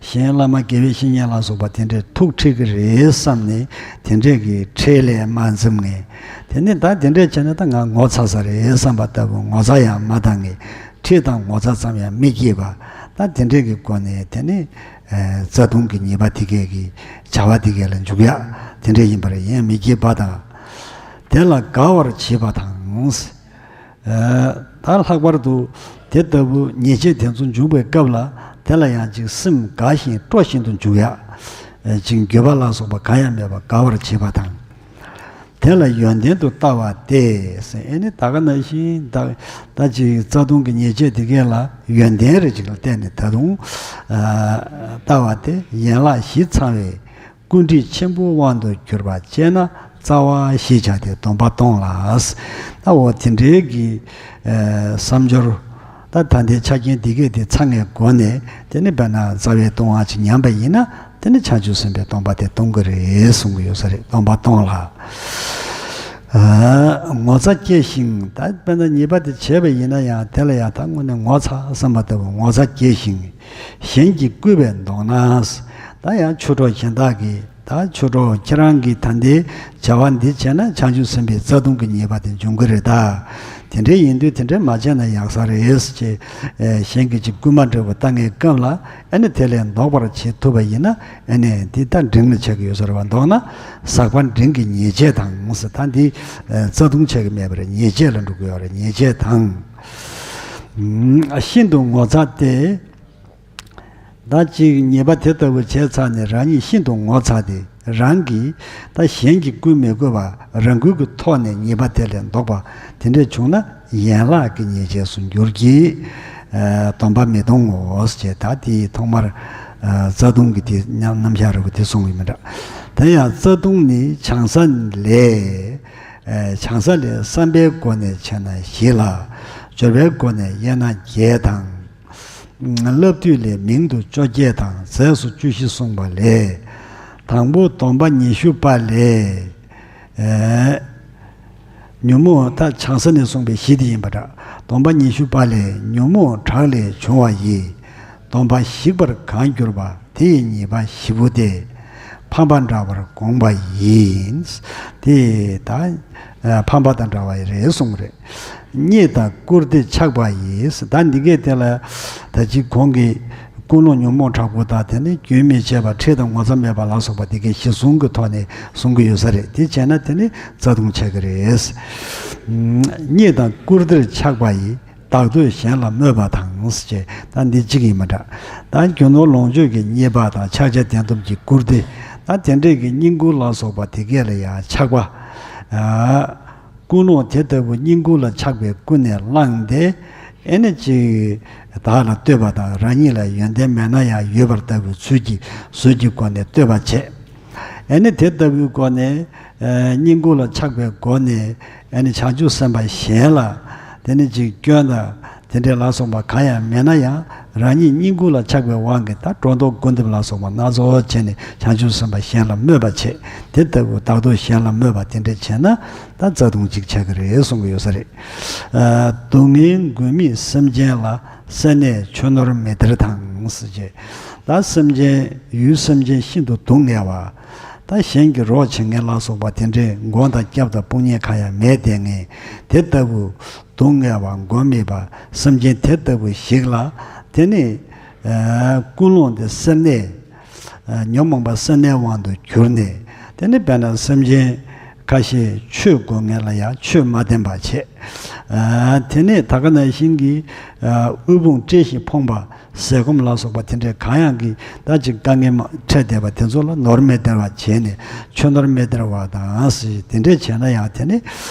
གཞན་བླ་མ་དགེ་བའི་བཤེས་གཉེན་ལ་སོགས་པ་དེ་འདྲས་ཐུགས་ཁྲེལ་གི་རེད་བསམ་ནས་དེ་འདྲས་ཀྱི་ཁྲེལ་ལས་མ་འཛེམ་ངེས། དེ་ནས་ད་དེ་འདྲས་བྱས་ན་ད་ང་ངོ་ཚ་ས་རེད་བསམ་པ་ལྟ་བུ་ངོ་ཚ་ཡང་མ་བཏང་ངེས། ཁྲེལ་དང་ངོ་ཚ་ཙམ་ཡང་མི་སྐྱེས་པ། ད་དེ་འདྲས་ཀྱི་སྒོ་ནས་དེ་ནི་ཨ་རྩ་ལྟུང་གི་ཉེས་པ་དེ་གས་ཀྱི་བྱ་བ་དེ་གས་ལ་འཇུག་ཡག་དེ་འདྲས་ཡིན་པར་ཡང་མི་སྐྱེས་པ་དང་། དེ་ལ་དགའ་བར་བྱེད་པ་དང་། ཨ་ད་ལྷག་པར་དུ་དེ་ལྟ་བུ་ཉེས་བྱས་དེ་ཚོ་འབྱུང་བའི་སྐབས་ལ་དེ་ལ་ཡང་ཅིག་སེམས་དགའ་ཞིང་སྤྲོ་བཞིན་དུ་འཇུག་ཡག་ཨ་ཅིག་འགྱོད་པ་ལ་སོགས་པ་གང་ཡང་མེད་པར་དགའ་བར་བྱེད་པ་དང་། དེ་ལ་ཡོན་ཏན་དུ་ལྟ་བ་སྟེ། ཟེར་ཨེ་ནི་ད་ག་ནང་བཞིན་ད་ད་ཅིག་རྩ་ལྟུང་གི་ཉེས་བྱས་དེ་གས་ལ་ཡོན་ཏན་རེ་ཅིག་ལ་བརྟེན་ནས་ད་དུང་ཨ་ལྟ་བ་སྟེ། ཡན་ལག་བཞི་ཚང་བའི་ཀུན་དཀྲིས་ཆེན་པོའི་དབང་དུ་གྱུར་པ་སྤྱད་ན་རྩ་བ་ཞེས་བྱ་སྟེ་སྡོམ་པ་གཏོང་ལ། ད་འོ་དེ་འདྲའི་གི་ཨ་བསམ་སྦྱོར། ད་ད་ལྟའི་ཆ་རྐྱེན་འདི་གས་དེ་ཚང་བའི་སྒོ་ནས་དེ་ནི་དཔེར་ན་རྩ་བའི་ལྟུང་བ་ཅིག་ཉམས་པ་ཡིན་ན་དེ་ནི་བྱང་ཆུབ་སེམས་དཔའི་སྡོམ་པ་དེ་གཏོང་གི་རེད་གསུང་གི་ཡོད་ས་རེད། སྡོམ་པ་གཏོང་ལ། ཨ་ངོ་ཚ་སྐྱེ་ཞིང་། ད་དཔེར་ན་ཉེས་པ་དེ་བྱས་པ་ཡིན་ན་ཡང་དེ་ལ་ཡང་ད་དངོས་གནས་ངོ་ཚ་བསམ་པ་ལྟ་བུ་ངོ་ཚ་སྐྱེ་ཞིང་། གཞན་གྱིས་བསྐུལ་བས་འདོགས་ན། ད་ཡང་ཆོས་གྲོགས་གཞན་དག་གིས། ད་ཆོས་གྲོགས་ཁྱེད་རང་གིས་ད་ལྟའི་བྱ་བ་འདི་བྱས་ན་བྱང་ཆུབ་སེམས་དཔའི་རྩ་ལྟུང་གི་ཉེས་པ་དེ་འབྱུང་གི་རེད་ད། དེ་འདྲ་ཡིན་དུས་དེ་འདྲ་མ་བྱས་ན་ཡག་ས་རེད་ཅེས་ཨེ་གཞན་གྱིས་ཅིག་སྐུལ་མ་འདྲ་བོ་བཏང་མཁན་སྐབས་ལ་ཨ་ནི་དེ་ལས་ལྡོག་པར་བྱེད་ཐུབ་པ་ཡིན་ན་ཨ་ནི་འདི་ད་འབྲིང་ལ་ཆགས་ཀྱི་ཡོད་ས་རེད་བ། ལྡོག་ན་ཟག་པ་འབྲིང་གི་ཉེས་བྱས་དང་ཟེར། ད་འདི་ཨེ་རྩ་ལྟུང་ཆགས་ཀྱི་མེད་པར་ཉེས་བྱས་ལ་འགྲོ་གི་ཡོད་རེད། ཉེས་བྱས་དང་། ཨ་ཤིན་ཏུ་ངོ་ཚ་སྟེ། ད་ཅིག་ཉེས་པ་དེ་ལྟ་བུ་བྱས་ཚར་ནས་རང་ཉིད་ཤིན་ཏུ་ངོ་ཚ་སྟེ། རང་གིས་ད་གཞན་གྱིས་བསྐུལ་མི་དགོས་པར་རང་འགུལ་གྱི་ཐོག་ནས་ཉེས་པ་དེ་ལས་ལྡོག་པ་དེ་འདྲ་བྱུང་ན་ཡན་ལག་གི་ཉེས་བྱས་སུ་འགྱུར་གྱི། ཨ་སྡོམ་པ་མི་གཏོང་ངོ་ཞེས། ད་དེའི་ཐོག་མར་ཨ་རྩ་ལྟུང་གི་དེ་རྣམ་གཞག་རེ་བ་དེ་གསུངས་ཡོད་མི་འདྲ། དེ་ཡང་རྩ་ལྟུང་ནི་བྱང་ས་ལས། ཨ་བྱང་ས་ལས་བསམ་པའི་སྒོ་ནས་ཕྱེ་ན་བཞི་ལ། སྦྱོར་བའི་སྒོ་ནས་དབྱེ་ན་བརྒྱད་དང་། བསླབ་བཏུས་ལས་མིང་དུ་བཅོ་བརྒྱད་དང་རྫས་སུ་བཅུ་བཞི་གསུངས་པ་ལས། དང་པོ་སྡོམ་པ་ཉི་ཤུ་པ་ལས། ཨེ་ཉོན་མོངས་ད་བྱང་ས་ནས་གསུངས་པའི་བཞི་དེ་ཡིན་པ་འདྲ། སྡོམ་པ་ཉི་ཤུ་པ་ལས་ཉོན་མོངས་དྲག་ལས་བྱུང་བ་ཡི། སྡོམ་པ་ཞིག་པར་གང་གྱུར་པ། དེ་ཡི་ཉེས་པ་བཞི་པོ་སྟེ། ཕམ་པ་འདྲ་བར་དགོངས་པ་ཡིན། དེ་ད་ཨ་ཕམ་པ་དང་འདྲ་བ་རེད་གསུངས་རེད། རྙེད་དང་བཀུར་སྟི་ཆགས་པ་ཡིས། ད་འདི་གས་དེ་ལ་ད་ཅིག་གོང་གི་ཀུན་སློང་ཉོན་མོངས་དྲག་པོ་དང་དེ་ནི་རྒྱུན་མི་འཆད་པ་ཁྲེལ་དང་ངོ་ཚ་མེད་པ་ལ་སོགས་པ་དེ་གས་གཞི་བཟུང་གི་ཐོག་ནས་གསུང་གི་ཡོད་ས་རེད། དེ་བྱས་ན་དེ་ནི་རྩ་ལྟུང་ཆགས་ཀྱི་རེད། རྙེད་དང་བཀུར་སྟིར་ཆགས་པ་ཡིས། བདག་བསྟོད་གཞན་ལ་སྨོད་པ་དང་ཞེས། ད་འདི་གཅིག་ཡིན་མ་འདྲ། ད་རྒྱུ་ནོར་ལོངས་སྤྱོད་ཀྱི་རྙེད་པ་དང་ཕྱག་རྒྱ་བདེན་སྟོབས་ཀྱི་བཀུར་སྟི། ད་དེ་འདྲས་ཀྱི་བསྙེན་བཀུར་ལ་སོགས་པ་དེ་གས་ལ་ཡང་ཆགས་པ། ཨ་ཀུན་སློང་དེ་ལྟ་བུ་བསྙེན་བཀུར་ལ་ཆགས་པའི་ཀུན་ནས་བསླངས་ཏེ། ཨེ་ནི་ཅིག་བདག་ལ་བསྟོད་པ་དང་རང་ཉིད་ལ་ཡོན་ཏན་མེད་ན་ཡང་ཡོད་པ་ལྟ་བུའི་ཚུལ་གྱིས་ཟོལ་གྱི་སྒོ་ནས་བསྟོད་པ་བྱེད། ཨེ་ནི་དེ་ལྟ་བུའི་སྒོ་ནས་ཨེ་བསྙེན་བཀུར་ལ་ཆགས་པའི་སྒོ་ནས་ཨེ་ནི་བྱང་ཆུབ་སེམས་དཔའ་གཞན་ལ་དེ་ནི་ཅིག་སྐྱོན་དང་དེ་འདྲའི་ལ་སོགས་པ་གང་ཡང་མེད་ན་ཡང་རང་ཉིད་བསྙེན་བཀུར་ལ་ཆགས་པའི་དབང་གིས་ད་སྒྲོ་འདོགས་སྐུར་འདེབས་ལ་སོགས་པ་སྣ་ཚོགས་བྱས་ནས་བྱང་ཆུབ་སེམས་དཔའ་གཞན་ལ་སྨོད་པ་བྱེད། དེ་ལྟ་བུ་བདག་བསྟོད་གཞན་ལ་སྨོད་པ་དེ་འདྲ་བྱས་ན་ད་རྩ་ལྟུང་གཅིག་ཆགས་ཀྱི་རེད་གསུང་གི་ཡོད་ས་རེད། ཨ་སྡུག་བསྔལ་མགོན་མེད་སེམས་ཅན་ལ། སེར་སྣས་ཆོས་ནོར་མི་སྟེར་དང་ཟེར་བྱས། ད་སེམས་ཅན་ཡུལ་སེམས་ཅན་ཤིན་ཏུ་སྡུག་བསྔལ་བ། ད་གཞན་གྱི་རོགས་བྱེད་མཁན་ལ་སོགས་པ་དེ་འདྲའི་མགོན་དང་སྐྱབས་དང་དཔུང་གཉེན་གང་ཡང་མེད་བསྡད་མཁན་དེ་ལྟ་བུ་སྡུག་བསྔལ་བ་མགོན་མེད་པ་སེམས་ཅན་དེ་ལྟ་བུ་ཞིག་ལ་དེ་ནི་ཨ་ཀུན་སློང་དེ་སེར་སྣས། ཨ་ཉོན་མོངས་པ་སེར་སྣའི་དབང་དུ་གྱུར་ནས། དེ་ནི་དཔེར་ན་སེམས་ཅན་ཁ་ཤས་ཆོས་དགོས་མཁན་ལ་ཡང་ཆོས་མ་བསྟན་པ་བྱས། ཨ་དེ་ནས་ད་ག་ནང་བཞིན་གྱི་ཨ་དབུལ་ཕོངས་བཀྲེས་ཤིང་ཕོངས་པ་ཟས་སྐོམ་ལ་སོགས་པ་དེ་འདྲའི་གང་ཡང་གི་ད་ཅིག་དཀའ་ངལ་མ་འཕྲད་བསྡད་པ་དེ་ཚོ་ལ་ནོར་མི་སྟེར་བ་བྱས་ནས་ཆོས་ནོར་མི་སྟེར་བ་དང་ཟེར་དེ་འདྲས་བྱས་ན་ཡང་དེ་ནི་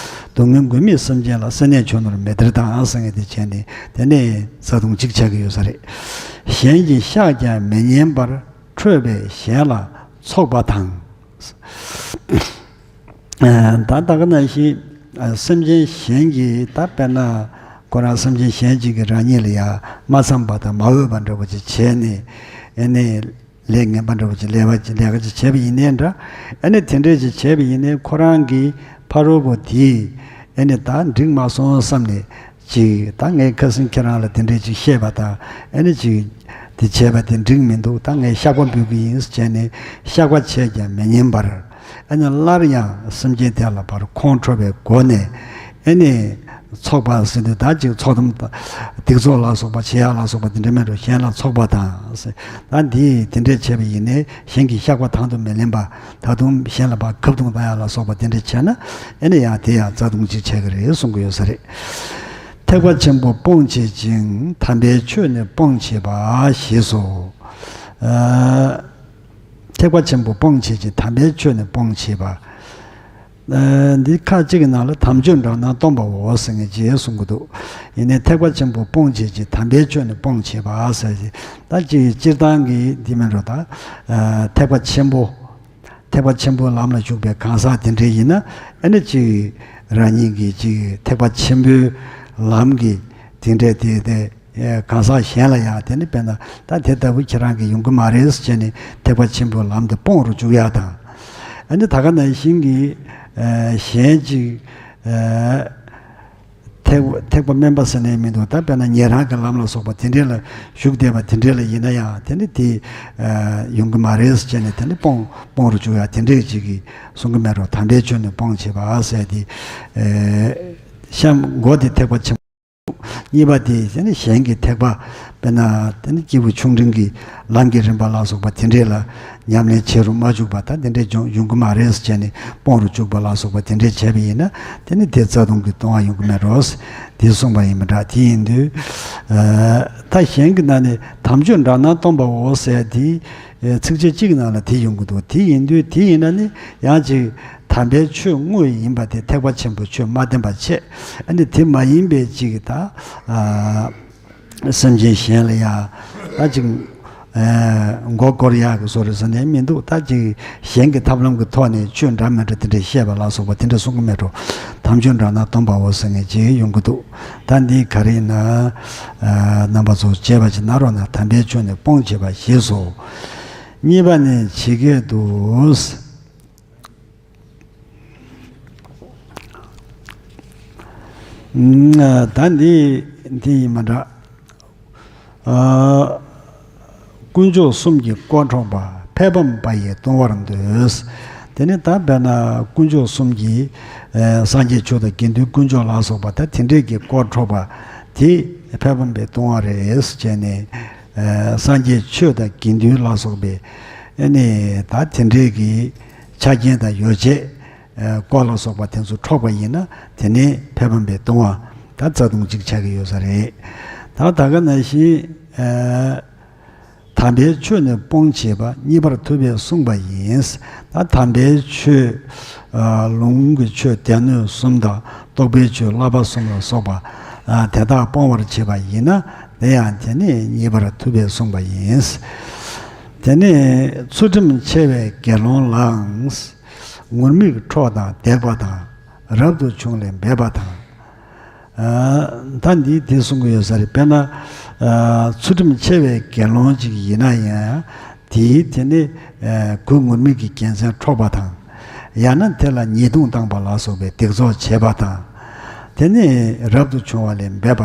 སྡུག་བསྔལ་མགོན་མེད་སེམས་ཅན་ལ། སེར་སྣས་ཆོས་ནོར་མི་སྟེར་དང་ཟེར་མཁན་དེ་བྱས་ནས་དེ་ནི་རྩ་ལྟུང་གཅིག་ཆགས་ཀྱི་ཡོད་ས་རེད། གཞན་གྱི་ཤགས་ཀྱང་མི་ཉན་པར། ཁྲོས་པས་གཞན་ལ་འཚོགས་པ་དང་། ཨ་ད་ད་ག་ནང་བཞིན་ཨ་སེམས་ཅན་གཞན་གྱིས་ད་དཔེར་ན་ཁོ་རང་སེམས་ཅན་གཞན་གཅིག་གིས་རང་ཉིད་ལ་ཡང་མ་འཚམས་པ་དང་མ་འོས་པ་འདྲ་པོ་ཅིག་བྱས་ནས་ཨེ་ནས་ ལས་ངན་པ་འདྲ་བོ་ཅིག་ལས་པ་ཅིག་ལས་ཀ་ཅིག་བྱས་པ་ཡིན་ནའི་འདྲ། ཨ་ནི་དེ་འདྲས་ཅིག་བྱས་པ་ཡིན་ནའི་ཁོ་རང་གི་ཕ་རོལ་པོ་དེས་ཨ་ནི་ད་འགྲིག་མ་སོང་བསམ་ནས་ཅིག་ད་ངས་ཁ་སང་ཁྱེད་རང་ལ་དེ་འདྲས་ཅིག་བཤད་པ་དང་ཨ་ནི་ཅིག་དེ་བྱས་པ་དེ་འགྲིག་མི་འདུག་ད་ངས་བཤགས་པ་འབུལ་གི་ཡིན་ཟེར་བྱས་ནས་བཤགས་པ་བྱས་ཀྱང་མི་ཉན་པར། ཨ་ནི་སླར་ཡང་སེམས་ཅན་དེ་ལ་ཕར་ཁོང་ཁྲོ་བའི་སྒོ་ནས་ཨ་ནི་ཚོགས་པ་ཟེར་དུས་ད་ཅིག་ཚོགས་གཏམ་སྡིག་ཚོགས་ལ་སོགས་པ་བྱེད་ཡག་ལ་སོགས་པ་དེ་འདྲ་མེད་འགྲོ་གཞན་ལ་ཚོགས་པ་དང་ཟེར། ད་འདི་དེ་འདྲས་བྱས་པ་ཡིན་ནའི་གཞན་གྱི་བཤགས་པ་དང་དུ་མི་ལེན་པ་ད་དུང་གཞན་ལ་ཕར་ཁ་རྡུང་བཏང་ཡག་ལ་སོགས་པ་དེ་འདྲས་བྱས་ན་ཨ་ནི་ཡང་དེ་ཡང་རྩ་ལྟུང་ཅིག་བྱས་ཀྱི་རེད་གསུང་གི་ཡོད་ས་རེད། ཐེག་པ་ཆེན་པོ་སྤོང་བྱེད་ཅིང་དམ་པའི་ཆོས་ནི་སྤོང་བྱེད་པ་ཞེས་སོ། ཨ། ཐེག་པ་ཆེན་པོ་སྤོང་བྱེད་ཅིང་དམ་པའི་ཆོས་ནི་སྤོང་བྱེད་པ། ཨ། འདི་ཁ་ཅིག་གི་ནང་ལ་དམ་ཆོས་འདྲ་ན་སྟོན་པའོ་ཟེར་མཁན་ཅིག་གསུང་གི་འདུག་ཡིན་ནའི་ཐེག་པ་ཆེན་པོ་སྤོང་བྱེད་ཅིང་དམ་པའི་ཆོས་ནི་སྤོང་བྱེད་པ་ཟེར་ཞིང་ད་ཅིག་སྤྱིར་བཏང་གི་འདི་མིན་འགྲོ་ད། ཨ། ཐེག་པ་ཆེན་པོ། ཐེག་པ་ཆེན་པོའི་ལམ་ལ་ཞུགས་པའི་གང་ཟག་དེ་འདྲ་ཡིན་ན་ཨ་ནི་ཅིག་རང་ཉིད་ཀྱི་ཅིག་ཐེག་པ་ཆེན་པོའི་ལམ་གྱི་དེ་འདྲ་དེ་དེ་གང་ཟག་གཞན་ལ་ཡང་དེ་ནི་དཔེར་ན་ད་དེ་ལྟ་བུ་ཁྱེད་རང་གིས་ཡོང་གི་མ་རེད་ཟེར་བྱས་ནས་ཐེག་པ་ཆེན་པོའི་ལམ་དེ་སྤོང་རུ་བཅུག་ཡག་དང་། ཨ་ནི་ད་ག་ནང་བཞིན་གྱི་གཞན་ཅིག་ཐེག་ཐེག་པ་དམན་པ་ཟེར་ནས་མི་འདུག་ད་དཔེར་ན་ཉན་རང་གི་ལམ་ལ་སོགས་པ་དེ་འདྲས་ལ་ཞུགས་བསྡད་པ་དེ་འདྲས་ལ་ཡིན་ན་ཡང་དེ་ནི་དེ་ཡོང་གི་མ་རེད་ཟེར་བྱས་ནས་དེ་ནི་སྤོང་སྤོང་རུ་བཅུག་ཡག་དེ་འདྲས་ཅིག་གིས་གསུང་གི་མེད་རོགས། དམ་པའི་ཆོས་ནི་སྤོང་བྱེད་པ་ཟེར་དེ་གཤམ་མགོ་དེ་ཐེག་པ་ཆེན་པོ། གཉིས་པ་དེ་ནི་གཞན་གྱི་ཐེག་པ་དཔེར་ན་དེ་ནི་སྐྱེས་བུ་ཆུང་འབྲིང་གི་ལམ་གྱི་རིམ་པ་ལ་སོགས་པ་དེ་འདྲས་ལ་ཉམས་ལེན་བྱེད་རུ་མ་བཅུག་པ་དང་དེ་འདྲས་ཡོང་ཡོང་གི་མ་རེད་ཟེར་བྱས་ནས་སྤོང་རུ་བཅུག་པ་ལ་སོགས་པ་དེ་འདྲས་བྱས་པ་ཡིན་ན་དེ་ནི་དེ་རྩ་ལྟུང་གི་ལྟུང་བ་ཡོང་གི་མེད་རོགས། དེ་གསུངས་པ་ཡིན་པ་འདྲ། དེ་ཡིན་དུས་ད་གཞན་གྱི་ནང་ནས་དམ་ཆོས་འདྲ་ན་སྟོན་པའོ་ཟེར་དེ་ཚིགས་བཅད་གཅིག་གི་ནང་ལ་དེ་ཡོང་གི་འདུག་དེ་ཡིན་དུས་དེ་ཡིན་ན་ནི་ཡང་ཅིག་དམ་པའི་ཆོས་དངོས་ཡིན་པ་དེ་ཐེག་པ་ཆེན་པོའི་ཆོས་མ་བསྟན་པ་བྱས། ཨ་ནི་དེ་མ་ཡིན་པའི་ཅིག་ད་ཨ་སེམས་ཅན་གཞན་ལ་ཡང་ད་ཅིག་ཨ་མགོ་སྐོར་ཡག་གི་བཟོ་འདྲ་ཟེར་ནས་མི་འདུག་ད་ཅིག་གཞན་གྱི་ཐབས་ལམ་གྱི་ཐོག་ནས་ཆོས་འདྲ་མི་འདྲ་དེ་འདྲ་བཤད་པ་ལ་སོགས་པ་དེ་འདྲ་གསུང་གི་མེད་འགྲོ། དམ་ཆོས་འདྲ་ན་སྟོན་པའོ་ཟེར་མཁན་ཅིག་ཡོང་གི་འདུག་ད་འདི་ག་རེ་ཡིན་ན། ཨ་རྣམ་པ་ཚོ་དཔྱད་པ་ཅིག་གནང་རོགས་གནང་། དམ་པའི་ཆོས་ནི་སྤོང་བྱེད་པ་ཞེས་སོ། གཉིས་པ་ནི་ཇི་སྐད་དུ། ཨ་ད་འདི་འདི་ཡིན་མ་འདྲ། ཨ་དཀོན་མཆོག་གསུམ་གྱིས་བསྐོར་འཕྲོག་པ། ཕས་ཕམ་པ་ཡིས་ལྟུང་བར་འདོད། དེ་ནི་ད་དཔེར་ན་དཀོན་མཆོག་གསུམ་གྱིས་ཨ་སངས་རྒྱས་ཆོས་དང་དགེ་འདུན་དཀོན་མཆོག་ལ་སོགས་པ་ད་དེ་འདྲས་ཀྱིས་བསྐོར་འཕྲོག་པ་དེ་ཕས་ཕམ་པའི་ལྟུང་བ་རེད་ཟེར་བྱས་ནས་ཨ་སངས་རྒྱས་ཆོས་དང་དགེ་འདུན་ལ་སོགས་པའི་ཨ་ནི་ད་དེ་འདྲས་ཀྱི་ཆ་རྐྱེན་དང་ཡོ་བྱད། ཨ་བསྐོར་ལ་སོགས་པ་དེ་ཚོ་འཕྲོག་པ་ཡིན་ན་དེ་ནི་ཕས་ཕམ་པའི་ལྟུང་བ་ད་རྩ་ལྟུང་གཅིག་ཆགས་ཀྱི་ཡོད་ས་རེད། ད་ད་ག་ནང་བཞིན་ཨ་དམ་པའི་ཆོས་ནི་སྤོང་བྱེད་པ། གཉིས་པར་ཐུབ་པས་གསུངས་པ་ཡིན། ད་དམ་པའི་ཆོས་ཨ་ལུང་གི་ཆོས་སྡེ་སྣོད་གསུམ་དང་རྟོགས་པའི་ཆོས་བསླབ་པ་གསུམ་ལ་སོགས་པ་ཨ་དེ་དག་སྤོང་བར་བྱེད་པ་ཡིན་ན་དེ་ཡང་དེ་ནི་གཉིས་པར་ཐུབ་པས་གསུངས་པ་ཡིན། དེ་ནི་ཚུལ་ཁྲིམས་འཆལ་བའི་དགེ་སློང་ལའང་། ངུར་སྨྲིག་འཕྲོག་དང་འདེགས་པ་དང་། རབ་ཏུ་བྱུང་ལས་འབད་པ་དང་། ཨ་ད་འདི་དེ་གསུང་གི་ཡོད་ས་རེད། དཔེར་ན་ཨ་ཚུལ་ཁྲིམས་འཆལ་བའི་དགེ་སློང་ཅིག་ཡིན་ན་ཡང་དེའི་དེ་ནི་ཨ་གུས་ངུར་སྨྲིག་གི་རྒྱལ་མཚན་འཕྲོག་པ་དང་། ཡང་ན་དེ་ལ་ཉེས་རྡུང་བཏང་པ་ལ་སོགས་པའི་སྡིག་ཚོགས་བྱེད་པ་དང་། དེ་ནི་རབ་ཏུ་བྱུང་བ་ལས་འབད་པ།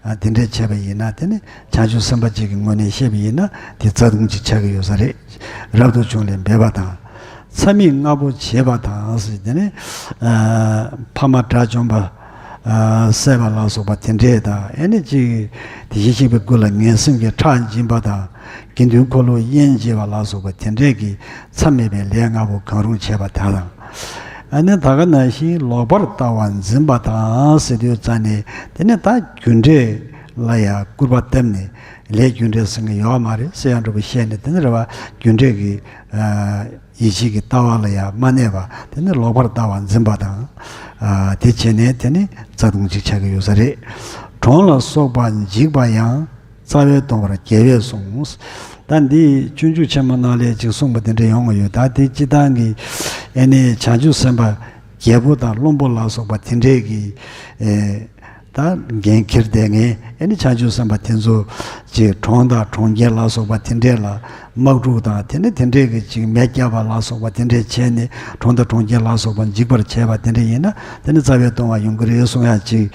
ཨ་དེ་འདྲས་བྱས་པ་ཡིན་ན་དེ་ནི་བྱང་ཆུབ་སེམས་དཔའ་གཅིག་གི་ངོས་ནས་བཤད་པ་ཡིན་ན་དེ་རྩ་ལྟུང་གཅིག་ཆགས་ཀྱི་ཡོད་ས་རེད། རབ་ཏུ་བྱུང་ལས་འབད་པ་དང་། མཚམས་མེད་ལྔ་པོ་བྱེད་པ་དང་ཟེར་དེ་ནི་ཨ་ཕ་མ་དགྲ་བཅོམ་པ་ཨ་བསད་པ་ལ་སོགས་པ་དེ་འདྲས་དང་ཨེ་ནི་གཅིག་དེ་བཞིན་གཤེགས་པའི་སྐུ་ལ་ངན་སེམས་ཀྱི་ཁྲག་འབྱིན་པ་དང་། དགེ་འདུན་འཁོར་ལོ་དབྱེན་བྱེད་པ་ལ་སོགས་པ་དེ་འདྲས་ཀྱི་མཚམས་མེད་པའི་ལས་ལྔ་པོ་གང་རུང་བྱེད་པ་དག་དང་། ཨ་ནི་ད་ག་ནང་བཞིན་ལོག་པར་ལྟ་བ་འཛིན་པ་དང་ཟེར་དུས་ཙ་ནས་དེ་ནི་ད་རྒྱུ་འབྲས་ལ་ཡང་སྐུར་པ་བཏབ་ནས་ལས་རྒྱུ་འབྲས་ཟེར་མཁན་ཡོད་མ་རེད་ཟེར་ཡང་འདྲ་པོ་བཤད་ནས་དེ་ནི་རེ་བ་རྒྱུ་འབྲས་ཀྱི་ཨ་ཡིད་ཆེས་ཀྱི་ལྟ་བ་ལ་ཡང་མ་གནས་པ་དེ་ནི་ལོག་པར་ལྟ་བ་འཛིན་པ་དང་། ཨ་དེ་བྱས་ནས་དེ་ནི་རྩ་ལྟུང་གཅིག་ཆགས་ཀྱི་ཡོད་ས་རེད། གྲོང་ལ་སོགས་པ་འཇིག་པ་ཡང་། རྩ་བའི་ལྟུང་བར་རྒྱལ་བས་གསུངས། ད་འདི་སྤྱོད་འཇུག་ཆེན་མོ་ནང་ལས་ཅིག་གསུངས་པ་དེ་འདྲ་ཡོང་གི་ཡོད། ད་དེ་སྤྱི་བཏང་གི་ཨེ་ནི་བྱང་ཆུབ་སེམས་དཔའ་རྒྱལ་པོ་དང་བློན་པོ་ལ་སོགས་པ་དེ་འདྲས་ཀྱི་ཨེ་ ད་འགན་འཁྱེར་བསྡད་མཁན་ཨེ་ནི་བྱང་ཆུབ་སེམས་དཔའ་དེ་ཚོ་ཅིག་གྲོང་དང་གྲོང་ཁྱེར་ལ་སོགས་པ་དེ་འདྲས་ལ་དམག་འཁྲུག་དང་དེ་ནི་དེ་འདྲས་ཀྱི་ཅིག་མེ་བརྒྱབ་པ་ལ་སོགས་པ་དེ་འདྲས་བྱས་ནས་གྲོང་དང་གྲོང་ཁྱེར་ལ་སོགས་པ་འཇིག་པར་བྱས་པ་དེ་འདྲས་ཡིན་ན་དེ་ནི་རྩ་བའི་ལྟུང་བ་ཡོང་གི་རེད་གསུང་ཡ་ཅིག་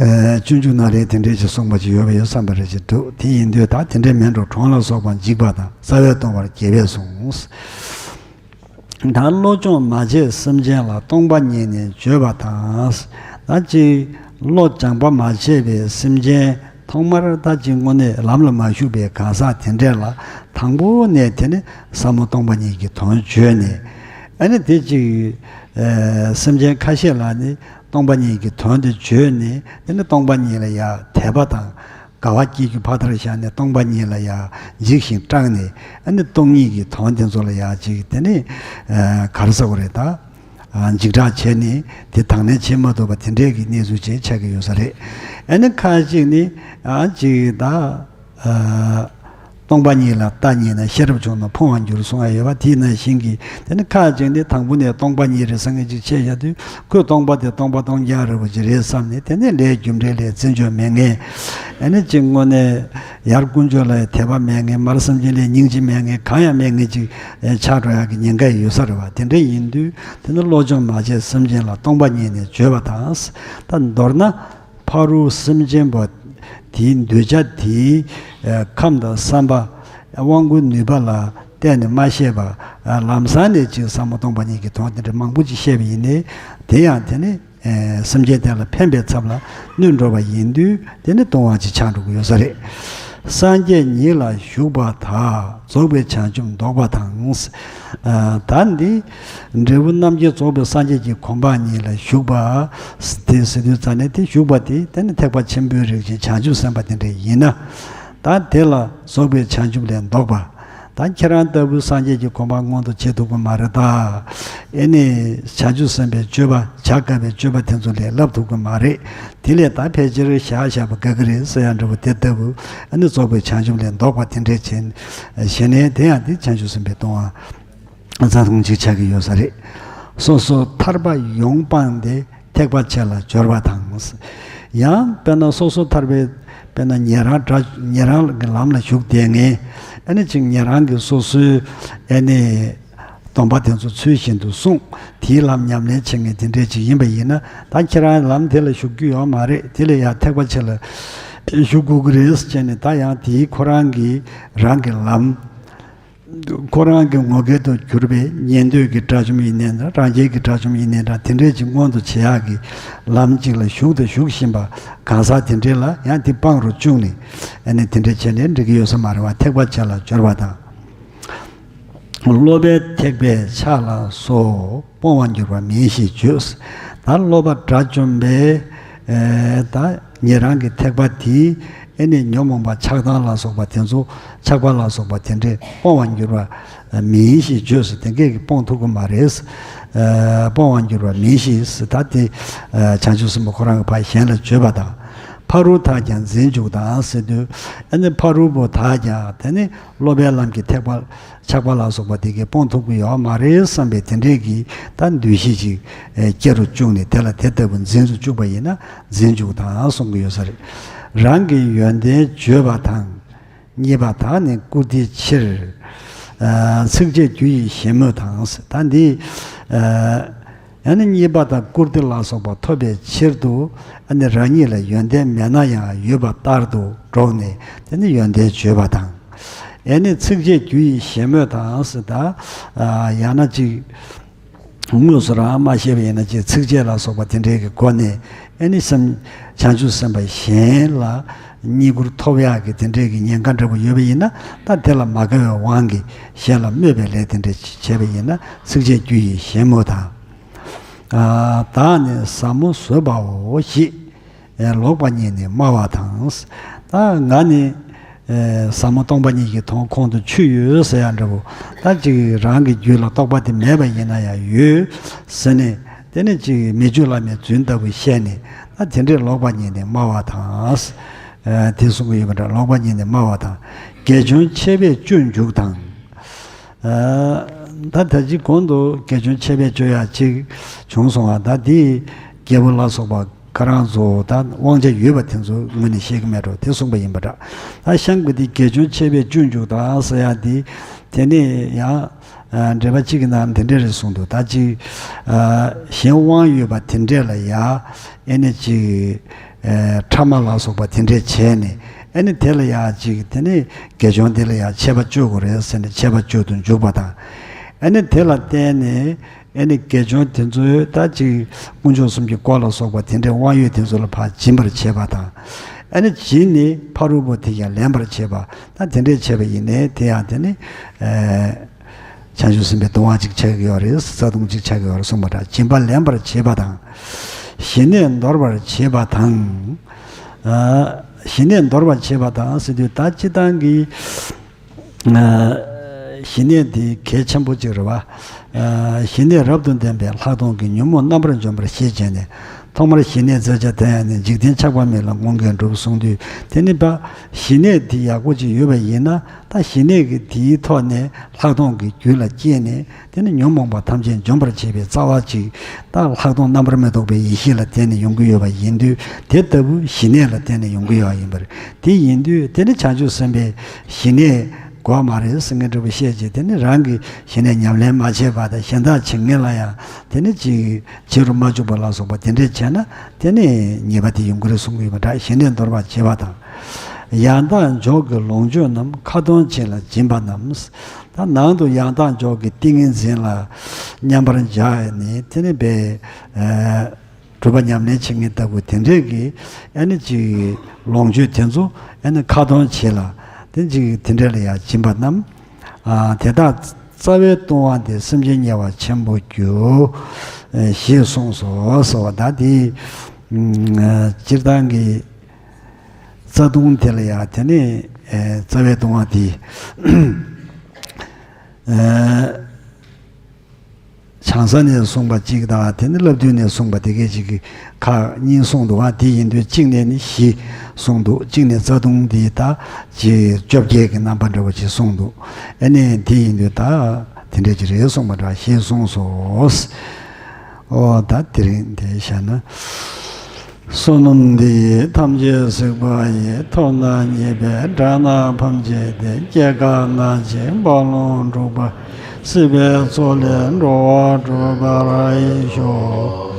ཨ། སྤྱོད་འཇུག་ན་རེ་དེ་འདྲས་ཅིག་གསུངས་པ་ཅིག་ཡོད་པ་ཡོད་བསམ་པ་རེ་ཅིག་འདུག་དེ་ཡིན་དུས་ད་དེ་འདྲས་མིན་འགྲོ་གྲོང་ལ་སོགས་པ་འཇིག་པ་དང་རྩ་བའི་ལྟུང་བར་བྱེད་པས་གསུངས། ད་བློ་སྦྱོང་མ་བྱས་སེམས་ཅན་ལ་སྟོང་པ་ཉིད་ནས་བརྗོད་པ་དང་། ད་ཅིག་བློ་སྦྱང་པ་མ་བྱས་པའི་སེམས་ཅན་ཐོག་མར་ད་ཅིག་དངོས་གནས་ལམ་ལ་མ་ཞུགས་པའི་གང་ཟག་དེ་འདྲས་ལ་དང་པོ་ནས་དེ་ནི་ཟབ་མོ་སྟོང་པ་ཉིད་ཀྱི་དོན་བརྗོད་ནས། ཨ་ནི་དེ་ཅིག་ཨེ། སེམས་ཅན་ཁ་ཤས་ལ་ནི་སྟོང་པ་ཉིད་ཀྱི་དོན་དེ་བརྗོད་ནས་དེ་ནི་སྟོང་པ་ཉིད་ལ་ཡང་དད་པ་དང་། དགའ་བ་སྐྱེ་རྒྱུ་ཕ་མཐར་བཞག་ནས་སྟོང་པ་ཉིད་ལ་ཡང་འཇིགས་ཤིང་སྐྲག་ནས་ཨ་ནི་སྟོང་ཉིད་ཀྱི་དོན་དེ་ཚོ་ལ་ཡང་ཅིག་དེ་ནི་ཨ་ག་རེ་ཟེར་དགོས་རེད་ད། ཨ་འཇིགས་སྐྲག་བྱས་ནས་དེ་དང་ལེན་བྱེད་མ་ཐུབ་པ་དེ་འདྲའི་གི་གནས་ཚུལ་ཅིག་ཆགས་ཀྱི་ཡོད་ས་རེད། ཨ་ནི་ཁ་ཅིག་ནི་ཨ་ཅིག་ད་ཨ་སྟོང་པ་ཉིད་ལ་ལྟ་ཉེས་ན་ཤེས་རབ་བྱུང་ན་ཕུང་བར་འགྱུར་གསུང་ཡ་ཡོད་པ་དེ་ནང་བཞིན་གྱི་དེ་ནི་ཁ་ཅིག་ནི་དང་པོ་ནས་སྟོང་པ་ཉིད་རེད་བསམ་མཁན་ཅིག་ཆགས་ཡ་དུས། ཁོས་སྟོང་པ་དེ་སྟོང་པ་སྟོང་རྐྱང་རེད་པ་ཅིག་རེད་བསམ་ནས་དེ་ནས་ལས་རྒྱུ་འབྲས་ལ་བརྩི་འཇོག་མེད་མཁན། ཨ་ནི་གཅིག་དངོས་གནས་ཡར་དཀོན་མཆོག་ལ་དད་པ་མེད་མཁན། མར་སེམས་ཅན་ལ་སྙིང་རྗེ་མེད་མཁན། གང་ཡང་མེད་མཁན་ཅིག་ཆགས་འགྲོ་ཡག་གི་ཉེན་ཁ་ཡོད་ས་རེད་པ། དེ་འདྲ་ཡིན་དུས་དེ་ནི་བློ་སྦྱོང་མ་བྱས་སེམས་ཅན་ལ་སྟོང་པ་ཉིད་ནས་བརྗོད་པ་དང་། ད་མདོར་ན་ཕ་རོལ་སེམས་ཅན་པོ་དེའི་འདོད་བྱ་དེའི་ཁམས་དང་བསམ་པ་དབང་བསྐུར་ནུས་པ་ལ་བརྟེན་ནས་མ་ཤེས་པ། ལམ་སང་ནས་ཅིག་ཟབ་མོ་སྟོང་པ་ཉིད་ཀྱི་དོན་དེ་འདྲ་མང་པོ་ཅིག་བཤད་པ་ཡིན་ནའི། དེ་ཡང་དེ་ནི་ཨེ་སེམས་ཅན་དེ་ལ་ཕན་པའི་ཚབ་ལ་གནོད་འགྲོ་བ་ཡིན་དུས་དེ་ནི་ལྟུང་བ་ཅིག་ཆགས་འགྲོ་གི་ཡོད་ས་རེད། སངས་རྒྱས་ཉིད་ལ་ཞུགས་པ་དག་རྫོགས་པའི་བྱང་ཆུབ་འདོགས་པ་དང་། ཨ་ད་འདི་འབྲས་བུ་རྣམ་བརྒྱད་རྫོགས་པའི་སངས་རྒྱས་ཀྱི་གོ་འཕང་ཉིད་ལ་ཞུགས་པ་དེ་ཟེར་དུས་ཙ་ནས་དེ་ཞུགས་པ་དེ་དེ་ནི་ཐེག་པ་ཆེན་པོའི་རིགས་ཀྱི་བྱང་ཆུབ་སེམས་དཔའ་དེ་འདྲ་ཡིན་ན། ད་དེ་ལ་རྫོགས་པའི་བྱང་ཆུབ་ལས་ལྡོག་པ། ད་ཁྱེད་རང་ལྟ་བུ་སངས་རྒྱས་ཀྱི་གོ་འཕང་མངོན་དུ་བྱེད་ཐུབ་ཀྱི་མ་རེད་ད། ཨེ་ནི་བྱང་ཆུབ་སེམས་དཔའི་སྤྱོད་པ་བྱ་དཀའ་བའི་སྤྱོད་པ་དེ་ཚོ་ལས་བསླབ་ཐུབ་ཀྱི་མ་རེད། དེ་ལས་ད་ཕལ་ཆེར་བཞག་བཞག་པ་དགའ་གི་རེད་ཟེར་ཡ་འདྲ་པོ་དེ་ལྟ་བུ་ཨ་ནི་རྫོགས་པའི་བྱང་ཆུབ་ལས་ལྡོག་པ་དེ་འདྲས་བྱས་ནས་དེ་ཡང་དེ་བྱང་ཆུབ་སེམས་དཔའི་ལྟུང་བ་རྩ་ལྟུང་ཅིག་ཆགས་ཀྱི་ཡོད་ས་རེད། སོ་སོ་ཐར་པ་ཡོངས་སྤངས་ཏེ། ཐེག་པ་ཆེ་ལ་སྦྱོར་བ་དང་། ཡང་དཔེར་ན་སོ་སོ་ཐར་པའི་དཔེར་ན་ཉན་རང་དགྲ་ཉན་རང་གི་ལམ་ལ་ཞུགས་བསྡད་མཁན། ཨ་ནི་ཅིག་ཉན་རང་གི་སོ་སོའི་ཨ་ནི་སྡོམ་པ་དེ་ཚོ་ཚུལ་བཞིན་དུ་སྲུང་། དེའི་ལམ་ཉམས་ལེན་བྱེད་མཁན་དེ་འདྲས་ཅིག་ཡིན་པ་ཡིན་ན། ད་ཁྱེད་རང་ལམ་དེ་ལ་ཞུགས་རྒྱུ་ཡོད་མ་རེད། དེ་ལ་ཡང་ཐེག་པ་ཆེ་ལ་ཞུགས་དགོས་ཀྱི་རེད་ཟེར་ནས་ད་ཡང་དེའི་ཁོ་རང་གི་རང་གི་ལམ། ཁོ་རང་གི་ངོ་སྐལ་དུ་གྱུར་པའི་ཉན་ཐོས་ཀྱི་དགྲ་བཅོམ་ཡིན་ནའི་འདྲ། རང་རྒྱལ་གྱི་དགྲ་བཅོམ་ཡིན་ནའི་འདྲ། དེ་འདྲས་ཅིག་མངོན་དུ་བྱེད་ཡག་གི་ལམ་ཅིག་ལ་ཞུགས་དང་ཞུགས་བཞིན་པ་གང་ཟག་དེ་འདྲས་ལ་ཡང་དེ་སྤང་རུ་བཅུག་ནས་ཨ་ནི་དེ་འདྲས་བྱས་ནས་འགྲིག་གི་ཡོད་ས་མ་རེད་པ། ཐེག་པ་ཆེ་ལ་སྦྱོར་བ་དང་། སློབ་པའི་ཐེག་པའི་ཕྱག་ལ་སོགས། སྤོང་བར་འགྱུར་བ་མིན་ཞེས་བརྗོད། ད་སློབ་པ་དགྲ་བཅོམ་པའི་ཨེ་ད་ཉན་རང་གི་ཐེག་པ་དེའི་ཨེ་ནི་ཉོན་མོངས་པ་ཆགས་སྡང་ལ་སོགས་པ་དེ་ཚོ་ཆགས་པ་ལ་སོགས་པ་དེ་འདྲས་སྤོང་བར་འགྱུར་བ་མིན་ཞེས་བརྗོད་ཟེར། དེ་འགས་ཀྱི་སྤོང་ཐུབ་ཀྱི་མ་རེད། ཨེ་སྤོང་བར་འགྱུར་བ་མིན་ཞེས་ཟེར། ད་དེ་ཨེ་བྱང་ཆུབ་སེམས་དཔའ་ཁོ་རང་གི་ཕར་གཞན་ལ་བརྗོད་པ་དང་། ཕ་རོལ་ཐར་ཀྱང་འཛིན་འཇུག་དང་ཟེར་དུས་ཨེ་ནི་ཕ་རོལ་པོ་ཐར་ཀྱང་དེ་ནི་སློབ་པའི་ལམ་གྱི་ཐེག་པ། ཆགས་པ་ལ་སོགས་པ་དེ་གས་སྤོང་ཐུབ་ཀྱི་ཡོད་མ་རེད་བསམ་པའི་དེ་འདྲས་ཀྱི་ད་འདུ་ཤེས་ཅིག་ཨེ་སྐྱེ་རུ་བཅུག་ནས་དེ་ལ་དེ་ལྟ་བུ་འཛིན་རུ་བཅུག་པ་ཡིན་ན་འཛིན་འཇུག་དང་གསུང་གི་ཡོད་ས་རེད། རང་གི་ཡོན་ཏན་བརྗོད་པ་དང་། གཉིས་པ་དག་ནི་བཀུར་སྟིའི་ཕྱིར། ཨ་ཚིགས་བཅད་རྒྱུ་ཡི་བཞད་མོ་དང་། ད་འདི་ཨ་ཡང་ན་གཉིས་པ་དག་བཀུར་སྟི་ལ་སོགས་པ་ཐོབ་པའི་ཕྱིར་དུ་ཨ་ནི་རང་ཉིད་ལ་ཡོན་ཏན་མེད་ན་ཡང་ཡོད་པ་ལྟར་དུ་འགྲོགས་ནས་དེ་ནི་ཡོན་ཏན་བརྗོད་པ་དང་། ཨེ་ནི་ཚིགས་བཅད་རྒྱུ་ཡི་བཞད་མོ་དང་ཟེར། ད་ཡང་ན་ཅིག་དངོས་སུ་རང་མ་བཤད་པ་ཡིན་ན་ཅིག་ཚིགས་བཅད་ལ་སོགས་པ་དེ་འདྲའི་གི་སྒོ་ནས་ཨེ་ནི་སེམས་བྱང་ཆུབ་སེམས་དཔའ་གཞན་ལ་བསྙེན་བཀུར་ཐོབ་ཡག་གི་དེ་འདྲའི་གི་ཉེན་ཁ་འདྲ་པོ་ཡོད་པ་ཡིན་ན། ད་དེ་ལ་མ་དགའ་བའི་དབང་གིས་གཞན་ལ་སྨོད་པའི་ལས་དེ་འདྲ་བྱས་པ་ཡིན་ན་ཚིགས་བཅད་རྒྱུ་ཡི་བཞད་མོ་དང་། ཨ་བདག་ནི་ཟབ་མོ་བཟོད་པའོ་ཞེས། ཨེ་ལོག་པ་ཉིད་ནི་སྨྲ་བ་དང་། ད་ང་ནི་ཨེ་ཟབ་མོ་སྟོང་པ་ཉིད་ཀྱི་དོན་ཁོང་དུ་ཆུད་ཡོད་ཟེར་ཡ་འདྲ་པོ། ད་ཅིག་རང་གི་རྒྱུད་ལ་རྟོགས་པ་དེ་མེད་པ་ཡིན་ན་ཡང་ཡོད་ཟེར་ནས་དེ་ནི་ཅིག་མི་ཆོས་བླ་མའི་རྫུན་ལྟ་བུ་བཤད་ནས་ད་དེ་འདྲའི་ལོག་པ་ཉིད་ནི་སྨྲ་བ་དང་། ཨེ་དེ་གསུང་གི་ཡོད་པ་འདྲ། ལོག་པ་ཉིད་ནི་སྨྲ་བ་དང་། དགེ་སྦྱོང་ཆད་པས་སྤྱོད་འཇུག་དང་། ཨ་ད་ད་ཅི་གོང་དུ་དགེ་སྦྱོང་ཆད་པས་སྤྱོད་ཡ་ཅིག་བྱུང་སོང་བ། ད་འདི་རྒྱལ་པོ་ལ་སོགས་པ་ ཁོ་རང་ཚོ་ད་དབང་ཆ་ཡོད་པ་དེ་ཚོ་ངོས་ནས་བཤད་ཀྱི་མེད་འགྲོ་དེ་གསུངས་པ་ཡིན་པ་འདྲ། ད་ཤངས་ཀྱི་དེ་དགེ་སྦྱོང་འཆད་པའི་སྤྱོད་འཇུག་དང་ཟེར་ཡ་དེ་དེ་ནས་ཡང་འགྲེལ་པ་གཅིག་གི་ནང་དེ་འདྲས་རེད་གསུངས་འདུག་ད་ཅིག་གཞན་དབང་ཡོད་པ་དེ་འདྲས་ལ་ཡ་ཨེ་ནས་ཅིག་ཕྲ་མ་ལ་སོགས་པ་དེ་འདྲས་བྱས་ནས་ཨེ་ནས་དེ་ལ་ཡ་ཅིག་དེ་ནས་དགེ་སྦྱོང་དེ་ལ་ཡ་ཆད་པ་གཅོད་དགོས་རེད་ཟེར་ནས་ཆད་པ་གཅོད་དུ་འཇུག་པ་དང་། ཨེ་ནས་དེ་ལ་བརྟེན་ནས། ཨེ་ནི་དགེ་སྦྱོང་དེ་ཚོས་ད་ཅིག་དཀོན་མཆོག་གསུམ་གྱི་སྐོར་ལ་སོགས་པ་དེ་འདྲའི་དབང་ཡོད་དེ་ཚོ་ལ་ཕར་སྦྱིན་པར་བྱེད་པ་དང་། ཨེ་ནི་སྦྱིན་ནས་ཕ་རོལ་པོ་དེ་ཡང་ལེན་པར་བྱེད་པ་ད་དེ་འདྲའི་བྱེད་པ་ཡིན་ནའི་དེ་ཡང་དེ་ནི་ཨེ་བྱང་ཆུབ་སེམས་དཔའི་སྡུག་བསྔལ་ཅིག་ཆགས་ཀྱི་ཡོད་རེད། རྩ་ལྟུང་ཅིག་ཆགས་ཀྱི་ཡོད་རེད་གསུངས་པ་འདྲ། སྦྱིན་པ་ལེན་པར་བྱེད་པ་དང་། ཞི་གནས་འདོར་བར་བྱེད་པ་དང་། ཨ་ཞི་གནས་འདོར་བར་བྱེད་པ་དང་ཟེར་དུས་ད་སྤྱིར་བཏང་གི་ཞི་གནས་དེ་གལ་ཆེན་པོ་གཅིག་རེད་བ། ཞི་གནས་རབ་ཏུ་ལྡན་པའི་ལྷག་མཐོང་གི་ཉོན་མོངས་རྣམ་པར་འཇོམས་པར་ཤེས་བྱས་ནས། ཐོག་མར་ཞི་གནས་བརྩེ་བྱ་དེ་ཡང་ནི། འཇིག་རྟེན་ཆགས་པ་མེད་ལ་མངོན་དགས་འགྲུབ་གསུངས་དུས་དེ་ནི་ད་ཞི་གནས་དེ་ཡག་པོ་ཅིག་ཡོད་པ་ཡིན་ན་ད་ཞི་གནས་ཀྱི་དེའི་ཐོག་ནས་ལྷག་མཐོང་གི་རྒྱུད་ལ་སྐྱེས་ནས་དེ་ནི་ཉོན་མོངས་པ་ཐམས་ཅད་འཇོམས་པར་བྱེད་པའི་རྩ་བ་ཅིག་ད་ལྷག་མཐོང་རྣམ་པར་མི་རྟོག་པའི་ཡེ་ཤེས་ལ་བརྟེན་ནས་ཡོང་གི་ཡོད་པ་ཡིན་དུས་དེ་ལྟ་བུ་ཞི་གནས་ལ་བརྟེན་ནས་ཡོང་གི་ཡོད་པ་ཡིན་པར། དེ་ཡིན་དུས་དེ་ནི་བྱང་ཆུབ་སེམས་དཔའི་ཞི་གནས་དགོས་མ་རེད་ཟེར་མཁན་འདྲ་པོ་བཤད་རྗེས་དེ་ནི་རང་གི་ཞི་གནས་ཉམས་ལེན་མ་བྱས་པ་དང་གཞན་དག་བྱེད་མཁན་ལ་ཡང་དེ་ནི་ཅིག་བྱེད་རུ་མ་བཅུག་པ་ལ་སོགས་པ་དེ་འདྲས་བྱས་ན་དེ་ནི་ཉེས་པ་དེ་ཡོང་གི་རེད་གསུང་གི་ཡོད་པ་འདྲ། ཞི་གནས་འདོར་བར་བྱེད་པ་དང་། ཡང་དག་འཇོག་གི་ལོངས་སྤྱོད་རྣམས། ཁ་ཏོན་བྱེད་ལ་སྦྱིན་པ་རྣམས། ད་ནང་དུ་ཡང་དག་འཇོག་གི་ཏིང་ངེ་འཛིན་ལ་མཉམ་པར་སྦྱར་ནས་དེ་ནི་པའི། སྒྲུབ་པ་ཉམས་ལེན་བྱེད་མཁན་ལྟ་བུ་དེ་འདྲས་ཀྱི་ཨ་ནི་ཅིག་ལོངས་སྤྱོད་དེ་ཚོ་ཨ་ནི་ཁ་ཏོན་བྱེད་ལ་དེ་ཅིག་དེ་འདྲས་ལ་ཡང་སྦྱིན་པ་རྣམས། ཨ་དེ་དག་རྩ་བའི་ལྟུང་བ་འདི། སེམས་ཅན་དམྱལ་བ་ཆེན་པོ་རྒྱུ། ཨེ་ཞེས་གསུངས་སོ་ཟེར་བ་ད་དེ་ཨ་སྤྱིར་བཏང་གི་རྩ་ལྟུང་དེ་ལ་ཡང་དེ་ནི་ཨེ་རྩ་བའི་ལྟུང་བ་དེ་ཨེ། བྱང་ས་ནས་གསུངས་པ་གཅིག་དང་དེ་ནི་བསླབ་བཏུས་ནས་གསུངས་པ་དེ་གས་གཅིག་གི་ཁག་གཉིས་གསུངས་འདུག་ཨ། དེ་ཡིན་དུས་གཅིག་ནས་ནི་བཞི་གསུངས་འདུག་གཅིག་ནས་རྩ་ལྟུང་འདི་ད་ཅིག་བཅོ་བརྒྱད་ཀྱི་རྣམ་པ་འདྲ་བོ་ཅིག་གསུངས་འདུག་ཨ་ནི་དེ་ཡིན་དུས་ད་དེ་འདྲས་ཅིག་རེད་གསུངས་པ་འདྲ་ཞེས་གསུངས་སོ། ཨོ་ད་དེ་རིང་དེ་བྱས་ན། བསོད་ནམས་འདི་ཡིས་ཐམས་ཅད་གཟིགས་པ་ཡི། ཐོབ་ན་ཉེས་པའི་དགྲ་རྣམས་ཕམ་བྱས་ཏེ། སྐྱེ་རྒ་ན་འཆིའི་རྦ་ཀློང་འཁྲུགས་པ། སྲིད་པའི་མཚོ་ལས་འགྲོ་བ་སྒྲོལ་བར་ཤོག།